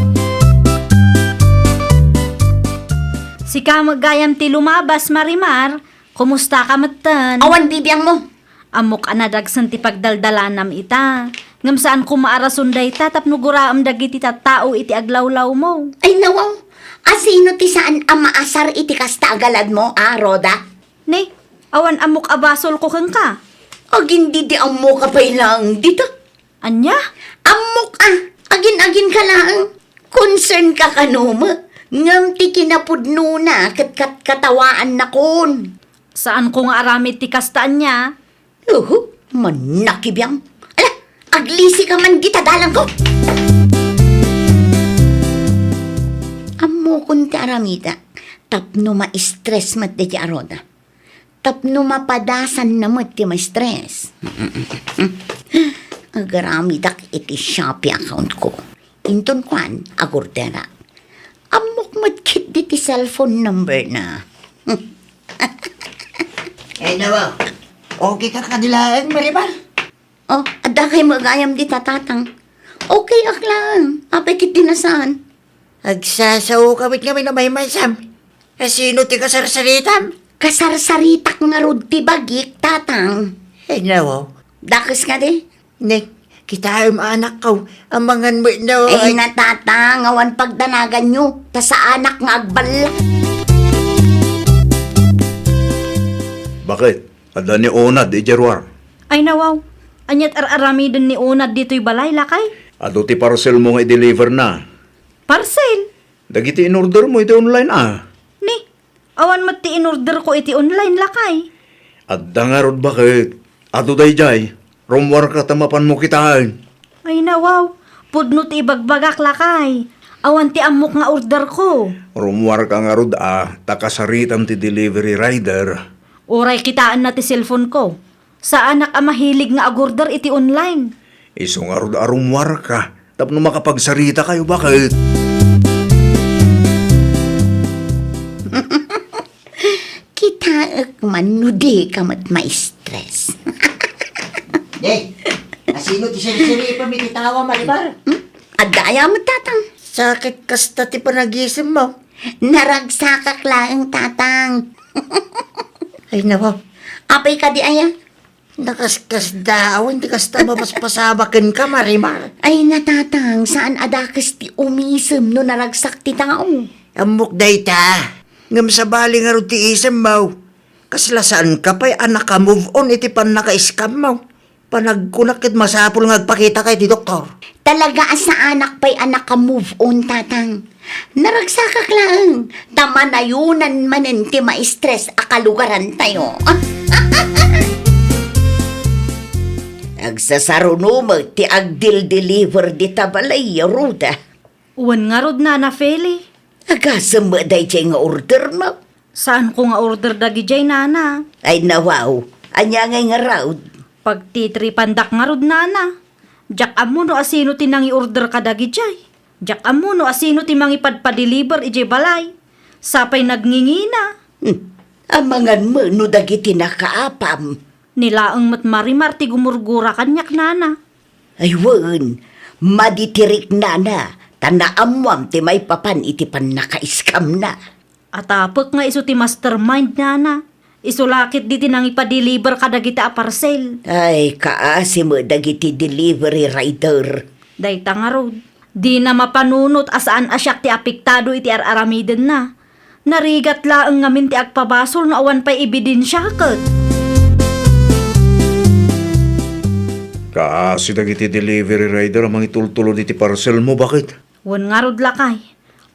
Sika met gayam ti lumabas, Marimar. Kumusta ka metten? Awan bibiangmo. Ammok a nadagsen ti pagdaldalanam ita. Ngem saan koma a rason dayta tapno guraem dagiti tattao iti aglawlawmo. Ay, nawaw. A sino ti saan a maasar iti kasta a galadmo, a, Roda? Ne, awan ammok a basolko kenka. Agindidi ammok a pay laeng dita. Ania? Ammok a, agin-aginka laeng. Concern ka kano met, ngem ti kinapudnona ket katkatawaannakon. Saanko nga aramid ti kasta ania? Uhu, mannakibiang. Ala, aglisi ka man dita dalangko. Ammokon ti aramida, tapno ma-stress met daydiay a Roda. Tapno mapadasanna met ti ma-stress. Agaramidak iti Shopee account ko. Inton kuan, agorderak. Ammok met ketdi ti cellphone number na. Ay, nawa. Okay ka kadi laeng, Marimar? Oh, adda kay met gayam dita, Tatang. Okay ak laeng. Apay ketdi na saan? Agsasao ka met ngamin a maymaysam. A sino ti kasarsaritam? Kasarsaritak ngarud ti bagik, Tatang. Ay, nawaw. Dakes kadi? Ne, kitaem, anakko. Amangan met no. Ay, na, Tatang, awan pagdanaganyo. Ta saanak nga agballak. Baket? Adda ni Unad idiay ruar. Ay nawaw, aniat ar-aramiden ni Unad ditoy balay, lakay? Adu ti parcelmo nga i-deliverna. Parcel? Dagiti in-ordermo iti online a. Ni, awan met ti in-orderko iti online, lakay. Adda ngarud, baket? Adu daydiay, rummuarka ta mapanmo kitaen. Ay nawaw, pudno ti ibagbagak, lakay. Awan ti ammok nga orderko. Rummuarka ngarud a, ta kasaritam ti delivery rider. Uray kitaenna ti cellphone-ko. Saanak a mahilig nga agorder iti online. Isu ngarud a rummuarka tapno makapagsarita kayo, baket? Kitaek man no dika met ma-stress. Hey, asino ti sirsiripem iti tawa, Marimar? Hmm? Adda aya met, Tatang? Sakit kasta ti panagisemmo. Naragsakak laeng, Tatang. Ay, nawaw. Apay kadi aya? Nakaskasdaaw, ti kasta mapaspasamak kenka, Marimar. Ay, na, Tatang, saan a dakes ti umisem no naragsak ti tao? Ammok dayta. Ngem sabali ngarud ti isemmo, kasla saanka pay a naka-move on iti pannaka-scammo. Panagkunak ket masapul nga agpakitaka iti doktor. Talaga a saanak pay a naka-move on, Tatang. Naragsakak laeng, ta manayonan manen ti ma-stress a kalugarantayo. Agsasaruno met ti agdildeliver dita balay, Ruda. Wen ngarud, Nana Feli. Agasem met daydiay nga ordermo? Saanko nga order dagidiay, Nana. Ay, nawaw. Ania ngay ngarud? Pagtitripandak ngarud, Nana. Diak ammo no asino ti nangi-order kadagidiay. Diak ammo no asino ti mangipadpadeliver idiay balay. Sapay nagngingina. Hmm. Amangan met no dagiti nakaapam. Ni laeng met Marimar ti gumurgura kaniak, Nana. Ay wen, madi ti riknana, ta naammoam ti maipapan iti pannaka-scamna. Atapek nga isu ti mastermind, Nana. Isu la ketdi ti nangipadeliver kadagita a parcel. Ay, kaasi met dagiti delivery rider. Dayta ngarud, dina mapanunot a saan a siak ti apektado iti ar-aramidenna. Narigat laeng ngamin ti agpabasol no awan pay ebidensia ket. Kaasi dagiti delivery rider a mangitultulod iti parcelmo, baket? Wen ngarud, lakay.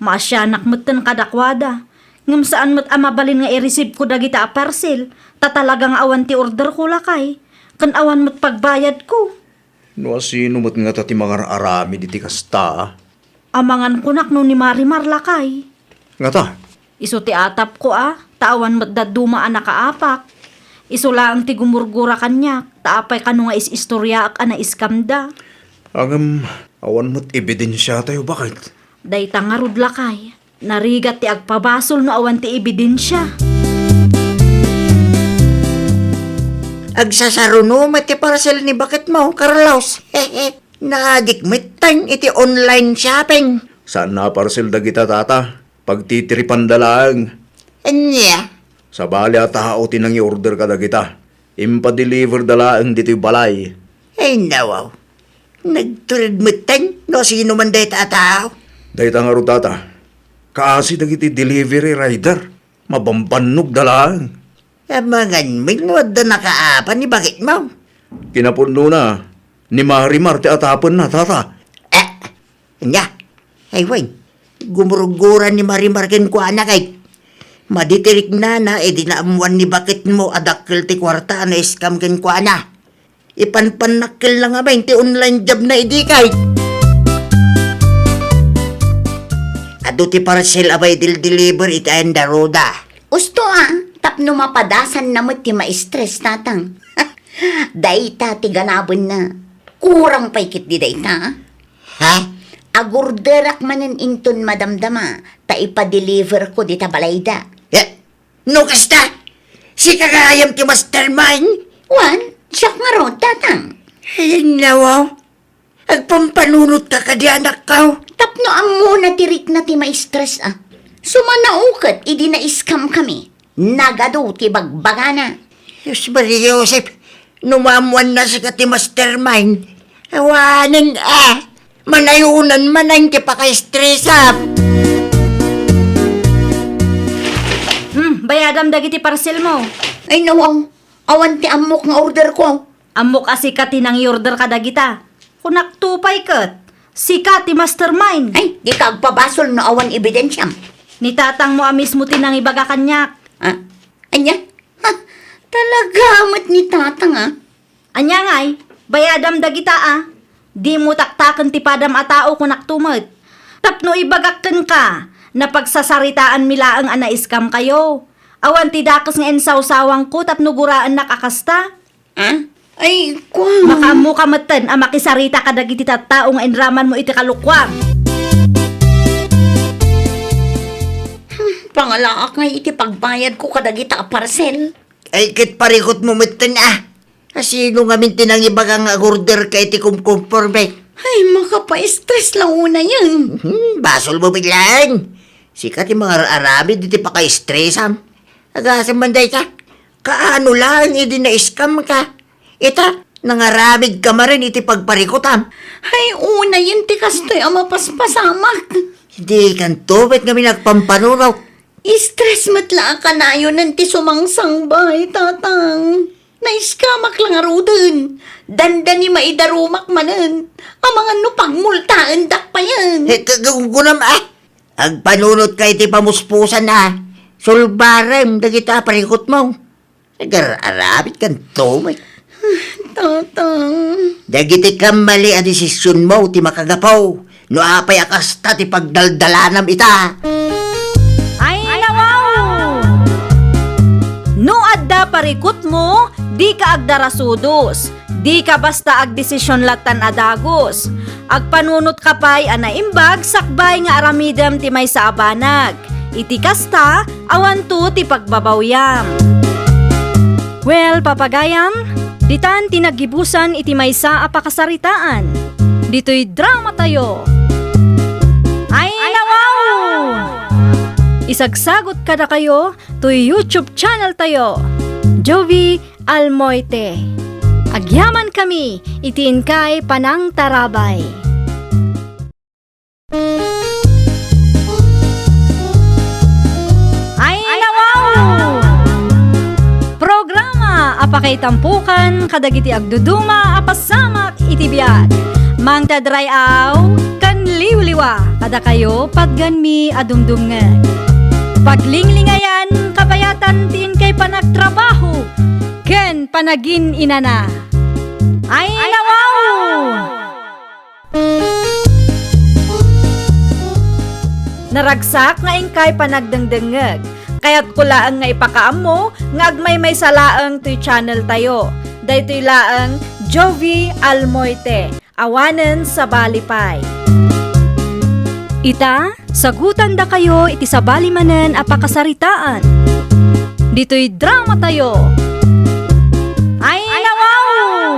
Maasianak metten kadakuada. Ngem saan met a mabalin nga i-receive-ko dagita a parcel, ta talaga nga awan ti orderko, lakay. Ken awan met pagbayadko. No asino met ngata ti mangar-aramid iti kasta? Amangan kunak no ni Marimar, lakay. Ngata? Isu ti atapko a, ta awan met dadduma a nakaapak. Isu laeng ti gumurgura kaniak, ta apay kano nga is-istoriaak a na-scamda. Ngem, awan met ebidensiatayo, baket? Dayta ngarud, lakay. Narigat ti agpabasol no awan ti ebidensia. Agsasaruno met ti parcel ni baketmo, Carlos. Naadik metten iti online shopping. Saan a parcel dagita, tata? Pagtitiripanda laeng. Ania? Sabali a tao ti nangi-order kadagita. Impadeliverda laeng ditoy balay. Ay, nawaw. Nagtured metten no sino man dayta a tao. Dayta ngarud, tata. Kaasi dagiti delivery rider. Mabambannogda laeng. Amangan met no adda nakaapan ni baketmo. Kinapudnona, ni Marimar ti atapenna, tata. Eh, ania? Ay, wen, gumurgura ni Marimar kenkuana kay madi ti riknana idi naammuan ni baketmo a dakkel ti kuarta a na-scam kenkuana. Ipanpannakkelna ngamin ti online jobna idi kay. Adu ti parcel a maidildeliver iti ayan da Roda. Usto a, tapno mapadasanna met ti ma-stress, tatang. Dayta ti ganabenna. Kurang pay ketdi dayta, a? Ha? Agorderak manen inton madamdama, ta ipadeliverko dita balayda. Eh, no kasta, sika gayam ti mastermind? Wen, siak ngarud, tatang. Ay, nawaw. Agpampanunotka kadi, anakko? Tapno ammona ti rikna ti ma-stress, a. Sumanaw ket idi na-scam kami. Nagadu ti bagbagana. Dios Maria Joseph, no maammuanna sika ti mastermind, awanen a, manayonan manen ti paka-stressam. Hmm, bayadam dagiti parcelmo. Ay, nawaw. Awan ti ammok nga order ko. Ammok a sika ti nangiorder kadagita. Kunakto pay ket, sika ti mastermind. Ay, dika agpabasol no awan ebidensiam. Ni tatangmo a mismo ti nangibaga kaniak. Ah, ania? Ha, talaga met ni tatang, ah. Ania ngay, bayadam dagita, ah. Dimo taktaken ti padam a tao, kunakto met. Tapno ibagak kenka, napagsasaritaanmi laeng a na-scam kayo. Awan ti dakes nga insawsawangko tapno guraennak a kasta. Ah? Ay, kua. Makaammoka metten a makisarita kadagiti tattao nga inramanmo iti kalokuan. Hmm, pangalaak ngay iti pagbayadko kadagita a parcel. Ay, ket parikutmo metten, ah. Asino ngamin ti nangibaga nga agorder ka iti kumkumporme? Ay, makapa-stress la unayen. Hmm, basolmo met laeng. Sika ti mangar-aramid iti paka-stressam. Agasem man dayta. Kaano laeng idi na-scam ka? Ita, nangaramid ka manen iti pagparikutam. Ay, unayen ti kastoy a mapaspasamak. Dikanto met ngamin agpampanunot. Stress met la a kanayonen ti sumangsangbaay, tatang. Na-scam-ak la ngaruden. Dandani maidarumak manen. Amangan no pagmultaendak payen. Eh, ka-, ka-, kunam, ah. Agpanunot ka iti pamuspusan, ah. Sulbarem dagita a parikutmo. Agar-arabit kanto met. Tatang. Dagiti kammali a desisionmo ti makagapu no apay a kasta ti pagdaldalanam ita. Ay, nawaw! No adda parikutmo, dika agdarasudos. Dika basta agdesision lattan a dagus. Agpanunotka pay a naimbag sakbay nga aramidem ti maysa a banag. Iti kasta, awanto ti pagbabawyam. Well, papagayam, ditan ti naggibusan iti maysa a pakasaritaan. Ditoy dramatayo. Ay, nawaw! Isagsagot kadakayo toy YouTube channel tayo, Jovie Almoite. Agyamankami iti inkay panangtarabay. Ay, nawaw! Programa a pakaitampokan kadagiti agduduma a pasamak iti biag. Mangted ray-aw ken liwliwa kadakayo, patganmi a dumdumngeg. Paglinglingayan, kabayatan ti inkay panagtrabaho ken panagin-inana. Ay, nawaw! Naragsak nga inkay panagdengdengngeg. Kayatko laeng nga ipakaammo nga agmaymaysa laeng toy channel tayo. Daytoy laeng Jovie Almoite, awanen sabali pay. Ita, sagutandakayo iti sabali manen a pakasaritaan. Ditoy dramatayo. Ay, nawaw!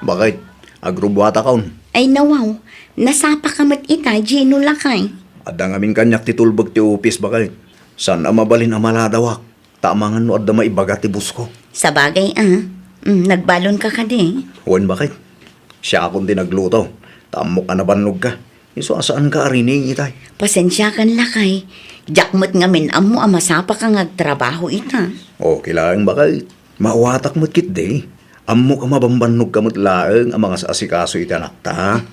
Bakit? Agrubuatakon. Ay, nawaw, nasapaka met ita, Gino lakay. Adda ngamin kaniak ti tulbek ti opis, bakit? Saan a mabalin a maladawak, ta amangan no adda maibaga ti boss ko. Sabagay, ah. Mm, nagbalonka kadi? Wen, bakit? Siakon ti nagluto, ta ammok a nabannogka. Isu a saanka a rining itay. Pasensiakan lakay. Diak met ngamin ammo a masapaka nga agtrabaho ita. Okay laeng, bakit? Maawatak met ketdi. Ammok a mabambannogka met laeng a mangas-asikaso iti anakta.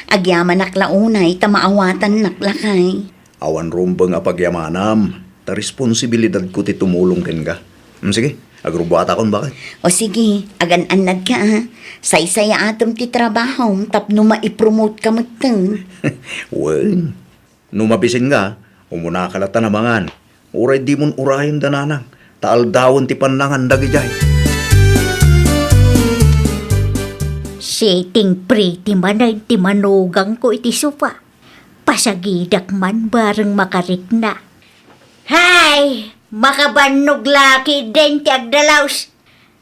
Agyamanak la unay ta maawatannak lakay. Awan rumbeng a pagyamanam, ta responsibilidadko ti tumulong kenka. Mm, sige, agrubuatakon, bakit? O sige, agan-annadka, ah. Saysayaatem ti trabahom tapno maipromote ka metten. Wen, no mabisinka, umunaka latta a mangan. Uray dimon urayen da nanang, ta aldawen ti pannangan dagidiay. Sitting pretty manen ti manugangko iti sofa. Pasagidak man bareng makarikna. Hay! Makabannog la ketdin ti agdalaws.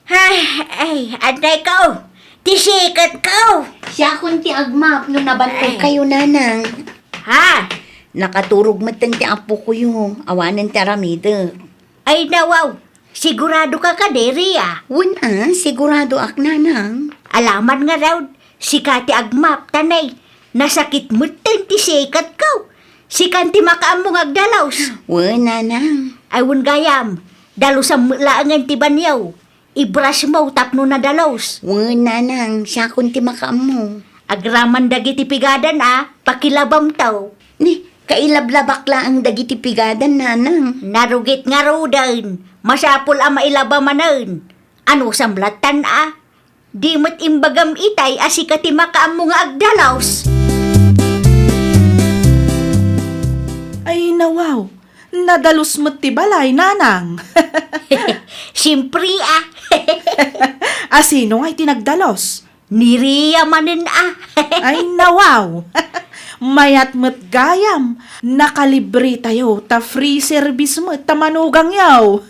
Ay, ay, anay kao. Ti sikat kao. Siakon ti agmap no nabannog kayo, nanang. Ha? Nakaturog metten ti apo ko yo. Awanen ti aramidek. Ay, nawaw. Sigurado ka kadi, Ria? Wen a, sigurado ak, nanang. Alaman nga daw, sika ti agmap, tanay. Nasakit metten ti sikat kao. Sikan ti makaammo nga agdalaws. Wen, nanang. Ay, wen gayam. Dalusam met laengen ti banio. I-brush mo tapno nadalus. Wen, nanang, siakon ti makaammo. Agraman dagiti pigadan a, pakilabamto. Ni, kailablabak laeng dagiti pigadan, nanang. Narugit ngaruden, masapul a mailaba manen. Anusam lattan a? Di met imbagam itay a sika ti makaammo nga agdalus. Ay, nawaw. Nadalus met ti balay, nanang. Siempre, a. A, sino ngay ti nagdalus? Ni Ria manen, a. Ay, nawaw. Mayat met gayam. Nakalibre tayo, ta free service met ta manugangyo.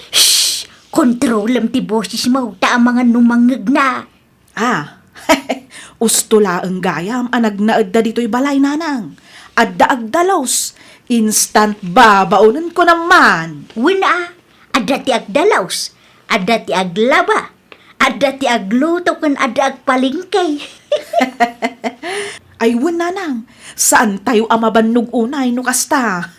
Shh! Kontrolem ti boses mo, ta amangan no mangngegna. Ah, usto laeng gayam a nagnaedda ditoy balay, nanang. Adda agdalus, instant babaonen ko naman. Wen a, adda ti agdalus, adda ti aglaba, adda ti agluto ken adda agpalengke. Ay wen, nanang, saan tayo a mabannog unay no kasta.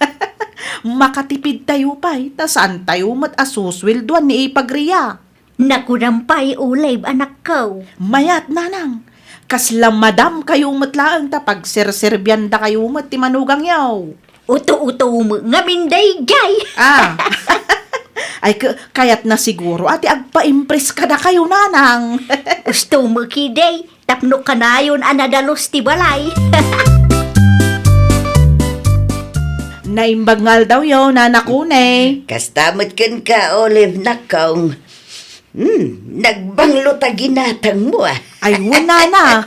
Makatipid tayo pay, ta saan tayo met a susueldoan ni Ipag Ria. Nakunam pay, Olive, anakko. Mayat, nanang. Kasla madam kayo met laeng ta pagserserbiandakayo met ti manugangyo. Uto-uto met ngamin daydiay. Ah. Ay, k-, kayatna siguro a ti agpaimpress kadakayo, nanang. Usto met kidi, tapno kanayon a nadalus ti balay. Naimbag nga aldawyo, Nana Kune. Kasta met kenka, Olive, nakong. Hmm, nagbanglo ta ginatangmo, a. Ay, wen, nana.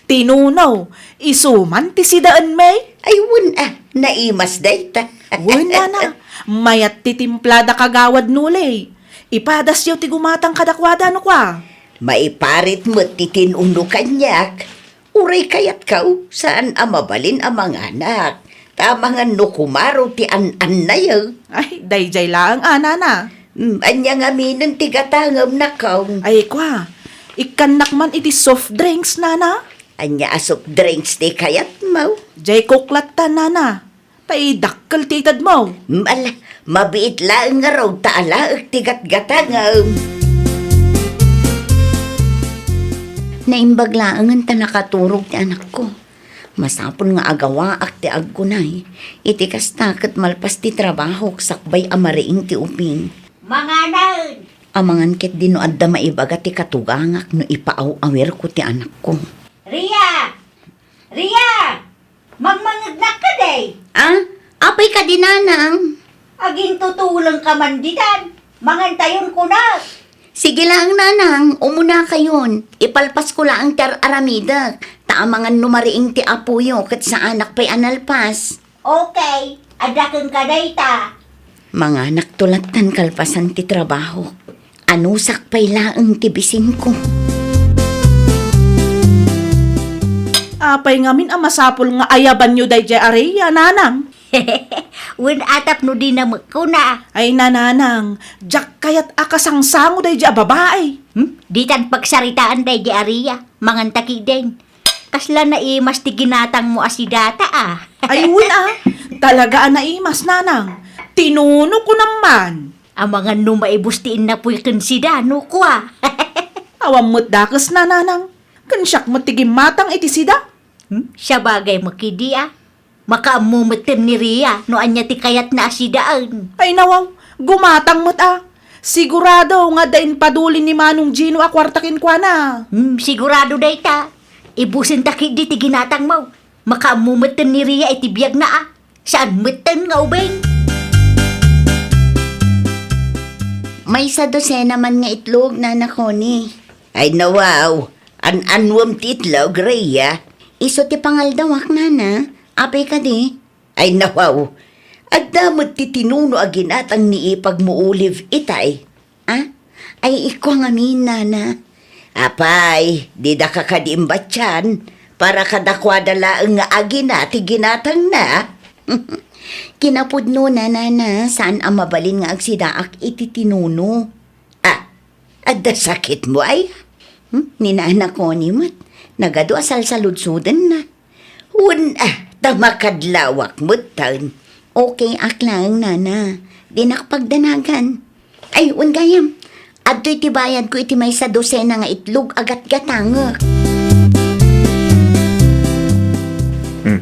Tinuno, isu man ti sidaen, May? Ay, wen, a, naimas dayta. Wen, nana. Mayat ti timplada kagawad nuli. Ipadasyo ti gumatang kadakuada no kua. Maiparit met ti tinuno kaniak. Uray kayatko, saan a mabalin a manganak. Ta amangan no kumaro ti an-annayo. Ay, daydiay laeng a, nana. Mm, ania ngaminen ti gatangem, nakong? Ay, kua, ikkannak man iti soft drinks, nana. Ania a soft drinks ti kayatmo? Diay Coke latta, nana. Ta idakkel ti itedmo. Ala, mabiit laeng ngarud ta alaek ti gatgatangem. Naimbag laengen ta nakaturog ti anakko. Masapul nga agawaak ti agkunay. Iti kasta ket malpas ti trabahok sakbay a mariing ti ubing. Manganen! Amangan ketdi no adda maibaga ti katugangak no ipaaw-awirko ti anakko. Ria! Ria! Mangmangngegnak kadi? Ah? Apay kadi, nanang? Agintutulengka man ditan. Mangantayon kunak. Sige laeng, nanang, umunakayon. Ipalpasko laeng ti ar-aramidek. Ta amangan no mariing ti apoyo ket saanak pay a nalpas. Okay, adda kenka dayta. Manganakto lattan kalpasan ti trabahok. Anusak pay laeng ti bisinko. Apay ngamin a masapul nga ayabanyo daydiay a Ria, nanang? Wen, a, tapno dina met kuna. Ay, nananang, diak kayat a kasangsango daydiay a babai. Hmm? Ditan pagsaritaan daydiay a Ria. Manganta ketdin. Kasla naimas ti ginatangmo a sidata, a. Ay, wen, a. Talaga a naimas, nanang. Tinuno ko naman. Amangan no maibus ti innapoy ken sida, no kua. Awan met dakesna, nanang. Ken siak met ti gimmatang iti sida. Hmm? Sabagay met kidi, a. Makaammo metten ni Ria no ania ti kayatna a sidaen. Ay, nawaw, gumatang met, a. Sigurado nga adda impaduli ni Manong Gino a kuarta kenkuana. Hmm, sigurado dayta. Ibusenta ketdi ti ginatangmo. Makaammo metten ni Ria iti biagna, a. Saan metten nga ubing? Maysa dosena man nga itlog, Nana Connie. Ay, nawaw. An-anuem ti itlog, Ria? Isu ti pangaldawak, nana. Apay kadi? Ay, nawaw. Adda met ti tinuno a ginatang ni ipagmo Olive itay. Ah? Ay, ikua ngamin, nana. Apay, didaka kadi imbatian. Para kadakuada laeng nga agina ti ginatangna. Kinapudnona, nana, saan a mabalin nga agsidaak iti tinuno. Ah, adda sakitmo, ay? Hmm? Ni Nana Connie met, nagadu a salsaludsodenna. Wen, ah, ta makadlawak metten. Okay ak laeng, nana. Dinak pagdanagan. Ay, wen gayam. Adtoy ti bayadko iti maysa dosena nga itlog a gatgatangek. Hmm.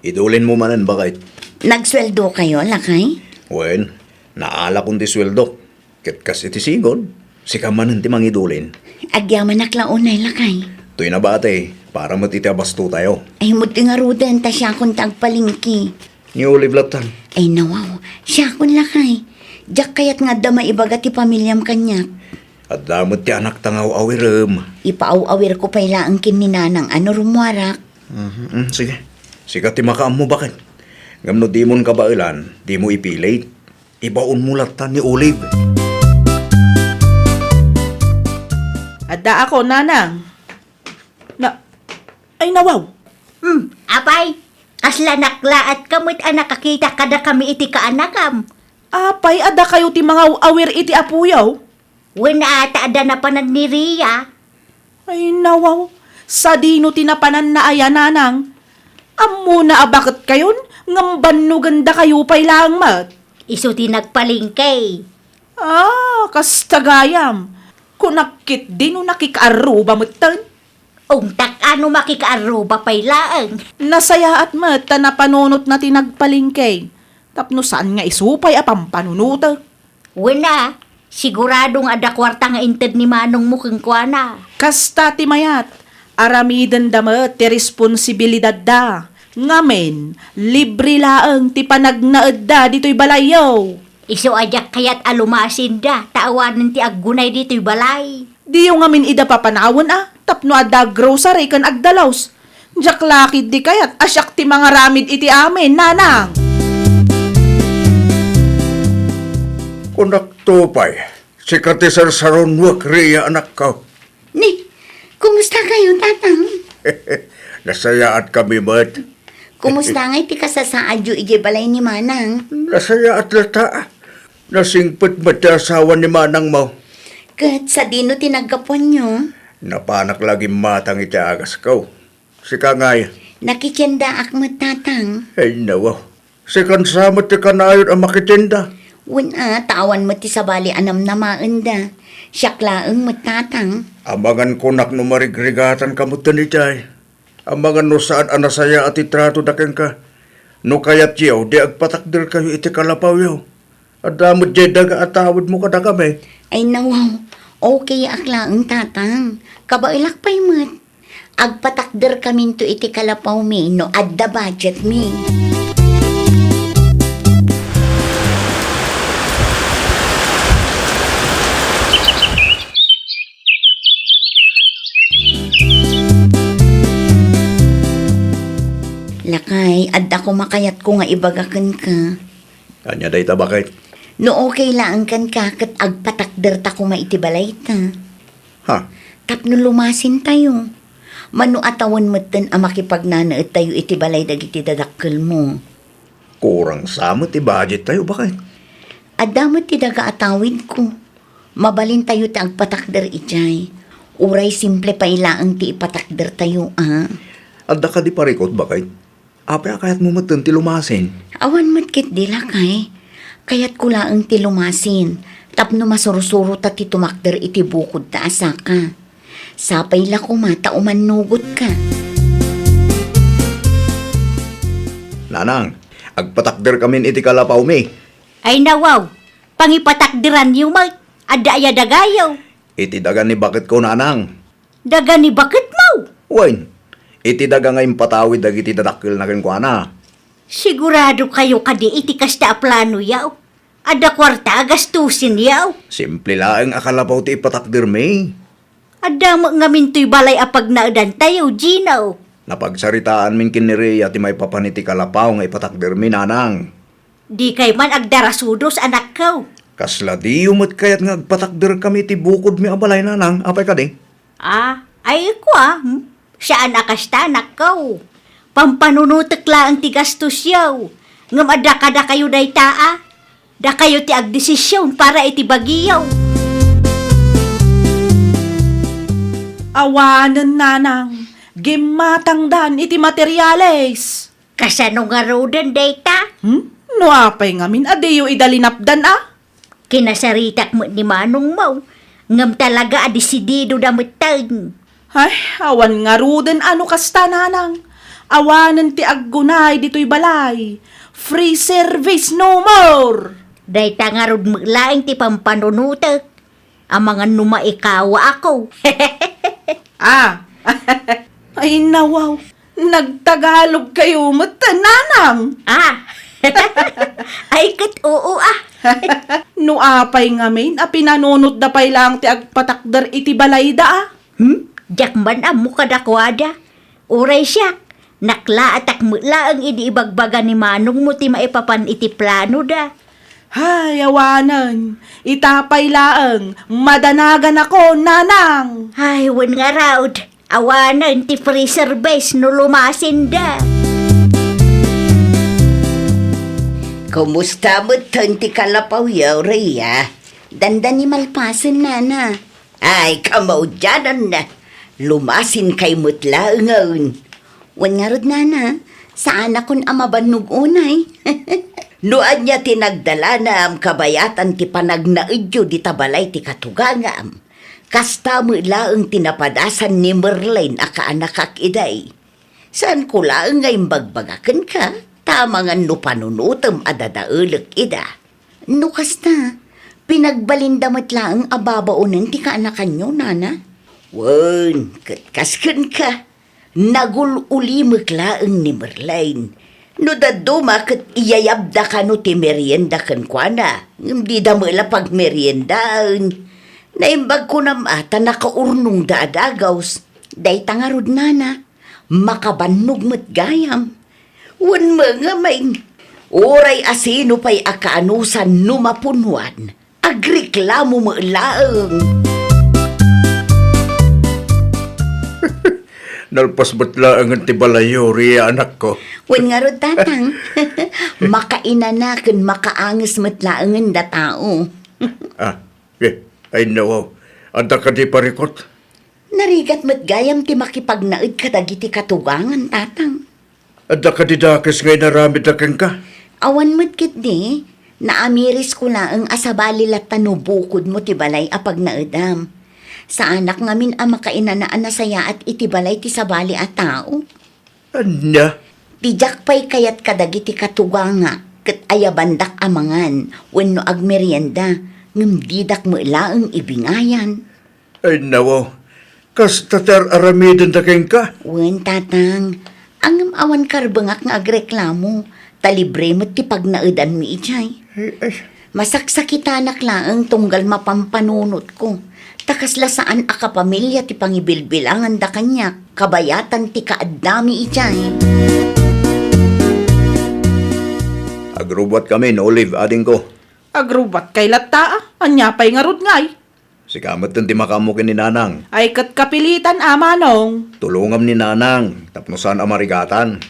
Idulinmo manen, baket. Nagsueldokayo, lakay? Wen, naalakon ti sueldok. Ket kas iti sigud, sika manen ti mangidulin. Agyamanak la unay, lakay. Toy nabati, para met iti abastotayo. Ay, met ti ngaruden, ta siakon ti agpalengke. Ni Olive latta. Ay, nawaw. Siakon, lakay. Diak kayat nga adda maibaga ti pamiliam kaniak. Adda met ti anakta nga aw-awirem. Ipaaw-awirko pay laeng ken ni Nanang a no rummuarak. Mhm, mm, sige. Sika ti makaammo, baket. Ngem no dimon kabaelan, dimo ipilit. Ibaonmo latta ni Olive. Addaak, Nanang. Na, ay, nawaw. Hmm, apay, kasla naklaatka met a nakakita kadakami iti kaanakam. Apay, a dakayo ti mangaw-awir iti apoyo? Wen, a, ta adda napanan ni Ria. Ay, nawaw. Sadino ti napananna aya, Nanang? Ammona a baketkayon, ngem bannogandakayo pay laeng met. Isu ti nagpalengke. Ah, kasta gayam. Kunak ketdi no nakikaarruba metten. Ungtak a no makikaarruba pay laeng. Nasayaat met ta napanunotna ti nagpalengke. Tapno saan nga isu pay a pampanunotek. Wen a, sigurado nga adda kuarta nga inted ni manongmo kenkuana. Kasta ti mayat, aramidenda met ti responsibilidadda. Ngamin, libre laeng ti panagnaedda ditoy balayyo. Isu a diak kayat a lumasinda, ta awanen ti aggunay ditoy balay. Diyo ngamin ida papanawen a, tapno adda grocery ken agdalus. Diak la ketdi kayat a siak ti mangaramid iti amin, Nanang. Kunakto pay, sika ti sarsarunuek, Ria, anakko. Ni, kumusta kayo, Tatang? Nasayaat kami met. Kumusta ngay ti kasasaadyo idiay balay ni Manang? Nasayaat latta. Nasingpet met ti asawa ni Manangmo. Ket sadino ti naggapuanyo? Napanak la gimmatang iti agasko. Sika ngay? Nakitiendaak met, Tatang. Ay, nawaw. Sikan sa met ti kanayon a makitienda. Wen a, ta awan met ti sabali a namnamaenda. Siak laeng met, Tatang. Amangan kunak no marigrigatanka metten idiay. Amangan no saan a nasayaat ti tratoda kenka. No kayatyo, di agpatakderkayo iti kalapawyo. Adda met diay daga a tawidmo kadakami. Ay, nawaw. Okay ak laeng, Tatang. Kabaelak pay met. Agpatakderkaminto iti kalapawmi no adda budgetmi. Lakay, adda koma kayatko nga ibaga kenka. Ania dayta, baket? No okay laeng kenka, ket agpatakderta koma iti balayta. Ha? Tapno lumasintayo. Mano a tawen metten a makipagnanaedtayo iti balay dagiti dadakkelmo. Kurang sa met ti budgettayo, baket? Adda met ti daga a tawidko. Mabalintayo ti agpatakder idiay. Uray simple pay laeng ti ipatakdertayo, a. Adda kadi parikut, baket? Apay a kayatmo metten ti lumasin? Awan met ketdi, lakay. Kayatko laeng ti lumasin, tapno masursuro ta ti tumakder iti bukod ta a saka. Sapay la koma ta umannugotka. Nanang, agpatakderkamin iti kalapawmi. Ay, nawaw, pangipatakderanyo met. Adda aya dagayo? Iti daga ni baketko, Nanang. Daga ni baketmo? Wen, iti daga nga impatawid dagiti dadakkelna kenkuana. Sigurado kayo kadi iti kasta a planoyo? Adda kuarta a gastusenyo? Simple laeng a kalapaw ti ipatakdermi. Adda met ngamin toy balay a pagnaedantayo, Gino. Napagsaritaanmin ken ni Rhea ti maipapan iti kalapaw nga ipatakdermi, Nanang. Dikay man agdarasudos, anakko. Kasla diyo met kayat nga agpatakderkami iti bukodmi a balay, Nanang? Apay kadi? Ah, ay, kua, hmm? Saan a kasta, anakko. Pampanunotek laeng ti gastosyo. Ngem adda kadakayo dayta, a. Dakayo ti agdesision para iti bagiyo. Awanen, Nanang. Gimmatangdan iti materiales. Kasano ngaruden dayta? Hmm? No apay ngamin a diyo ida linapdan, a? Kinasaritak met ni manongmo, ngem talaga a desididoda metten. Ay, awan ngaruden a no kasta, nanang. Awanen ti aggunay ditoy balay. Free service no more! Dayta ngarud met laeng ti pampanunotek. Amangan no maikawaak. Ah! Ay, nawaw. Nagtagalog kayo met, nanang. Ah! Ay, ket oo, ah. No apay ngamin a pinanunotda pay laeng ti agpatakder iti balayda, ah? Hmm? Diak man ammo kadakuada. Uray siak, naklaatak met laeng idi ibagbaga ni manongmo ti maipapan iti planoda. Hay, awanen. Ita pay laeng, madanaganakon, nanang. Ay, wen ngarud. Awanen ti free service no lumasinda. Kumusta metten ti kalapawyo, Rhea? Dandani malpasen, nana. Ay, kamaudiananna. Lumasinkay met laengen. Wen ngarud, nana, saanakon a mabannog unay. No ania ti nagdalanam kabayatan ti panagnaedyo dita balay ti katugangam, kasta met laeng ti napadasan ni Merlin a kaanakak idi. Saanko laeng nga imbagbagak kenka, ta amangan no panunotem a dadaelek ida. No kasta, pinagbalinda met laeng a babaonen ti kaanakanyo, nana? Wen, ket kas kenka, nagul-ulimek laeng ni Merlin. No dadduma ket iyayabda kano ti merienda kenkuana, ngem dida met la pagmeriendaen. Naimbag kunam a ta nakaurnongda a dagaws. Dayta ngarud, nana, makabannog met gayam. Wen met ngamin, uray a sino pay a kaanusan no mapunuan, agreklamo met laeng. Nalpas met laengen ti balayyo, Rhea, anakko. Wen ngarud, tatang, makainana ken makaanges met laengen da tao. Ah, eh, ay, nawaw. Adda kadi parikut? Narigat met gayam ti makipagnaed kadagiti katugangan, tatang. Adda kadi dakes nga inaramidda kenka? Awan met ketdi, naamirisko laeng a sabali latta no bukodmo ti balay a pagnaedam. Saanak ngamin a makainana a nasayaat iti balay ti sabali a tao. Ania? Ti diak pay kayat kadagiti katugangak ket ayabandak a mangan wenno agmerienda, ngem didak met laeng ibingayan. Ay, nawaw. Kasta ti ar-aramidenda kenka? Wen, tatang. Ngem awan karbengak nga agreklamo, ta libre met ti pagnaedanmi idiay. Ay, ay. Masaksakitanak laeng tunggal mapampanunotko, ta kasla saan a kapamilya ti pangibilbilanganda kaniak kabayatan ti kaaddami idiay. Agrubbuatkami, Olive, adingko. Agrubbuatkay latta, a? Ania pay ngarud ngay? Sika metten ti makaammo ken ni Nanang. Ay, ket kapilitan a, manong. Tulongam ni Nanang tapno saan a marigatan.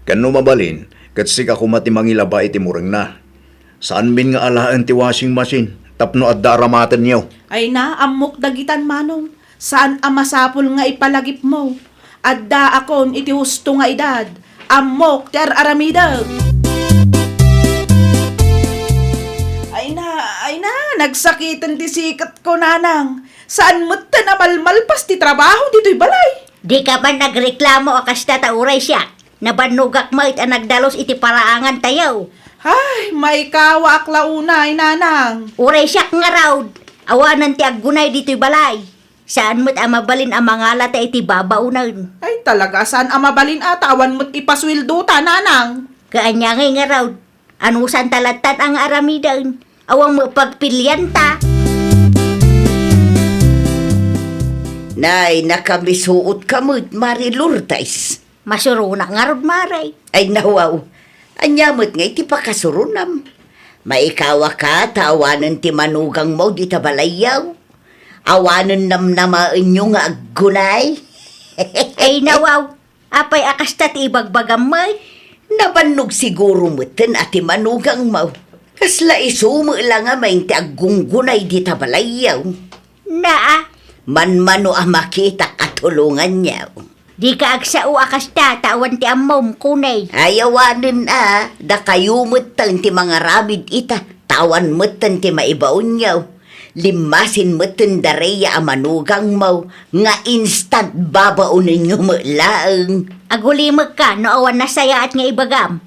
Ken no mabalin, ket sika koma ti mangilaba iti murengna. Saanmin nga alaen ti washing machine tapno adda aramatenyo. Ay na, ammok dagitan, manong. Saan a masapul nga ipalagipmo. Addaakon iti husto nga edad. Ammok ti ar-aramidek. Ay na, ay na, nagsakiten ti siketko, nanang. Saan metten a malmalpas ti trabaho ditoy balay. Dika man nagreklamo a kasta ta uray siak. Nabannogak met a nagdalus iti paraangantayo. Ay, maikawaak la unay, nanang. Uray siak ngarud, awanen ti aggunay ditoy balay. Saan met a mabalin a mangalata iti babaonen. Ay, talaga, saan a mabalin a ta awan met ipasueldo ta, nanang. Kaanya ngay ngarud, anusanta lattan a nga aramiden. Awan met pagpilianta. Nay, nakamisuot ka met, Mari Lourdes. Masuronak ngarud, Mari. Ay, nawaw. Ania met ngay ti pakasurunam? Maikawaka ta awanen ti manugangmo dita balayyo. Awanen namnamaenyo nga aggunay. Ay, nawaw. Apay a kasta ti ibagbagam met? Nabannog siguro metten a ti manugangmo. Kasla isu met la ngamin ti aggunggunay dita balayyo. Naa. Manmano a makitak a tulonganyo. Dika agsao a kasta ta awan ti ammom, kunay. Ay, awanen a, dakayo metten ti mangaramid ita. Tawan metten ti maibaonyo. Limmasin metten dareya a manugangmo nga instant babaonenyo met laeng. Agulimekka no awan nasayaat nga ibagam.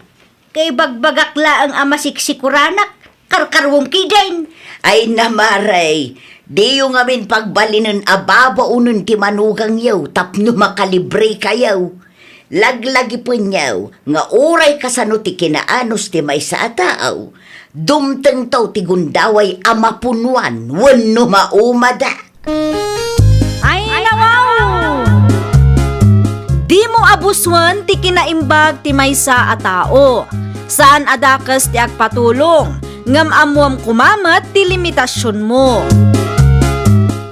Kaibagbagak laeng a masiksikuranak, karkarwem kidin. Ay, namaray, diyo ngamin pagbalinen a babaonen ti manugangyo tapno makalibre kayo. Laglagipenyo nga uray kasano ti kinaanus ti maysa a tao, dumtengto ti gundaway a mapunuan wenno maumada. Ay, nawaw! Dimo abusuen ti kinaimbag ti maysa a tao. Saan a dakes ti agpatulong, ngem ammoam koma met ti limitasionmo.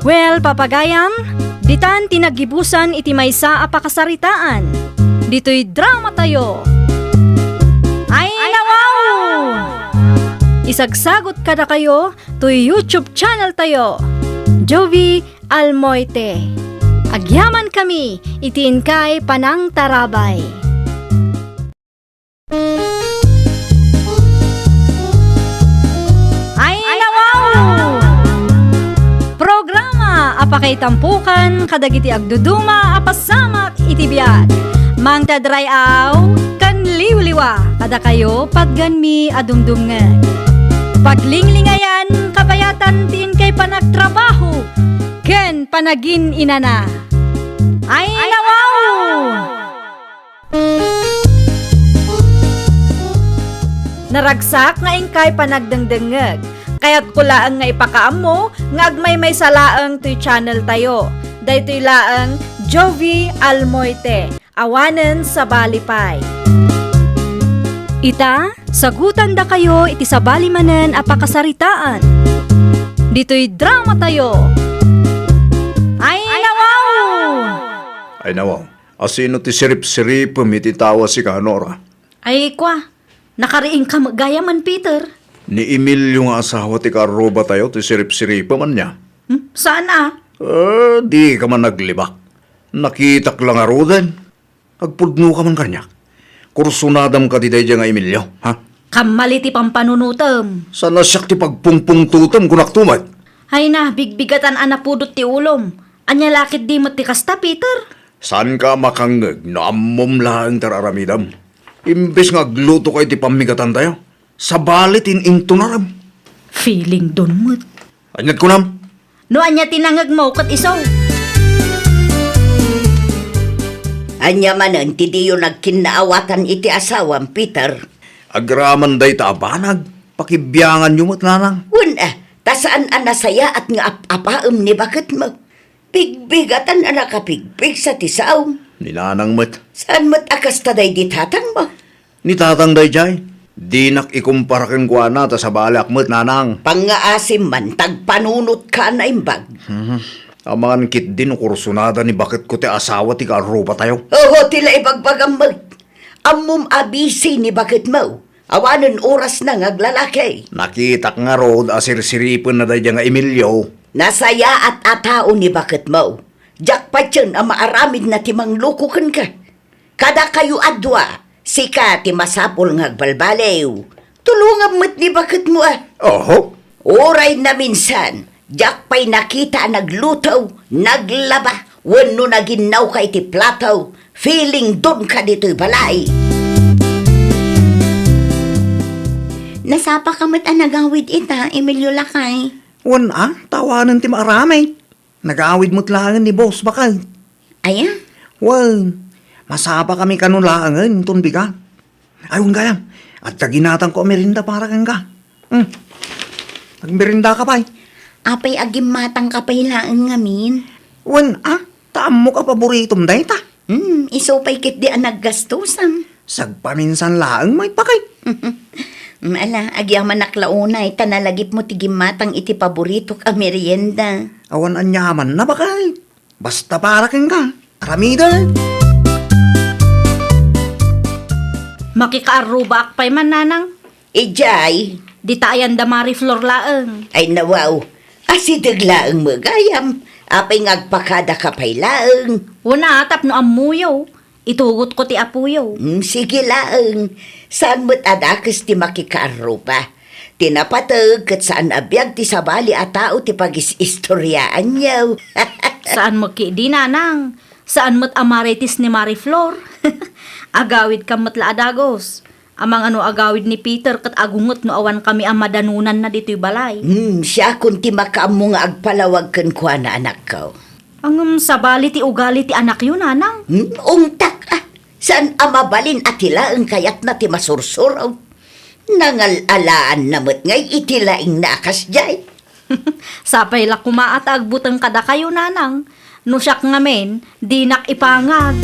Well, papagayam, ditan ti naggibusan iti maysa a pakasaritaan. Ditoy drama tayo. Ay, nawaw! Isagsagot kadakayo toy YouTube channel tayo, Jovi Almoite. Agyaman kami iti inkay panangtarabay. Ay, nawaw! Programa a pakaitampukan kadagiti agduduma a pasamak iti biag. Mangted ray-aw ken liwliwa kadakayo patganmi a dumdumngeg. Paglinglingayan kabayatan ti inkay panagtrabaho ken panagin-inana. Ay, nawaw! Naragsak nga inkay panagdengdengngeg. Kayatko laeng nga ipakaammo nga agmaymaysa laeng toy channel tayo. Daytoy laeng Jovi Almoite, awanen sabali pay. Ita, sagutandakayo iti sabali manen a pakasaritaan. Ditoy drama tayo. Ay, nawaw! Ay, nawaw. Asino ti siripsiripem iti tao a sika, Nora? Ay, kua, nakariingka met gayamen, Peter. Ni Emilio nga asawa ti kaarrubatayo ti siripsiripem, ania? Hmm? Saan a? Eh, dika man naglibak. Nakitak la ngaruden. Agpudnoka man kaniak. Kursunadam kadi daydiay nga Emilio, ha? Kammali ti pampanunotem. Saan a siak ti pagpungpungtotem, kunak tumet. Ay na, bigbigatan a napudot ti ulom. Ania la ketdi met ti kasta, Peter? Saanka a makangngeg no ammom laeng ti ar-aramidem. Imbes nga aglutoka iti pammigatantayo, sabali ti in-intunarem. Feeling don met. Ania't kunam? No ania ti nangngegmo ket isu. Ania manen ti diyo nagkinnaawatan iti asawam, Peter? Agraman dayta a banag, pakibianganyo met, nanang. Wen a, ta saan a nasayaat nga ap-apaem ni baketmo. Bigbigatan a nakabigbigsa ti saom. Ni nanang met. Saan met a kasta daydi tatangmo? Ni tatang daydiay, dinak ikumpara kenkuana ta sabaliak met, nanang. Pangngaasim man, ta agpanunotka a naimbag. Mhm. Amangan ketdi no kursunada ni baketko ti asawa ti kaarrubatayo. Oho, ti la ibagbagam met. Ammom a busy ni baketmo. Awanen orasna nga aglalaki. Nakitak ngarud a sirsiripenna daydiay nga Emilio. Nasayaat a tao ni baketmo. Diak patien a maaramidna ti mangloko kenka. Kadakayo a dua, sika ti masapul nga agbalbaliw. Tulongam met ni baketmo a. Oho. Uray naminsan, diak pay nakita a nagluto, naglaba, wenno naginnawka iti plato, feeling donka ditoy balay. Nasapaka met a nagawid ita, Emilio lakay. Wen a, ta awanen ti maaramid. Nagawid met laengen ni Boss Bakal. Aya? Wen, masapakami kano laengen inton bigat. Ay, wen gayam, adda ginatangko a merienda para kenka. Hmm. Nagmeriendaka pay. Apay a gimmatangka pay laeng ngamin? Wen a, ta ammok a paboritom dayta. Hmm, isu pay ketdi a naggastusam. Sagpaminsan laeng met bakay. Hmm, ala, agyamanak la unay, ta nalagipmo ti gimmatang iti paboritok a merienda. Awan aniamanna bakay. Basta para kenka, aramidek. Makikaarrubaak pay man, nanang. Idiay. Dita ayan da Marie Flor laeng. Ay, nawaw. Asideg laeng met gayam. Apay nga agpakadaka pay laeng? Wen a, tapno ammoyo. Itugotko ti apoyo. Hmm, sige laeng. Saan met a dakes ti makikaarruba. Ti napateg ket saan a biag ti sabali a tao ti pagis-istoriaanyo. Saan met ketdi, nanang. Saan met a Marites ni Mariflor. Agawidkam met la a dagus. Amangan no agawid ni Peter ket agunget no awankami a madanonanna ditoy balay. Hmm, siakon ti makaammo nga agpalawag kenkuana, anakko. Ngem sabali ti ugali ti anakyo, nanang. Hmm, ungtak, ah. Saan a mabalin a ti laeng kayatna ti masursuro. Nangal-alaanna met ngay iti laingna a kasdiay. Sapay la koma a ta agbuteng kadakayo, nanang. No siak ngamin, dinak ipangag.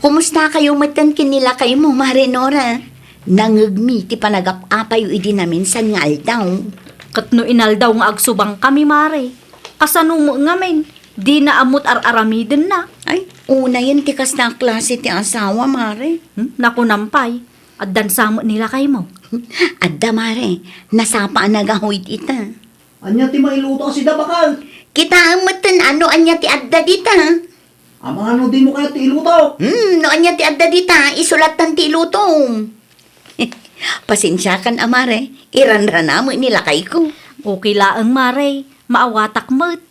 Kumustakayo metten ken ni lakaymo, Mare Nora? Nangngegmi ti panagap-apayo idi naminsan nga aldaw. Ket no inaldaw nga agsubangkami, Mare, kasano met ngamin? Dina ammot ar-aramidenna. Ay, unayen ti kasta a klase ti asawa, Mare. Hmm? Nakunam pay, addan sa met ni lakaymo? Adda, Mare. Nasapa a nagahuy ita. Ania ti mailuto a sida, bakal? Kitaem metten no ania ti adda dita. Amangan no dimo kayat ti iluto? Hmm, no ania ti adda dita, isu lattan ti iluto. Pasensiakan a, Mare. Iranrana met ni lakayko. Okay laeng, Mare. Maawatak met.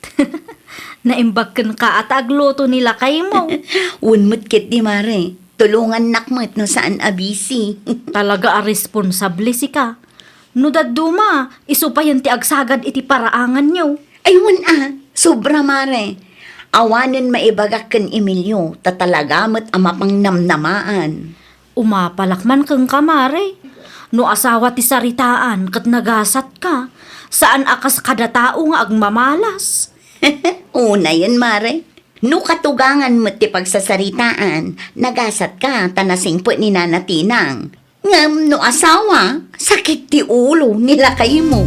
Naimbag kenka a ta agluto ni lakaymo. Wen met ketdi, Mare. Tulongannak met no saan a busy. Talaga a responsable sika. No dadduma, isu payen ti agsagad iti paraanganyo. Ay, wen a, sobra, Mare. Awanen maibagak ken Emilio, ta talaga met a mapangnamnamaan. Umapalak man kenka, Mare. No asawa ti saritaan ket nagasatka, saan a kas kada tao nga agmamalas. Unayen, Mare. No katugangan met ti pagsasaritaan, nagasatka ta nasingpet ni Nana Tinang. Ngem no asawa, sakit ti ulo ni lakaymo.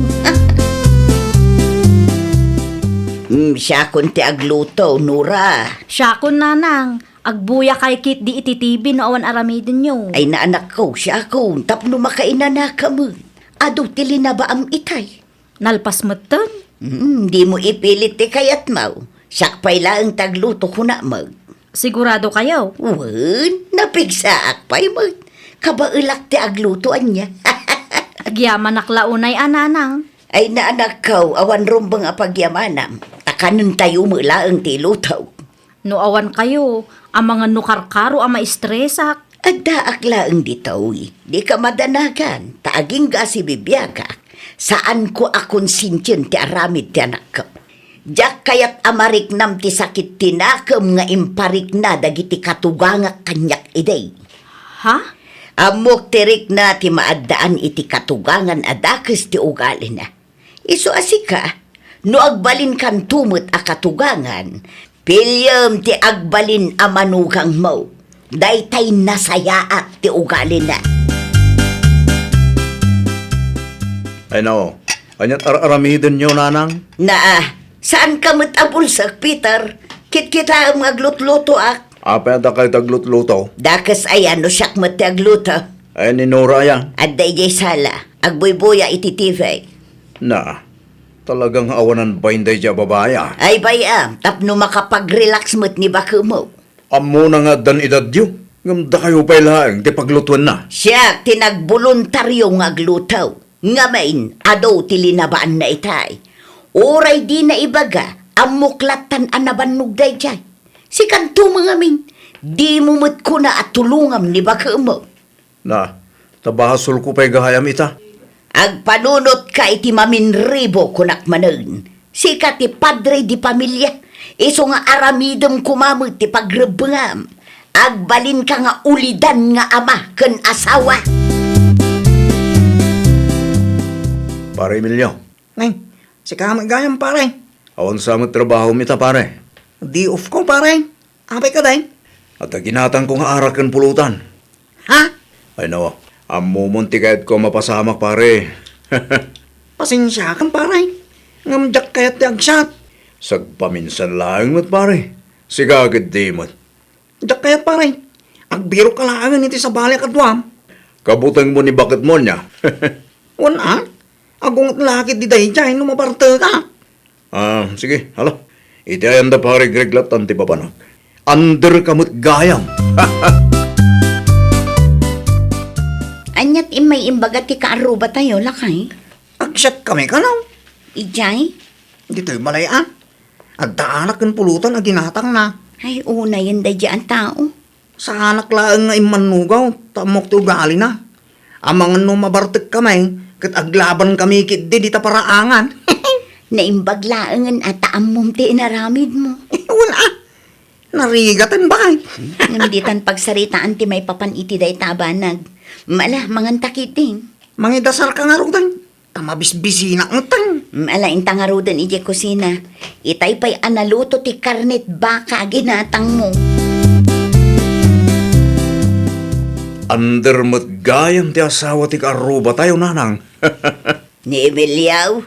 Hmm, siakon ti agluto, Nora. Siakon, nanang. Agbuyakay ketdi iti T V no awan aramidenyo. Ay, naanakko, siakon, tapno makainanaka met. Adu ti linabaam itay. Nalpas metten? Hmm, dimo ipilit ti kayatmo. Siak pay laeng ti agluto, kunak met. Sigurado kayo? Wen, napigsaak pay met. Kabaelak ti agluto ania. Agyamanak la unay a, nanang. Ay, naanakko, awan rumbeng a pagyamanam. Ta kanentayo met laeng ti iluto. No awan kayo, amangan no karkaro a maistresak. Addaak laeng ditoy. Dika madanagan, ta agingga a sibibiagak. Saanko a konsintien ti aramid ti anakko. Diak kayat a mariknam ti sakit ti nakem nga imparikna dagiti katugangak kaniak idi. Ha? Ammok ti rikna ti maaddaan iti katugangan a dakes ti ugalina. Isu a sika, no agbalinkanto met a katugangan, piliem ti agbalin a manugangmo. Daytay nasayaat ti ugalina. Ay, nao, aniat ar-aramidenyo, nanang? Naa, saanka met a bulsek, Peter. Kitkitaem nga aglutlutoak. Apay a dakay ti aglutluto? Dakes aya no siak met ti agluto? Ay, ni Nora aya? Adda idiay sala. Agbuybuya iti T V. Na, talagang awanan bain daydiay a babai, a. Ay, bay-am, tapno makapag-relax met ni bakemo. Ammona nga addan edadyo, ngem dakayo pay laeng ti paglutuenna. Siak ti nagboluntario nga agluto. Ngamin, adu ti linabaanna itay. Uray dina ibaga, ammok lattan a nabannog daydiay. Sikanto met ngamin, dimo met kuna a tulongam ni bakemo. Na, ta basolko pay gayam ita. Agpanunotka iti maminribo, kunak manen. Sika ti padre di pamilia, isu nga aramidem koma met ti pagrebbengam. Agbalinka nga ulidan nga ama ken asawa. Pare Emilio. Nay, sika met gayam, pare. Awan sa met trabahom ita, pare? Day off ko, pare. Apay kadi? Adda ginatangko nga arak ken pulutan. Ha? Ay, nawa. Ammomon ti kayatko a mapasamak, pare. Pasensiakan, pare. Ngem diak kayat ti agsat. Sagpaminsan laeng met, pare. Sika ketdi met. Diak kayat, pare. Agbirokka laengen iti sabali a kaduam. Kabutengmo ni baketmo ania? Wen a? Agunget la ketdi daydiay no maparteka. Ah, sige, hala. Iti ayanda, pare Greg, lattan ti papanak. Underka met gayam. Ket immay imbaga ti kaarrubatayo, lakay? Agsiatkami kano? Idiay? Ditoy balay, a. Agdaanak ken pulutan a ginatangna. Ay, unayen daydiay a tao. Saanak laeng nga immannugaw, ta ammok ti ugalina. Amangan no mabartekkami, ket aglabankami ketdi dita paraangan. Naimbag laengen a ta ammom ti inaramidmo. Wen a, narigaten, baket. Ngem ditan pagsaritaan ti maipapan iti dayta a banag. Ala, manganta ketdi. Mangidasarka ngaruden. Ta mabisbisinak ngaruden. Mm, ala, inta ngaruden idiay kusina. Itay pay a naluto ti karnet baka a ginatangmo. Ander met gayam ti asawa ti kaarrubatayo, nanang. Ni Emilio?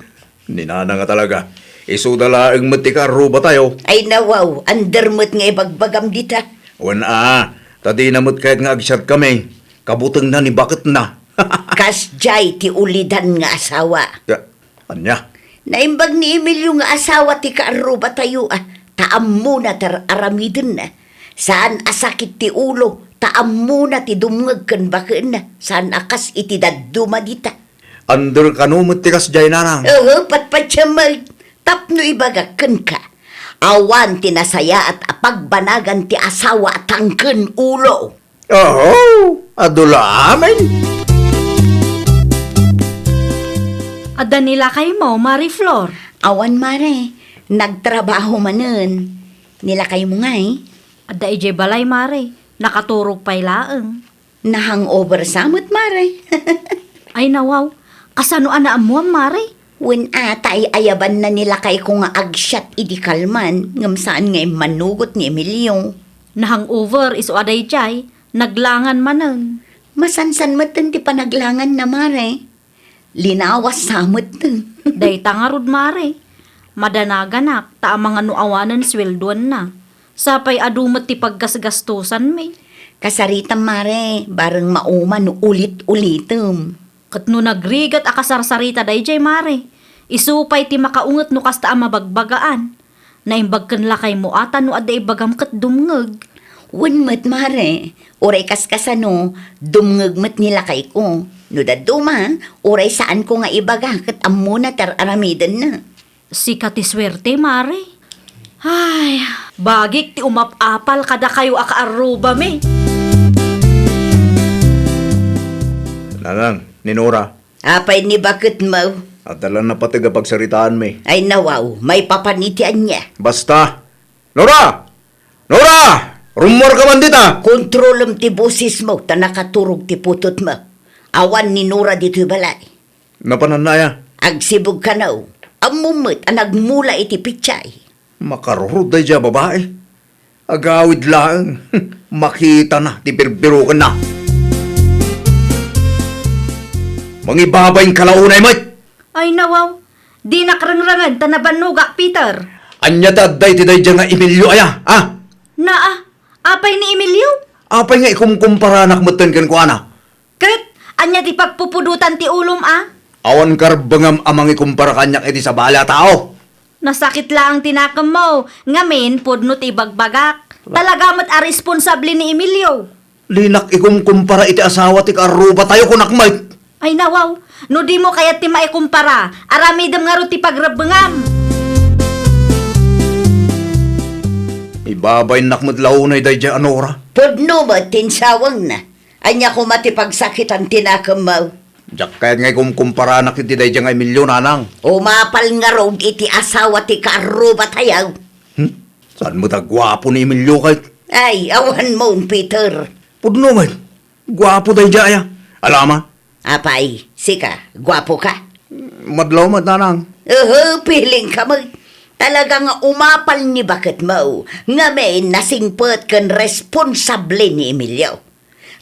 Ni nanang a talaga. Isuda laeng met ti kaarrubatayo. Ay nawaw, ander met nga ibagbagam dita. Wen a, ta dina met kayat nga agsiatkami. Kabutengna ni baketna. Kasdiay ti ulidan nga asawa. Ya, ania? Naimbag ni Emilio nga asawa ti kaarrubatayo, a, ta ammona ti ar-aramidenna. Saan a sakit ti ulo, ta ammona ti dumngeg ken bakenna. Saan a kas iti dadduma dita. Ander kano met ti kasdiay, nanang? Oho, patpatiem met. Tapno ibagak kenka, awan ti nasayaat a pagbanagan ti asawa a tangken ulo. Oho, adu la amin. Adda ni lakaymo, Mari Flor? Awan, Mare. Nagtrabaho manen. Ni lakaymo ngay? Adda idiay balay, Mare. Nakaturog pay laeng. Na-hangover sa met, Mare. Ay, nawaw. Kasano a naammuam, Mare? Wen a, ta ay-ayabanna ni lakayko nga agsiat idi kalman, ngem saan nga immanugot ni Emilio. Na-hangover, isu a daydiay, naglangan manen. Masansan metten ti panaglanganna, Mare. Linawas sa metten. Dayta ngarud, Mare. Madanaganak, ta amangan no awanen sueldoanna. Sapay adu met ti paggasgastosanmi. Kasaritam, Mare, bareng mauma no ulit-ulitem. Ket no nagrigat a kasarsarita daydiay, Mare, isu pay ti makaunget no kasta a mabagbagaan. Naimbag ken lakaymo a ta no adda ibagam ket dumngeg. Wen met, Mare, uray kaskasano, dumngeg met ni lakayko. No dadduma, uray saanko nga ibaga ket ammona ti ar-aramidenna. Sika ti suerte, Mare. Ay, bagik ti umap-apal kadakayo a kaarrubami. Nanang, ni Nora. Apay ni baketmo? Adda la napateg a pagsaritaanmi. Ay, nawaw, maipapan iti ania? Basta! Nora! Nora! Rummuarka man dita! Kontrolem ti bosesmo ta nakaturog ti putotmo. Awan ni Nora ditoy balay. Napananna aya? Agsibug kano. Ammom met a nagmula iti pitsay. Makarurod daydiay a babai. Agawid laeng. Makitana ti birbirokenna. Mangibabain ka la unay met. Ay, nawaw. Dinak rengrengen ta nabannogak, Peter. Ania ti adda iti daydiay nga Emilio aya, ha? Naa, apay ni Emilio? Apay nga ikumkumparanak metten kenkuana? Ket ania ti pagpupudotan ti ulom a? Awan karbengam a mangikumpara kaniak iti sabali a tao. Nasakit laeng ti nakemmo, ngamin, pudno ti ibagbagak. Talaga met a responsable ni Emilio. Dinak ikumkumpara iti asawa ti kaarrubatayo, kunak met. Ay, nawaw, no dimo kayat ti maikumpara, aramidem ngarud ti pagrebbengam. Ibabainnak met la unay daydiay a Nora. Pudno met ti insawengna. Ania koma ti pagsakitan ti nakemmo? Diak kayat nga ikumkumparanak iti daydiay nga Emilio, nanang. Umapal ngarud iti asawa ti kaarrubatayo. Hmm? Saan met a guapo ni Emilio ket? Ay, awan mon, Peter. Pudno met. Guapo daydiay aya. Alama. Apay, sika, guapo ka? Madlaw met, nanang. Uhu, piling ka met. Talaga nga umapal ni baketmo. Ngamin, nasingpet ken responsable ni Emilio.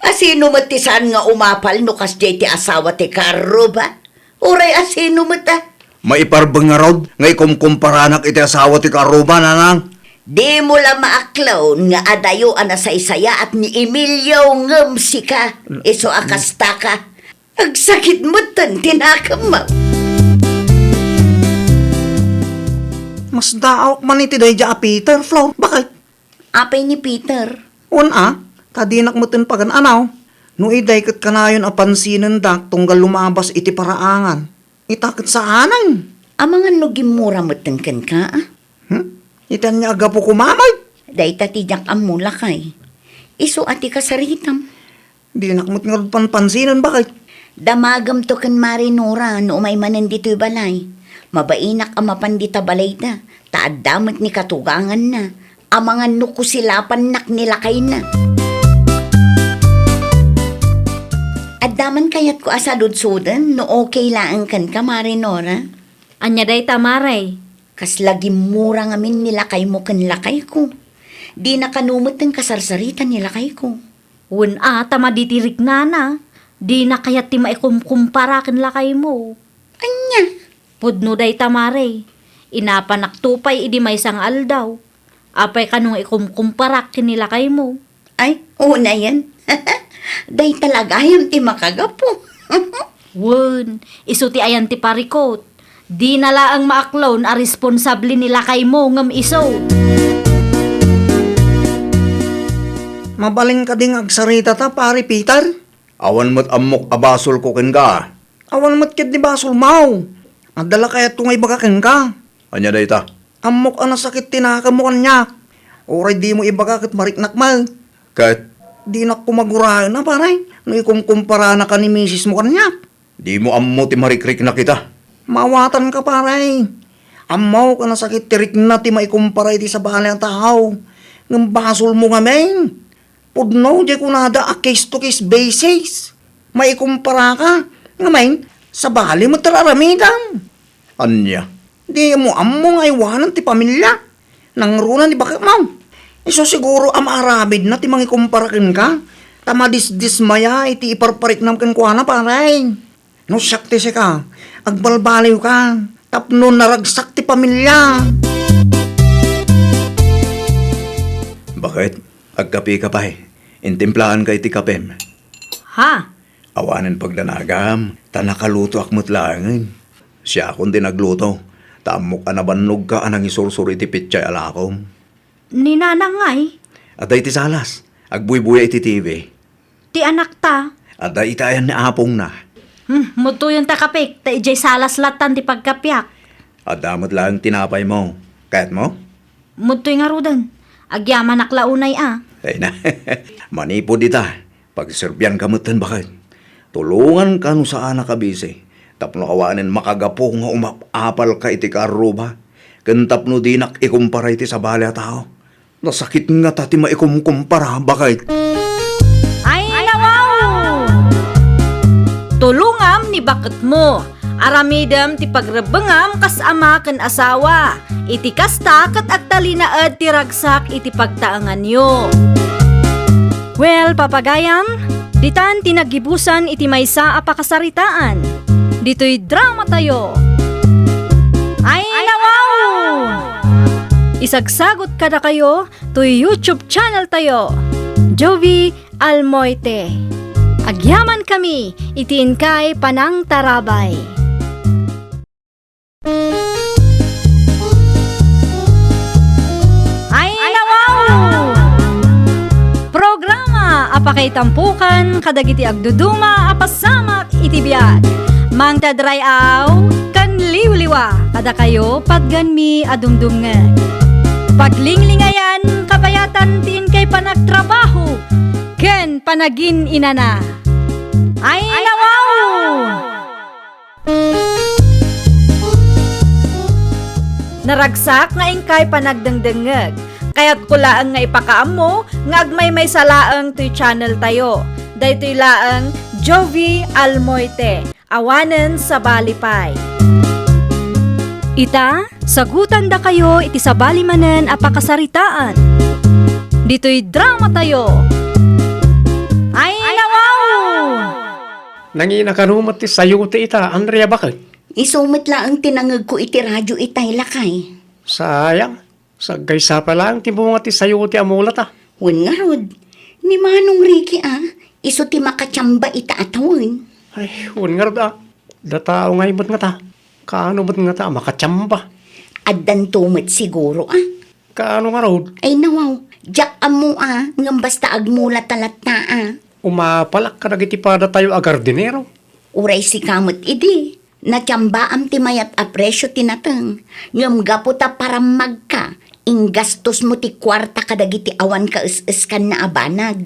Asino met ti saan nga umapal no kasdiay ti asawa ti kaarruba? Uray asino met a? Maiparbeng ngarud nga ikumkumparanak iti asawa ti kaarruba, nanang? Dimo la maaklon nga adayo a nasaysayaat ni Emilio ngem sika, isu a kastaka. Agsakit metten ti nakemmo. Masdaawak man iti daydiay a Peter, Flor. Bakit? Apay ni Peter? Wen a, ta dinak metten pagan-anaw. No iday ket kanayon a pansinendak tunggal lumabas iti paraangan, ita ket saanen. Amangan no gimmura metten kenka, a? Hmm? Iti ania a gapu koma met? Dayta ti diak ammo, lakay. Isu a ti kasaritam. Dinak met ngarud panpansinen, baket. Damagemto ken Mari Nora no umay manen ditoy balay. Mabainak a mapan dita balayda, ta adda met ni katuganganna. Amangan no kusilapannak ni lakayna. Adda man kayatko a saludsuden no okay laeng kenka, Mari Nora? Ania dayta, Mare? Kasla gimmura ngamin ni lakaymo ken lakayko. Dina kano met ti kasarsarita ni lakayko. Wen a, ta madi ti riknana. Dina kayat ti maikumkumpara ken lakaymo. Ania? Pudno dayta, Mare. Inapanakto pay idi maysa nga aldaw. Apay kano nga ikumkumparak ken ni lakaymo? Ay, unayen. Dayta la gayam ti makagapu. Wen, isu ti ayan ti parikut. Dina laeng maaklon a responsable ni lakaymo ngem isu. Mabalin kadi nga agsaritata, Pare Peter? Awan met ammok a basolko kenka. Awan met ketdi basolmo. Adda la kayatko nga ibaga kenka. Ania dayta? Ammok a nasakit ti nakemmo kaniak. Uray dimo ibaga ket mariknak met. Ket? Dinak koma guraen a, pare, no ikumkumparanaka ni misismo kaniak. Dimo ammo ti marikriknak ita. Maawatanka, pare. Ammok a nasakit ti rikna ti maikumpara iti sabali a tao. Ngem basolmo ngamin. Pudno, diay kunada a case-to-case basis. Maikumparaka. Ngamin, sabali met ti aramidem. Ania? Dimo ammo nga aywanen ti pamilia. Nangruna ni baketmo. Isu siguro a maaramidna ti mangikumpara kenka. Ta madisdismaya iti iparpariknam kenkuana, pare. No siak ti sika, agbalbaliwka tapno naragsak ti pamilia. Baket, agkapeka pay. Intimplaanka iti kapem. Ha? Awanen pagdanagam, ta nakalutoak met laengen. Siakon ti nagluto, ta ammok a nabannogka a nangisursor iti petsay a lakom. Ni Nanang ngay? Adda iti salas, agbuybuya iti T V. Ti anakta? Adda iti ayan ni apongna. Hmm, mudtoyonta kapek, ta idiay salas lattan ti pagkapiak. Adda met laeng tinapaymo. Kayatmo? Mudtoy ngaruden. Agyamanak la unay a. Ay na. Manipud ita, pagserbianka metten, baket. Tulonganka no saanak a bisi, tapno awanen makagapu nga umap-apalka iti kaarruba, ken tapno dinak ikumpara iti sabali a tao. Nasakit ngata ti maikumkumpara, baket. Ay, nawaw! Tulongam ni baketmo. Aramidem ti pagrebbengam kas ama ken asawa. Iti kasta, ket agtalinaed ti ragsak iti pagtaenganyo. Well, papagayam, ditan ti naggibusan iti maysa a pakasaritaan. Ditoy dramatayo. Ay, nawaw! Isagsagot kadakayo toy YouTube channel tayo, Jovie Almoite. Agyamankami iti inkay panangtarabay. Ay, nawaw! Programa a pakaitampokan kadagiti agduduma a pasamak iti biag. Mangted ray-aw ken liwliwa kadakayo patgenmi a dumdumngeg. Paglinglingayan, kabayatan ti inkay panagtrabaho ken panagin-inana. Ay, nawaw! Naragsak nga inkay panagdengdengngeg. Kayatko laeng nga ipakaammo nga agmaymaysa laeng toy channel tayo. Daytoy laeng Jovie Almoite. Awanen sabali pay. Ita, sagutandakayo iti sabali manen a pakasaritaan. Ditoy dramatayo. Ay, nawaw! Nangina kano met ti sayo ti ita, Andrea, baket? Isu met laeng ti nangngegko iti radio itay, lakay. Sayang. Sagkaysa pay laeng ti bunga ti sayo ti amulata. Wen ngarud, ni Manong Ricky a, isu ti makatsamba ita a tawen. Ay, wen ngarud a. Datao ngay met ngata. Kaano met ngata a makatsamba? Addanto met siguro a. Kaano ngarud? Ay nawaw, diak ammo a, ngem basta agmulata latta a. Umapalak kadagiti padatayo a gardinero. Uray sika met idi, natiambaam ti mayat a presio ti nateng, ngem gapu ta parammagka, inggastosmo ti kuarta kadagiti awan kaes-eskanna a banag.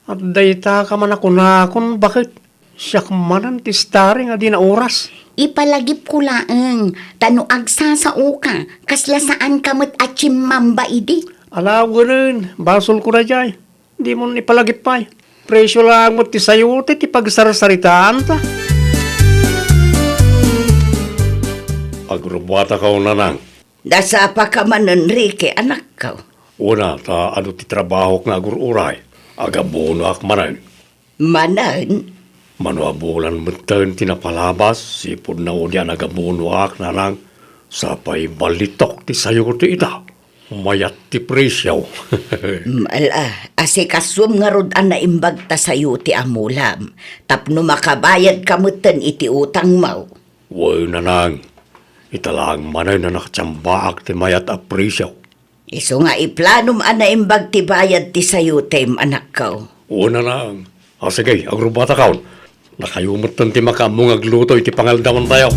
Adda ita ka man a kunakon, baket. Siak manen ti starring a di nauras. Ipalagipko laeng, ta no agsasaoka, kasla saanka met a chimmamba idi. Ala, wenen, basolko daydiay. Dimon ipalagip pay. Presio laeng met ti sayote ti pagsarsaritaanta. Agrubbuatakaw, nanang. Nasapaka man, Enrique, anakko. Una, ta adu ti trabahok nga agur-uray. Agabonoak manen. Manen? Mano a bulan metten ti napalabas, sipud na udi a nagabonoak, nanang, sapay ballitok ti sayote ita. Mayat ti presio. Mm, ala, asikasuem ngarud a naimbag ta sayote a mulam, tapno makabayadka metten iti utangmo. Wen, nanang, ita laeng manen a nakatiambaak ti mayat a presio. Isu nga iplanom a naimbag ti bayad ti sayotem, anakko. Wen, nanang. A, sige, agrubbuatakaw. Dakayo metten ti makaammo nga agluto iti pangaldawantayo.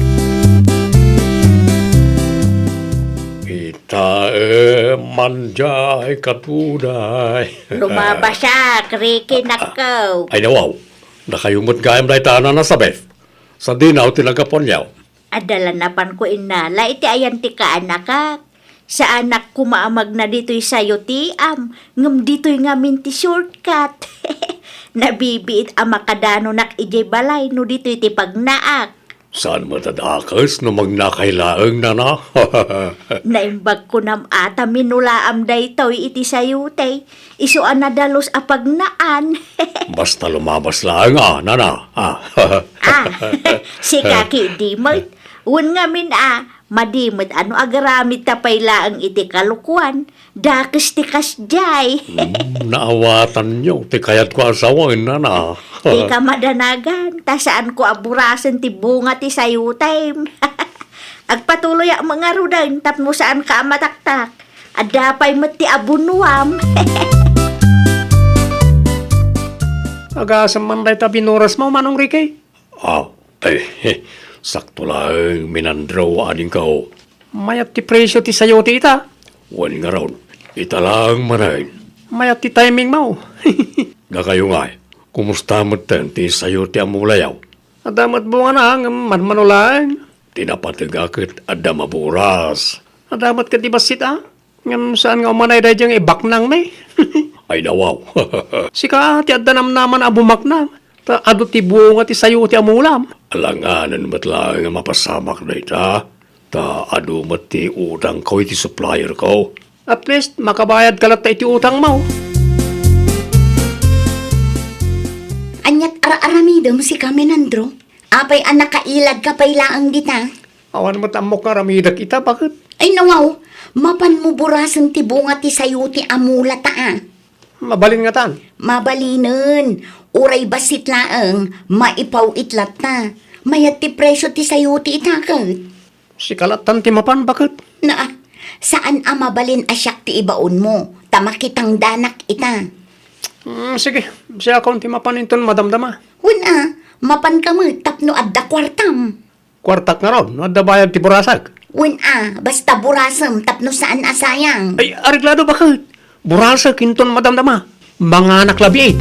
Ita, eh, manjay katunay. Lumabasiak, Ricky, nakko. Ay, nawaw. Dakayo met gayam dayta, Nana Sabeth. Sadino ti naggapuanyo? Adda la napanko innala iti ayan ti kaanakak. Saanak koma a magna ditoy sayoteam, ngem ditoy ngamin ti shortcut. Nabibiit a makadanonak idiay balay no ditoy ti pagnaak. Saan met a dakes no magnakay laeng, nana? Naimbag kunam a ta minulaam daytoy iti sayote. Isu a nadalus a pagnaan. Basta lumabas laeng a, nana. Ah. Ah, sika ketdi met. Wen ngamin a, madi met a no agaramidta pay laeng iti kalokuan, dakes ti kasdiay. Hmm, naawatanyo ti kayatko a sawen, nana. Dika madanagan, ta saanko a burasen ti bunga ti sayotem. Agpatuloyak met ngaruden tapno saanka a mataktak. Adda pay met ti abonoam. Agasem man dayta binurasmo, Manong Ricky? Ah, ay, sakto laeng, Minandro, adingko. Mayat ti presio ti sayote ita. Wen ngarud, ita laeng manen. Mayat ti timingmo. Dakayo ngay, kumusta metten ti sayote a mulayo? Adda met bungana, ngem manmano laeng. Ti napateg a ket adda maburas. Adda met ket ti bassit a. Ngem saan nga umanay daydiay nga ibaknangmi? Ay, nawaw. Sika ti adda namnama a bumaknang. Ta adu ti bunga ti sayote a mulam. Alanganen met laeng nga mapasamak dayta. Ta adu met ti utangko iti supplierko. At least, makabayadka latta iti utangmo. Aniat ar-aramidem sika, Menandro? Apay a nakailadka pay laeng dita? Awan met ammok nga aramidek ita, baket? Ay, nawaw, mapanmo burasen ti bunga ti sayote a mulata a. Mabalin ngatan? Mabalinen. Uray bassit laeng, maipaw-it latta. Mayat ti presio ti sayote ita ket. Sika lattan ti mapan, baket? Naa, saan a mabalin a siak ti ibaonmo, ta makitangdanak ita. Mm, sige, siakon ti mapan inton madamdama. Wen a, mapanka met tapno adda kuartam. Kuartak ngarud, no adda bayad ti burasek? Wen a, basta burasem tapno saan a sayang. Ay, areglado, baket. Burasek inton madamdama. Manganak labiit.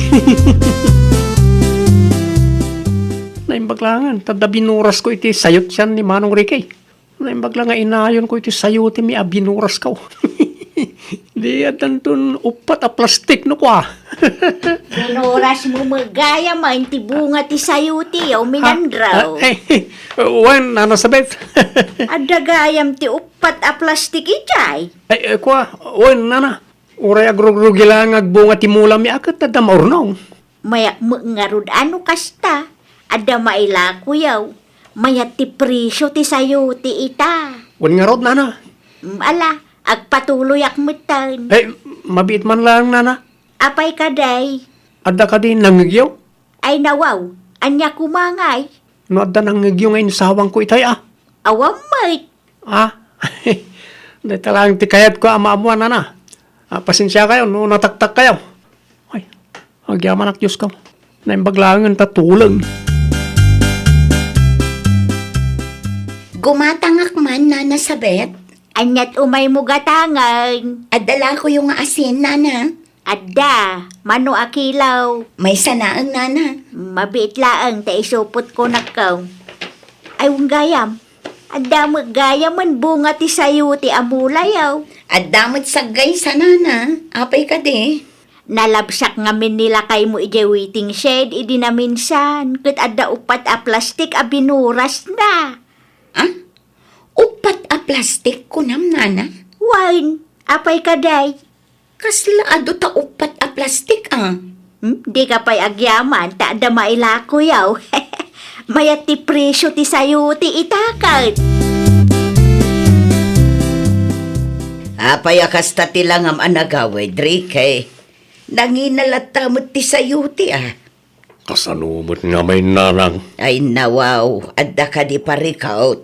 Naimbag laengen, ta adda binurasko iti sayote ni Manong Ricky. Naimbag la nga inayonko iti sayote mi a binurasko. Di addanton uppat a plastik no kua. Binurasmo met gayam a iti bunga ti sayote, o Minandro. Ah, eh, wen, Nana Sabeth. Adda gayam ti uppat a plastik idiay. Ay, eh, kua, wen, nana. Uray agrugrugi laeng nga agbunga ti mulami a ket adda maurnong. Mayat met ngarud a no kasta, adda mailakoyo. Mayat ti presio ti sayote ita. Wen ngarud, nana. Mm, ala, agpatuloyak metten. Eh, mabiit man laeng, nana. Apay kadi? Adda kadi nangngegyo? Ay, nawaw, ania koma ngay? No adda nangngegyo nga insawangko itay a. Awan met. Ah, dayta laeng ti kayatko a maammuan, nana. Ah, pasensiakayo no nataktakkayo. Ay, agyamanak, Diosko. Naimbag laengen ta tuleng. Gumatangak man, Nana Sabet. Ania't umaymo gatangen? Adda la kayo nga asin, Nana? Adda, mano a kilo? Maysa laeng, Nana. Mabiit laeng ta isupotko nakkaw. Ay, wen gayam. Adda met gayamen bunga ti sayote a mulayo. Adda met saggaysa, Nana. Apay kadi? Nalabsak ngamin ni lakaymo idiay waiting shed idi naminsan, ket adda uppat a plastik a binurasna. Ah? Uppat a plastik, kunam, Nana? Wen, apay kadi? Kasla adu ta uppat a plastik, a? Hmm? Dika pay agyaman, ta adda mailakoyo. Mayat ti presio ti sayote ita ket. Apay a kasta ti langam a nagawid, Ricky? Nangina latta met ti sayote, a? Kasano met ngamin, Nanang? Ay, nawaw, adda kadi parikaw?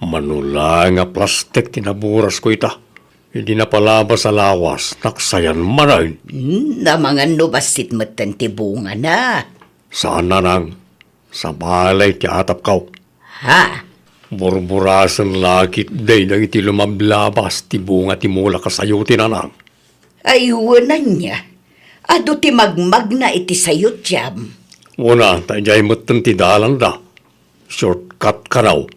Mano laeng a plastik ti naburasko ita. Idi napalabas a lawas, naksayan manen. Hmm, amangan no bassit metten ti bungana. Saan, Nanang. Sabali ti atapko. Ha? Burburasen la ketdi dagiti lumablabas ti bunga ti mulak a sayote, Nanang. Ay, wen ania. Adu ti magmagna iti sayotiam. Wen a, ta idiay metten ti dalanda. Shortcut kano.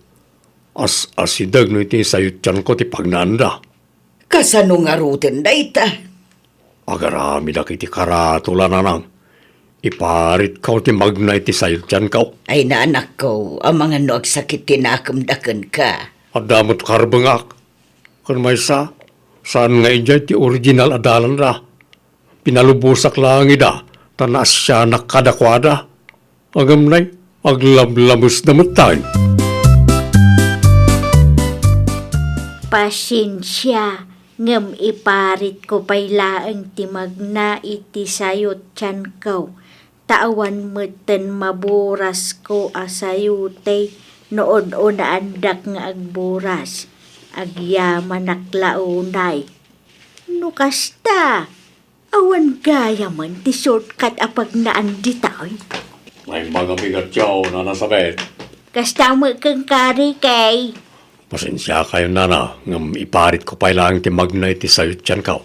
As-asideg no iti sayotianko ti pagnaanda. Kasano ngaruden dayta? Agaramidak iti karatula, Nanang. Iparitko ti magna iti sayotianko. Ay, naanakko, amangan no agsakit ti nakemda kenka. Adda met karbengak. Ken maysa, saan nga idiay ti original a dalanda. Pinalubosak laeng ida, ta naasianak kadakuada. Ngem nay, aglablames da met tayo. Pasensia, ngem iparitko pay laeng ti magna iti sayotianko, ta awan metten maburasko a sayote no un-unaandak nga agburas. Agyamanak la unay. No kasta, awan gayamen ti shortcut a pagnaan ditoy. Naimbag a bigatyo, Nana Sabet. Kasta met kenka, Ricky. Pasensiakayo, Nana, ngem iparitko pay laeng ti magna iti sayotianko.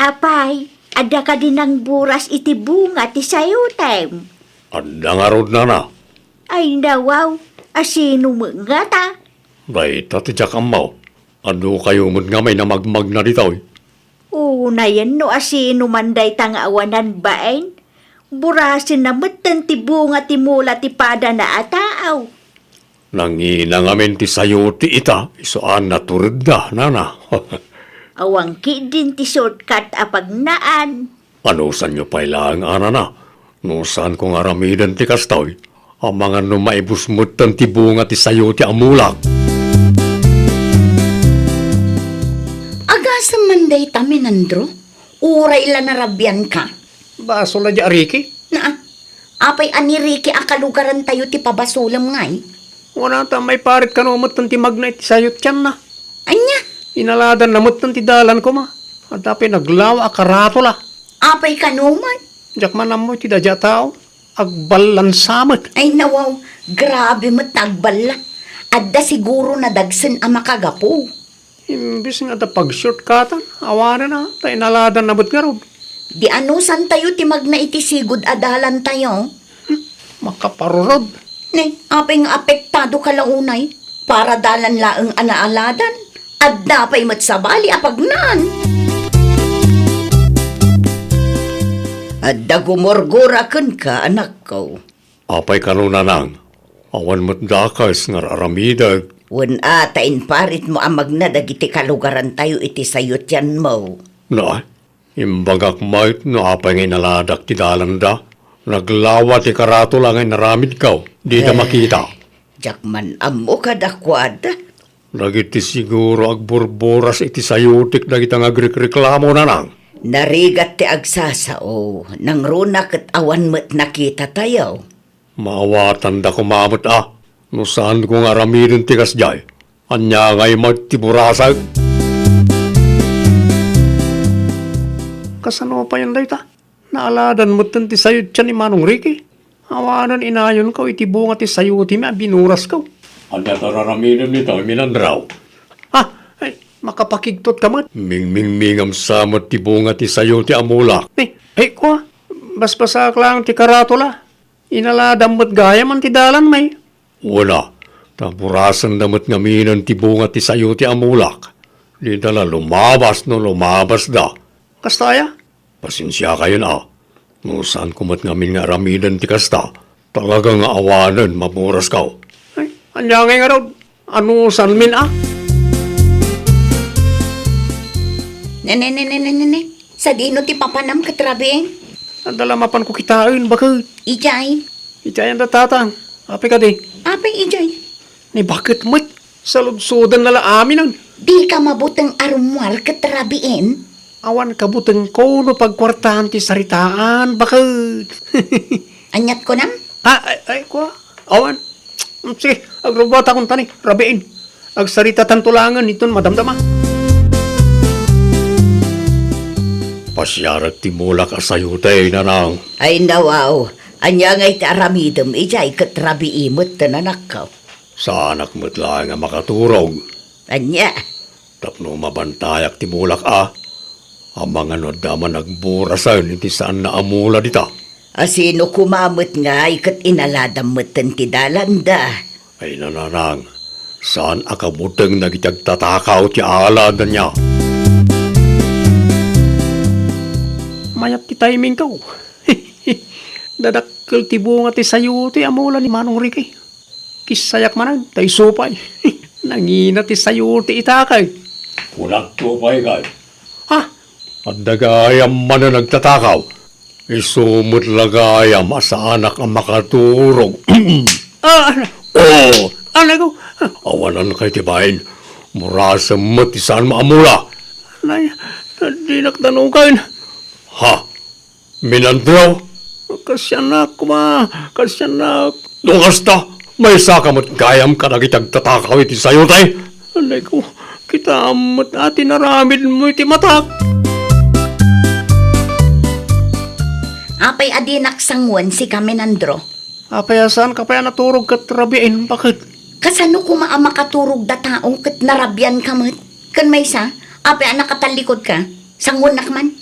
Apay, adda kadi nangburas iti bunga ti sayotem? Adda ngarud, Nana. Ay, nawaw, asino met ngata? Dayta ti diak ammo. Adu kayo met ngamin a magmagna ditoy. Unayen no asino man dayta nga awanan bain. Burasenna metten ti bunga ti mula ti padana a tao. Nangina ngamin ti sayote ita, isu a naturedda, Nana. Awan ketdin ti shortcut a pagnaan. Anusanyo pay laeng a, Nana, no saanko nga aramiden ti kastoy, amangan no maibus metten ti bunga ti sayote a mulak. Agasem man dayta, Menandro? Uray la narabianka. Basol a di a Ricky? Naa, apay a ni Ricky a kalugarantayo ti pabasolem ngay? Wen a ta maiparit kano metten ti magna iti sayotianna. Ania? Inaladanna metten ti dalan koma. Adda pay naglawa a karatula. Apay kano man? Diak man ammo iti dadia a tao. Agballan sa met. Ay, nawaw, grabe met ta agballa. Adda siguro nadagsen a makagapu. Imbes nga adda pag-shortcutan, awanen a, ta inaladanna met ngarud. Di anusantayo ti magna iti sigud a dalantayo? Hmm, makaparurod. Ne, apay nga apektado ka la unay? Para dalan laeng a naaladan, adda pay met sabali a pagnaan. Adda gumurgura kenka, anakko. Apay kano, Nanang? Awan met dakes nga ar-aramidek. Wen a, ta imparitmo a magna dagiti kalugarantayo iti sayotianmo. Nay, imbagak met no apay nga inaladak ti dalanda. Naglawa ti karatula nga inaramidko. Dida Eh, makita. Diak man ammo kadakuada. Dagiti siguro agburburas iti sayotek dagita nga agrikreklamo, Nanang. Narigat ti agsasao, nangruna ket awan met nakitatayo. Maawatanda koma met a, no saanko nga aramiden ti kasdiay. Ania ngay met ti burasek? Kasano payen dayta? Naaladan metten ti sayotian ni Manong Ricky. Awanen inayonko iti bunga ti sayote mi a binurasko. Ania ti ar-aramidem ditoy, Minandraw? Ah, ay, makapakigtot ka met. Mingmingmingam sa met ti bunga ti sayote a mulak. Eh, ay, kua, basbasaak laeng ti karatula. Inaladam met gayam ti dalan, may. Wen a, ta burasenda met ngaminen ti bunga ti sayote a mulak. Dita la lumabas no lumabasda. Kasta aya? Pasensiakayon a. No saanko met ngamin nga aramiden ti kasta, talaga nga awanen maburasko. Ay, ania ngay ngarud? Anusanmin a? Nene, nene, nene, nene. Sadino ti papanam ket rabiin? Adda la mapanko kitaen, baket. Idiay? Idiay anda tatang. Apay kadi? Apay idiay? Ni baket met. Saludsodna la aminen. Dika mabuteng a rummuar ket rabiin? Awan kabutengko no pagkuartaan ti saritaan, baket. Aniat kunam? Ah, ay, ay, kua. Awan. Sige, agrubbuatakon tani, rabiin. Agsaritatanto laengen inton madamdama. Pasiarek ti mulak a sayote, nanang. Ay, nawaw. Ania ngay ti aramidem idiay ket rabii met ti nanakko? Saanak met laeng a makaturog. Ania? Tapno mabantayak ti mulak a. Amangan no adda man agburasen iti saanna a mula dita. A sino koma met ngay ket inaladam metten ti dalanda? Ay, nanang, saan a kabuteng dagiti agtatakaw ti aladanna. Mayat ti timingko. Dadakkel ti bunga ti sayote a mula ni Manong Ricky. Kissayak manen, ta isu pay. Nangina ti sayote ita kay. Kunakto pay kay. Ha? Adda gayam manen agtatakaw. Isu met la gayam a saanak a makaturog. Ah, ano? Oh! Ano ko? Awanan kay ti bain. Murasem met ti saan maamula. Nay, dinak danugan. Ha? Minandraw? Kasianak, kuma. Kasianak. No kasta, maysaka met gayam kadagiti agtatakaw iti sayote. Anay ko, kitaem met a ti naramidmo iti matak. Apay a dinak sangoen, sika, Minandro? Apay a saanka pay a naturog ket rabiin, baket? Kasano koma a makaturog datao ket narabianka met? Ken maysa, apay a nakatallikudka? Sangoennak man?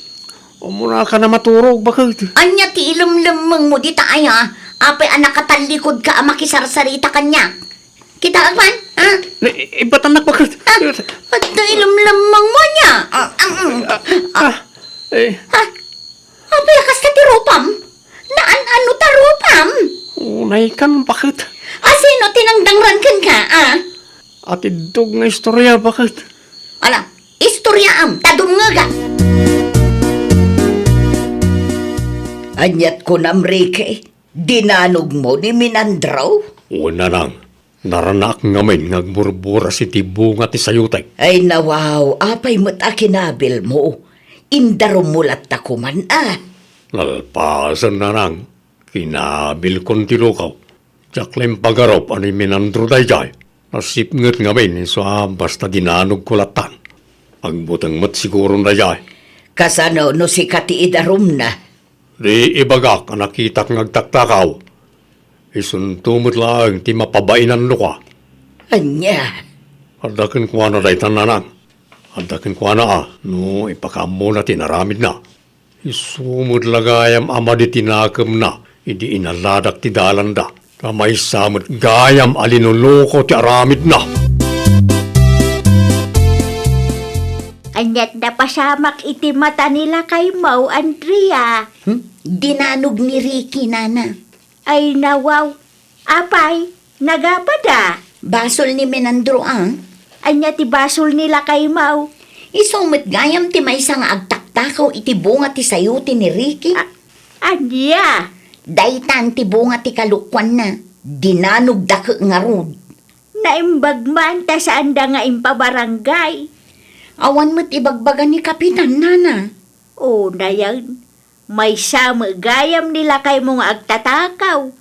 Umunaka a maturog, baket? Ania ti ilemlemmengmo dita aya? Apay a nakatallikudka a makisarsarita kaniak? Kitaek man, ha? Ni, ibatannak, baket? Ha? Adda ilemlemmengmo ania? Ah, ah, ah. Ah, eh. Ha? Apay a kasta ti rupam? Naan-ano ta rupam? Unay kan, baket? A sino ti nangdangrang kenka, a? Atiddog nga istoria, baket? Ala, istoriaam, ta dumngegak. Aniat kunam, Ricky? Dinanogmo ni Minandro? Wen, nanang. Naranaak ngamin nga agburburas iti bunga ti sayote. Ay, nawaw, apay met a kinabilmo? Indarummo latta koman, a? Nalpasen, nanang. Kinabilkon ti lukaw. Diak la impagarup a ni Minandro daydiay. Nasipnget ngamin isu a basta dinanogko lattan. Agbuteng met siguron daydiay. Kasano no sika ti idarumna? Di ibagak a nakitak nga agtaktakaw. Isunto met laeng ti mapabainannoka. Ania? Adda kenkuana dayta, nanang. Adda kenkuana a no ipakaammona ti inaramidna. Isu met la gayam a madi ti nakemna idi inaladak ti dalanda. Ta maysa met gayam a linuluko ti aramidna. Aniat napasamak iti mata ni lakaymo, Andrea? Hmm? Dinanog ni Ricky, nana. Ay, nawaw. Apay, nagapada? Basol ni Menandro, a. Ania ti basol ni lakaymo? Isu met gayam ti maysa nga agtaktakaw iti bunga ti sayote ni Ricky. A-, ania? Daytan ti bunga ti kalokuanna. Dinanogda ket ngarud. Naimbag man ta saanda nga impabarangay. Awan met ibagbaga ni Kapitan, nana. O, nayan. Maysa met gayam ni lakaymo nga agtatakaw.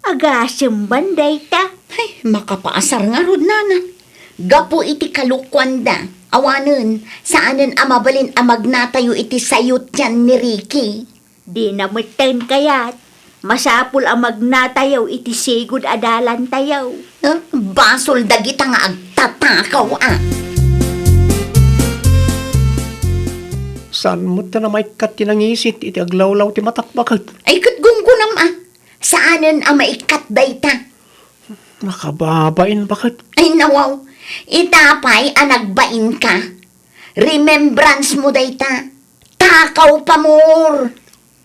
Agasem man dayta. Ay, makapaasar ngarud, nana. Gapu iti kalokuanda, awanen, saanen a mabalin a magnatayo iti sayotian ni Ricky. Dina metten kayat. Masapul a magnatayo iti sigud a dalantayo. Eh, basol dagita nga agtatakaw, a. Saan met a maikkat ti nangisit iti aglawlaw ti matak, baket? Ay, ket gunggonam, a. Saanen a maikkat dayta. Nakababain, baket? Ay, nawaw. Ita pay a nagbainka. Remembrance mo dayta. Takaw, pamor.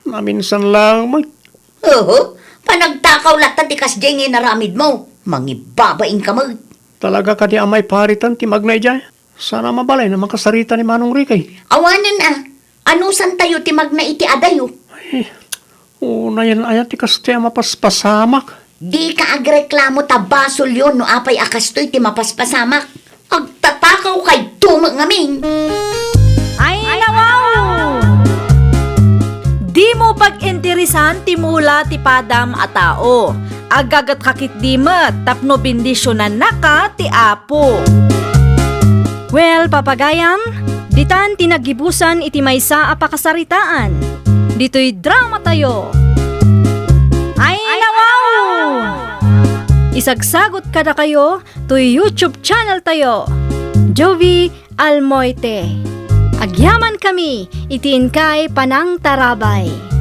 Naminsan lang met. Oho, panagtakaw latta ti kasdiay nga inaramidmo. Mangibabainka met. Talaga kadi a maiparitan ti magna idiay? Saan a mabalin a makasarita ni Manong Ricky? Awanen a. Anusantayo ti magna iti adayo? Ay, unayen aya ti kastoy a mapaspasamak? Dika agreklamo ta basolyo no apay a kastoy ti mapaspasamak. Agtatakaw kayto met ngamin. Ay, nawaw! Dimo pag-interesan ti mula ti padam a tao. Agagatka ketdi met tapno bendisionannaka ti Apo. Well, papagayam, ditan ti naggibusan iti maysa a pakasaritaan. Ditoy dramatayo. Ay, nawaw! Isagsagot kadakayo toy YouTube channel tayo, Jovie Almoite. Agyamankami iti inkay panangtarabay.